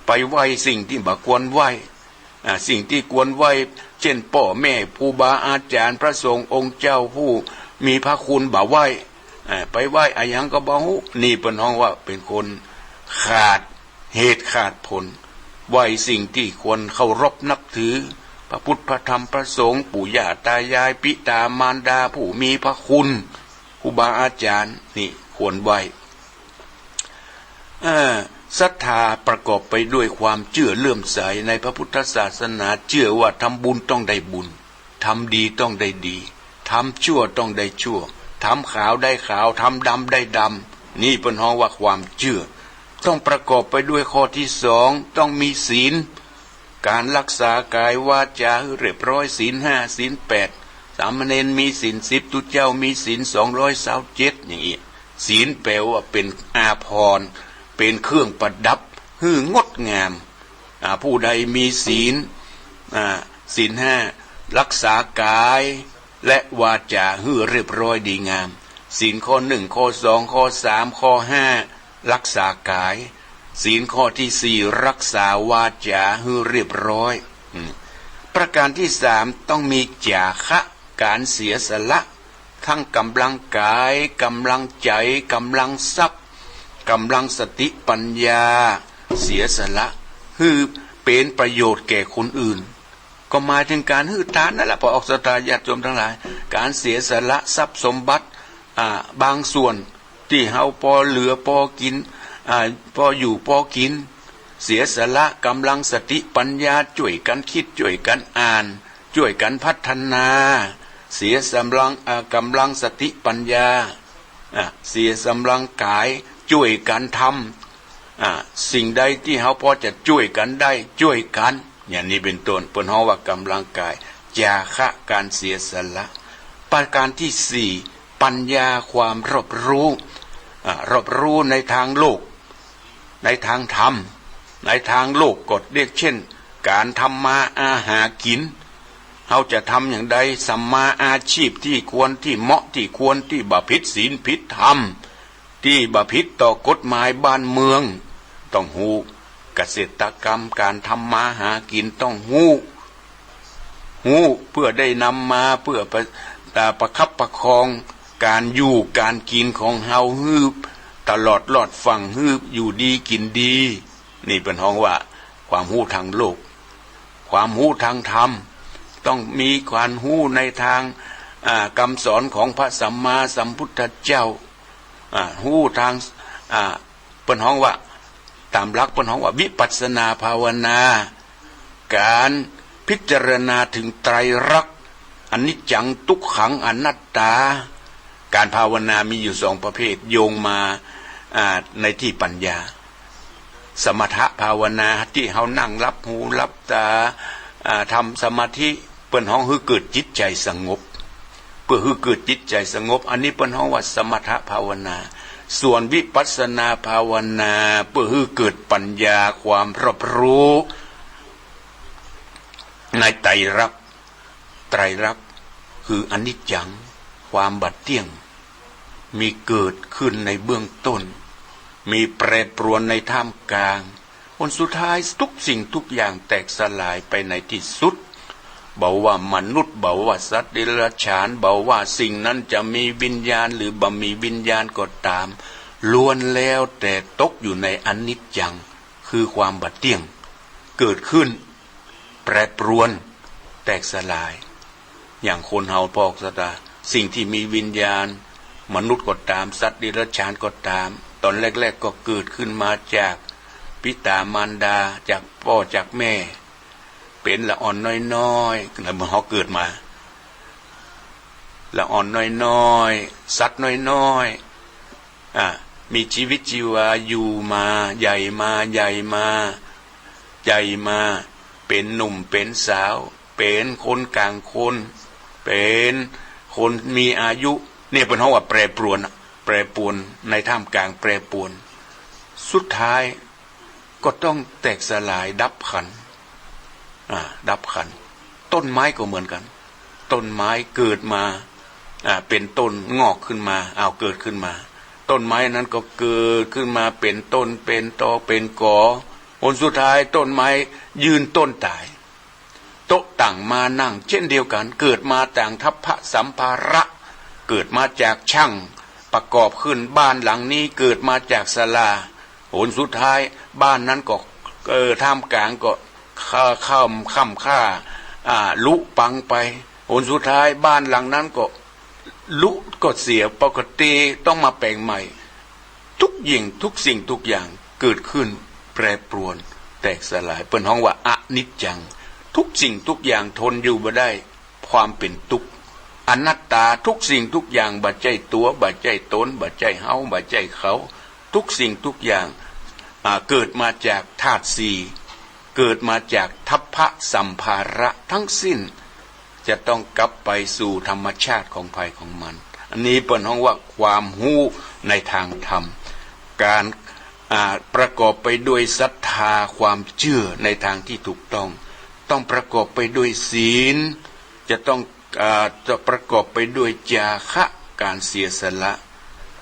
ไปไหว้สิ่งตี้บ่ควรไหว้ อ่า สิ่งตี้ควรไหว้ เจ้นป้อแม่ ครูบาอาจ๋ารย์ พระสงฆ์องค์เจ้าผู้มีพระคุณบ่ไหว้ อ่า ไปไหว้อะหยังก็บ่ฮู้ นี่เปิ้นฮ้องว่าเป๋นคนขาดเหตุขาดผล ไหว้สิ่งตี้ควรเคารพนับถือ พระพุทธ พระธรรม พระสงฆ์ ปู่ย่าตายาย ปิตามารดาผู้มีพระคุณ ครูบาอาจ๋ารย์ นี่ควรไหว้ เอ่อ ศรัทธาประกอบไปด้วยความเจื้อเลื่อมใสในพระพุทธศาสนา เจื้อว่าทำบุญต้องได้บุญ ทำดีต้องได้ดี ทำชั่วต้องได้ชั่ว ทำขาวได้ขาว ทำดำได้ดำ นี่เปิ้นฮ้องว่าความเจื้อ ต้องประกอบไปด้วยข้อตี้สอง ต้องมีศีล ก๋านรักษากายวาจาหื้อเรียบร้อย ศีลห้า ศีลแปด สามเณรมีศีลสิบ ตุ๊เจ้ามีศีลสองร้อยซาวเจ็ด อย่างอี้ ศีลแปลว่าเป๋นอาภรณ์ เป๋นเครื่องประดับหื้องดงาม อ่า ผู้ใดมีศีล อ่า ศีลห้า รักษากายและวาจ๋าหื้อเรียบร้อยดีงาม ศีลข้อหนึ่ง ข้อสอง ข้อสาม ข้อห้า รักษากาย ศีลข้อที่สี่ รักษาวาจ๋าหื้อเรียบร้อย อืม ประการที่สาม ต้องมีจ๋าคะ ก๋านเสียสละ ตึงก๋ำลังกาย ก๋ำลังใจ๋ ก๋ำลังทรัพย์ ก๋ำลังสติปัญญา เสียสละ หื้อเป๋นประโยชน์แก่คนอื่น ก็หมายเถิงก๋านหื้อตานนั่นแหละ พ่อออกศรัทธาญาติโยมตังหลาย ก๋านเสียสละทรัพย์สมบัติ อ่า บางส่วน ตี้เฮาปอเหลือปอกิ๋น อ่า ปออยู่ปอกิ๋น เสียสละก๋ำลังสติปัญญา จ้วยกั๋นกึ๊ด จ้วยกั๋นอ่าน จ้วยกั๋นพัฒนา เสียก๋ำลัง อ่า ก๋ำลังสติปัญญา อ่า เสียก๋ำลังกาย จ้วยกั๋นทำ อ่า สิ่งใดตี้เฮาปอจะจ้วยกั๋นได้ จ้วยกั๋น อย่างนี้เป๋นต้น เปิ้นฮ้องว่าก๋ำลังกาย จ๋าคะ ก๋านเสียสละ ประการที่สี่ ปัญญา ความรอบรู้ อ่า รอบรู้ในตางโลก ในตางธรรม ในตางโลกก็เรียกเจ้น ก๋านทำมาหากิ๋น เฮาจะทำอย่างใด สัมมาอาชีพ ตี้ควร ตี้เหมาะ ตี้ควร ตี้บ่ผิดศีลผิดธรรม ตี้บ่ผิดต่อกฎหมายบ้านเมือง ต้องฮู้ เกษตรกรรม ก๋านทำมาหากิ๋นต้องฮู้ ฮู้เปื้อได้นำมา เปื้อประ อ่า ประคับประคองก๋านอยู่ก๋านกิ๋นของเฮาหื้อตลอดรอดฟั่ง หื้ออยู่ดีกิ๋นดี นี่เปิ้นฮ้องว่าความฮู้ตางโลก ความฮู้ตางธรรม ต้องมีความฮู้ในตาง อ่า กำสอนของพระสัมมาสัมพุทธเจ้า อ่า ฮู้ตาง อ่า เปิ้นฮ้องว่า ต๋ามหลักเปิ้นฮ้องว่าวิปัสสนาภาวนา ก๋านพิจารณาเถิงไตรลักษณ์ อนิจจัง ตุ๊กขัง อนัตตา ก๋านภาวนามีอยู่สองประเภท โยงมา อ่า ในตี้ปัญญา สมถะภาวนาตี้เฮานั่งหลับหูหลับต๋า อ่า ทำสมาธิ เปิ้นฮ้องหื้อเกิดจิตใจ๋สงบ เปื้อหื้อเกิดจิตใจ๋สงบ อันนี้เปิ้นฮ้องว่าสมถะภาวนา ส่วนวิปัสสนาภาวนา เปื้อหื้อเกิดปัญญา ความรอบรู้ในไตรลักษณ์ ไตรลักษณ์คืออนิจจัง ความบ่เตี้ยง มีเกิดขึ้นในเบื้องต้น มีแปรปรวนในท่ามกลาง ผลสุดท้ายทุกสิ่งทุกอย่างแตกสลายไปในตี้สุด บ่ว่ามนุษย์ บ่ว่าสัตว์เดรัจฉาน บ่ว่าสิ่งนั้นจะมีวิญญาณหรือบ่มีวิญญาณก็ต๋าม ล้วนแล้วแต่ตกอยู่ในอนิจจัง คือความบ่เตี้ยง เกิดขึ้น แปรปรวน แตกสลาย อย่างคนเฮาพ่อศรัทธา สิ่งตี้มีวิญญาณ มนุษย์ก็ต๋าม สัตว์เดรัจฉานก็ต๋าม ต๋อนแรกๆ ก็เกิดขึ้นมาจากบิดามารดา จากป้อจากแม่ เป๋นละอ่อนน้อยๆ แล้วเมื่อเฮาเกิดมา ละอ่อนน้อยๆ สัตว์น้อยๆ อ่ะ มีจีวิตจีวาอยู่มา ใหญ่มา ใหญ่มา ใหญ่มา เป๋นหนุ่ม เป๋นสาว เป๋นคนก๋างคน เป๋นคนมีอายุ เนี่ยเปิ้นฮ้องว่าแปรปรวนอะ แปรปรวน ในท่ามกลางแปรปรวน สุดท้ายก็ต้องแตกสลายดับขันธ์ อ่า ดับขันธ์ ต้นไม้ก็เหมือนกั๋น ต้นไม้เกิดมา อ่า เป๋นต้นงอกขึ้นมา อ้าว เกิดขึ้นมา ต้นไม้นั้นก็เกิดขึ้นมาเป๋นต้น เป๋นตอ เป๋นกอ ผลสุดท้ายต้นไม้ยืนต้นต๋าย โต๊ะตั๋งม้านั่งเจ้นเดียวกั๋น เกิดมาจากทัพพะสัมภาระ เกิดมาจากจ้างประกอบขึ้น บ้านหลังนี้เกิดมาจากศาลา ผลสุดท้ายบ้านนั้นก็ เอ่อ ท่ามกลางก็ ค่ำ ค่ำ ค่ำ อ่า ลุพังไป ผลสุดท้ายบ้านหลังนั้นก็ลุก็เสีย ปกติต้องมาแป๋งใหม่ ทุกยิ่ง ทุกสิ่งทุกอย่างเกิดขึ้น แปรปรวน แตกสลาย เปิ้นฮ้องว่าอนิจจัง ทุกสิ่งทุกอย่างทนอยู่บ่ได้ ความเป๋นตุ๊กข์ อนัตตา ทุกสิ่งทุกอย่างบ่ใจ้ตั๋ว บ่ใจ้ต๋น บ่ใจ้เฮา บ่ใจ้เขา ทุกสิ่งทุกอย่าง อ่า เกิดมาจากธาตุสี่ เกิดมาจากทัพพะสัมภาระทั้งสิ้น จะต้องกลับไปสู่ธรรมชาติของใผของมัน อันนี้เปิ้นฮ้องว่าความฮู้ในตางธรรม ก๋าน อ่า ประกอบไปด้วยศรัทธาความเจื้อในตางตี้ถูกต้อง ต้องประกอบไปด้วยศีล จะต้อง อ่า จะประกอบไปด้วยจาคะ ก๋านเสียสละ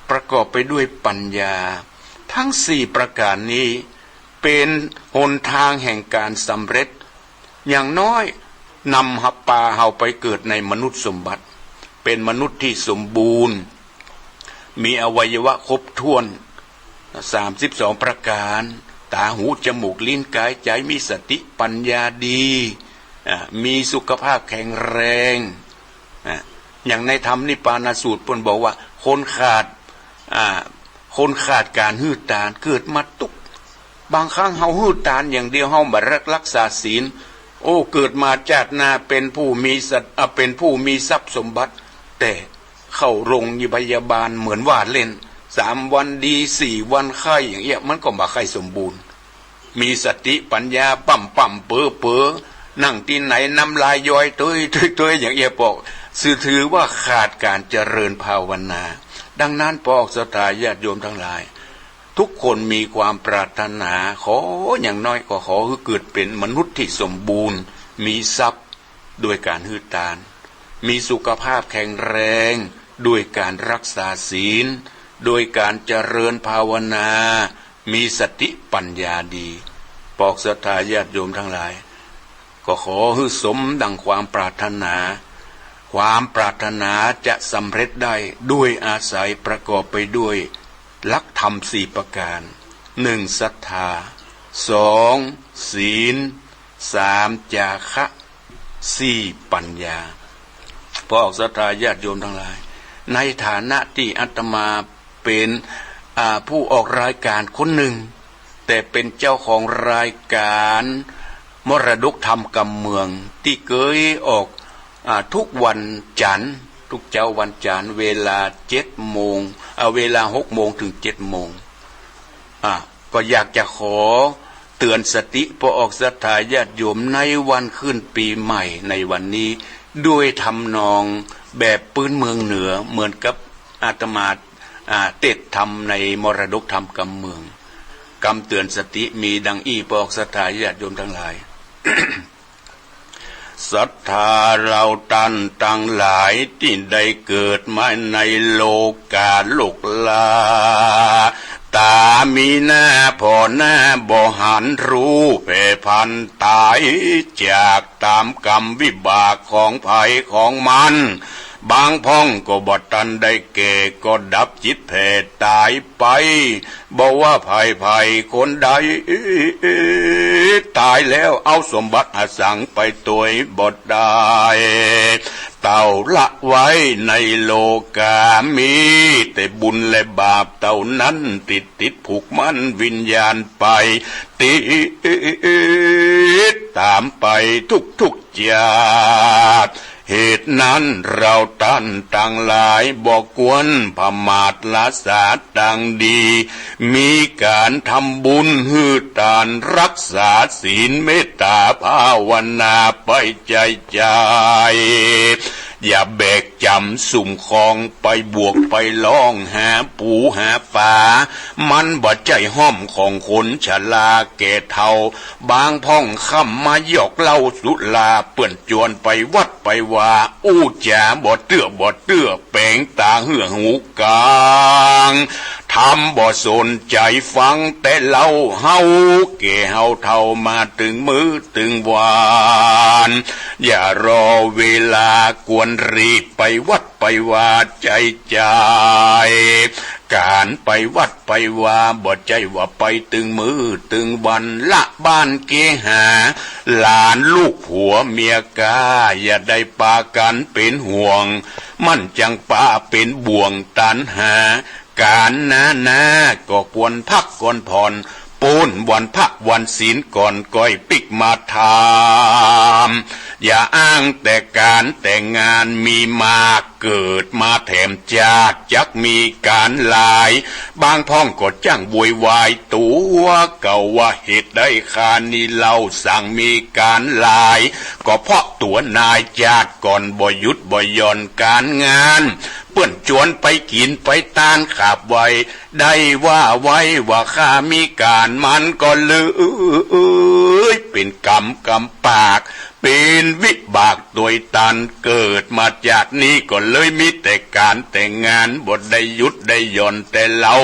ประกอบไปด้วยปัญญา ตึงสี่ประก๋านนี้ เป๋นหนตางแห่งก๋านสำเร็จ อย่างน้อยนำปาเฮาไปเกิดในมนุษย์สมบัติ เป๋นมนุษย์ตี้สมบูรณ์ มีอวัยวะครบถ้วน สามสิบสองประก๋าน ต๋า หู จมูก ลิ้น ก๋าย ใจ๋ มีสติปัญญาดี อ่า มีสุขภาพแข็งแรง อ่า อย่างในธรรมนิพพานสูตรเปิ้นบอกว่า คนขาด อ่า คนขาดก๋านหื้อตานเกิดมาตุ๊กข์ บางครั้งเฮาหื้อตานอย่างเดียว เฮาบ่รัก รักษาศีล โอ้ เกิดมาจาติหน้าเป๋นผู้มีสัต อ่า เป๋นผู้มีทรัพย์สมบัติ แต่เข้าโรงพยาบาลเหมือนว่าเล่น สามวันดี สี่วันไข้ อย่างเอี้ย มันก็บ่ใค่สมบูรณ์ มีสติปัญญาปั๊มๆ เป๋อๆ นั่งตี้ไหนน้ำลายย้อยเต๊ยๆ อย่างเอี้ย ปอก ซื่อถือว่าขาดก๋านเจริญภาวนา ดังนั้นปอกศรัทธาญาติโยมตังหลาย ทุกคนมีความปรารถนา ขออย่างน้อยก็ขอหื้อเกิดเป๋นมนุษย์ตี้สมบูรณ์ มีทรัพย์ด้วยก๋านหื้อตาน มีสุขภาพแข็งแรงด้วยก๋านรักษาศีล ด้วยก๋านเจริญภาวนา มีสติปัญญาดี ปอกศรัทธาญาติโยมตังหลาย ก็ขอหื้อสมดังความปรารถนา ความปรารถนาจะสำเร็จได้ด้วยอาศัยประกอบไปด้วยหลักธรรมสี่ประก๋าน หนึ่ง ศรัทธา สอง ศีล สาม จาคะ สี่ ปัญญา ปอกศรัทธาญาติโยมตังหลาย ในฐานะตี้อาตมาเป๋น อ่า ผู้ออกรายก๋านคนนึ่ง แต่เป๋นเจ้าของรายก๋านมรดกธรรมกำเมือง ตี้เกยออก อ่า ทุกวันจันทร์ ทุกเจ๊าวันจันทร์ เวลาเจ็ดโมง อ่า เวลาหกโมงเถิงเจ็ดโมง อ่า ก็อยากจะขอเตื๋อนสติปอกศรัทธาญาติโยมในวันขึ้นปี๋ใหม่ในวันนี้ ด้วยทำนองแบบปื๊นเมืองเหนือ เหมือนกับอาตมา อ่า เตสน์ทำในมรดกธรรมกำเมือง กำเตื๋อนสติมีดังอี้ ปอกศรัทธาญาติโยมตังหลาย ศรัทธาเราต้านตังหลายตี้ได้เกิดมาในโลก๋า ลูกหล้าต๋ามีหน้าผ่อหน้าบ่หัน ฮู้แผ่พันต๋ายจากต๋ามกรรมวิบากของใผของมัน บางพ่องก็บ่ตันได้แก่ก็ดับจิตแผ่ต๋ายไป บ่ว่าใผๆ คนใด ต๋ายแล้วเอาสมบัติหาสังไปตวยบ่ได้ เต้าละไว้ในโลก๋า มีแต่บุญและบาปเต้านั้นติดๆ ผูกมั่นวิญญาณไป ติดต๋ามไปทุกๆ จาติ เหตุนั้นเราต้านตังหลายบ่ควรผมาทละสาตางดี มีก๋านทำบุญหื้อตาน รักษาศีล เมตต๋าภาวนาไปใจ๋ๆ อย่าแบกจ๋ำสุมคองไปบวกไปล่องหาปู๋หาป๋า มันบ่ใจ้ห้อมของคนชราแก่เฒ่า บางพ่องค่ำมาหยอกเหล้าสุรา เปื้อนจวนไปวัดไปวา อู้จ๋าบ่เตื้อบ่เตื้อ แป๋งต๋าเหื้อหูก๋าง ธรรมบ่สนใจ๋ฟังแต่เหล้า เฮาแก่เฮาเฒ่ามาเถิงมื้อเถิงวัน อย่ารอเวลา ควรรีบไปวัดไปวาใจ๋ๆ ก๋านไปวัดไปวาบ่ใจ้ว่าไปเถิงมื้อเถิงวัน ละบ้านเกหา หลานลูกผัวเมียก้า อย่าได้ปากั๋นเป๋นห่วง มันจั้งปาเป๋นบ่วงตัณหา ก๋านหน้าๆ ก็ควรพักควรผ่อน ปู้นวันพระวันศีลก่อนก้อยปิ๊กมาทำ อย่าอ้างแต่ก๋านแต่งงานมีมา เกิดมาแถมจาติจักมีก๋านหลาย บางพ่องก็จ้างโวยวายตั๋วเก่าว่า เหตุใดครานี้เล่าสั่งมีก๋านหลาย ก็เพราะตั๋วนายจาติก่อนบ่หยุดบ่หย่อนก๋านงาน ปิ้นจวนไปกิ๋นไปตานขาบไหว้ ได้ว่าไว้ว่าข้ามีก๋าน มันก็เลยเป๋นกรรมกำปาก เป๋นวิบากตวยตัน เกิดมาจาตินี้ก็เลยมีแต่ก๋านแต่งาน บ่ได้หยุดได้หย่อนแต่เฮา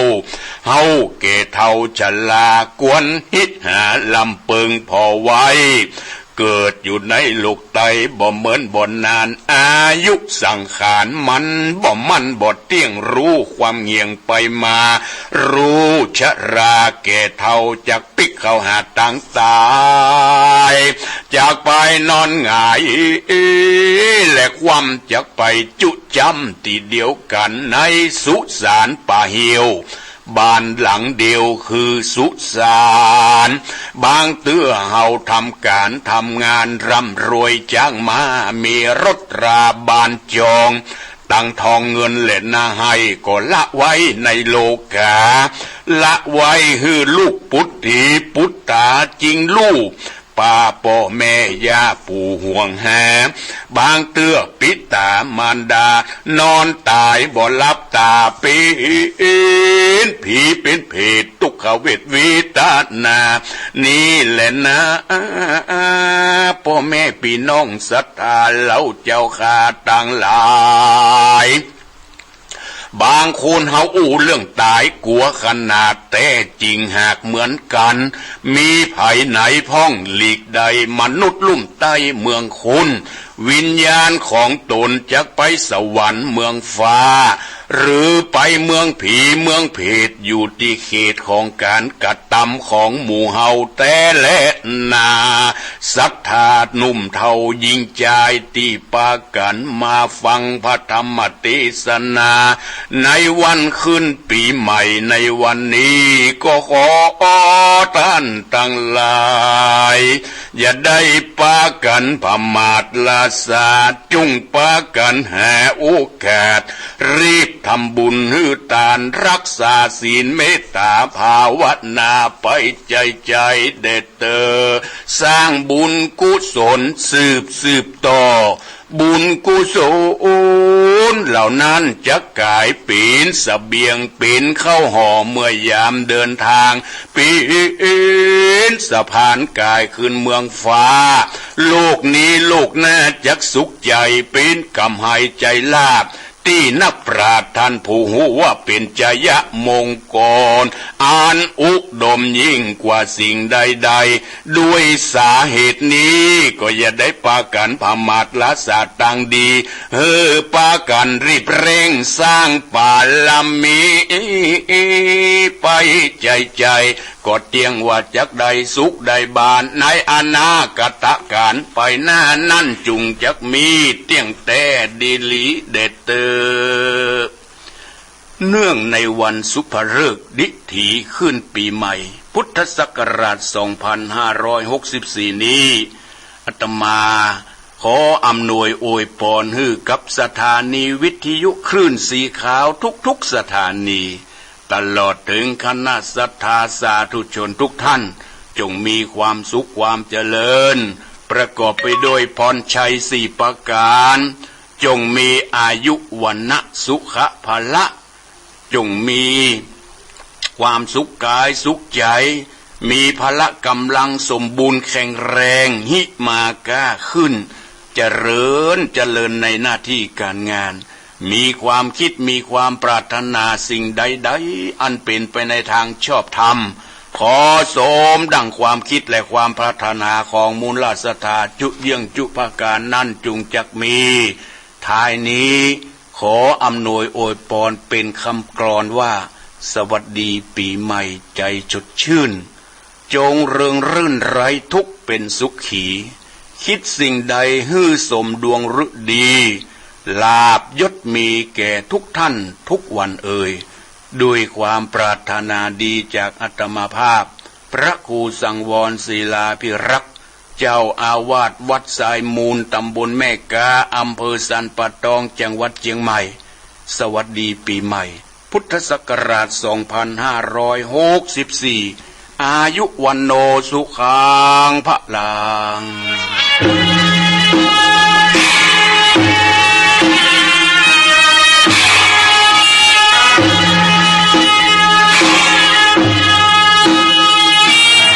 เฮาแก่เฒ่าชรา ควรฮิตหาลำเปิงผ่อไหว้ เกิดอยู่ในโลกไตบ่เมินบ่นาน อายุสังขารมันบ่มั่นบ่เตี้ยง ฮู้ความเหี่ยงไปมา ฮู้ชราแก่เฒ่า จักปิ๊กเข้าหาตางต๋าย จักไปนอนหงาย และคว่ำจักไปจุ๊จ้ำตี้เดียวกั๋น ในสุสานป่าเหี่ยว บ้านหลังเดียวคือสุสาน บางเตื้อเฮาทำก๋านทำงานร่ำรวยจ๊างมา มีรถราบ้านจอง ตังทองเงินและนาไฮ่ก็ละไว้ในโลก๋า ละไว้หื้อลูกปุตถีปุตต๋า จิงฮู้ ป้าป้อแม่ย่าปู่ห่วงหา บางเตื้อปิต๋ามารดา นอนต๋ายบ่หลับต๋า เป๋นผีเป๋นเผต ตุ๊กขเวทเวทนา นี่แหละนา ป้อแม่ปี้น้องศรัทธา เหล่าเจ้าข้าตังหลาย บางคนเฮาอู้เรื่องต๋ายกั๋วขนาด แต๊จิงหากเหมือนกั๋น มีใผไหนพ่องหลีกได้ มนุษย์ลุ่มใต้เมืองคน วิญญาณของต๋นจักไปสวรรค์เมืองฟ้า หรือไปเมืองผีเมืองเผต อยู่ตี้เขตของก๋านกระตำของหมู่เฮาแต๊แลนา ศรัทธาหนุ่มเฒ่าญิงจายตี้ปากั๋นมาฟังพระธรรมเตสนา ในวันขึ้นปี๋ใหม่ในวันนี้ ก็ขอต้านตังหลาย อย่าได้ปากั๋นผมาทละสา จุ่งปากั๋นหาโอกาส รีบทำบุญหื้อตาน ฮักษาศีลเมตต๋าภาวนาไปใจ๋ๆ แด่เต๊อะ สร้างบุญกุศลสืบๆ ต่อ บุญกุศลเหล่านั้นจักก๋ายเป๋นเสบียง เป๋นข้าวห่อเมื่อยามเดินตาง เป๋นสะพานก๋ายขึ้นเมืองฟ้า โลกนี้โลกหน้าจักสุขใจ๋ เป๋นก๋ำไฮใจ๋ลาภ ตี้นักปราชญ์ต้านผู้ฮู้ว่าเป๋นจยมงคล อันอุดมยิ่งกว่าสิ่งใดๆ ด้วยสาเหตุนี้ก็อย่าได้ปากั๋นผมาทละสาตางดี หื้อปากั๋นรีบเร่งสร้างบารมีไปใจ๋ๆ ก็เตี้ยงว่าจักได้สุขได้บาน ในอนาคตก๋านไปหน้านั้นจุ่งจักมีเตี้ยงแต๊ดีหลีแด่เต๊อะ เนื่องในวันสุภฤกษ์ดิถีขึ้นปี๋ใหม่ พุทธศักราช สองพันห้าร้อยหกสิบสี่ นี้ อาตมาขออำนวยอวยพรหื้อกับสถานีวิทยุคลื่นสีขาวทุกๆ สถานี ตลอดเถิงคณะศรัทธาสาธุชนทุกท่าน จงมีความสุขความเจริญ ประกอบไปด้วยพรชัยสี่ประก๋าน จงมีอายุวรรณะสุขะพละ จงมีความสุขก๋ายสุขใจ๋ มีพละก๋ำลังสมบูรณ์แข็งแรง หิมาก้าขึ้น เจริญเจริญในหน้าตี้ก๋านงาน มีความคิดมีความปรารถนาสิ่งใดๆ อันเป๋นไปในตางชอบธรรม ขอสมดั่งความคิดและความปรารถนาของมูลศรัทธาจุเยื่องจุประก๋านนั้นจุงจักมี ท้ายนี้ขออำนวยอวยพรเป๋นกำกลอนว่า สวัสดีปี๋ใหม่ใจ๋สดชื่น จงเริงรื่นไร้ทุกข์เป๋นสุขี คิดสิ่งใดหื้อสมดวงฤดี ลาภยศมีแก่ทุกท่านทุกวันเอย ด้วยความปรารถนาดีจากอาตมาภาพ พระครูสังวรศิลาภิรักษ์ เจ้าอาวาสวัดทรายมูล ตำบลแม่ก๊า อำเภอสันป่าตอง จังหวัดเจียงใหม่ สวัสดีปี๋ใหม่ พุทธศักราช สองพันห้าร้อยหกสิบสี่ อายุวัณโณสุขังพลัง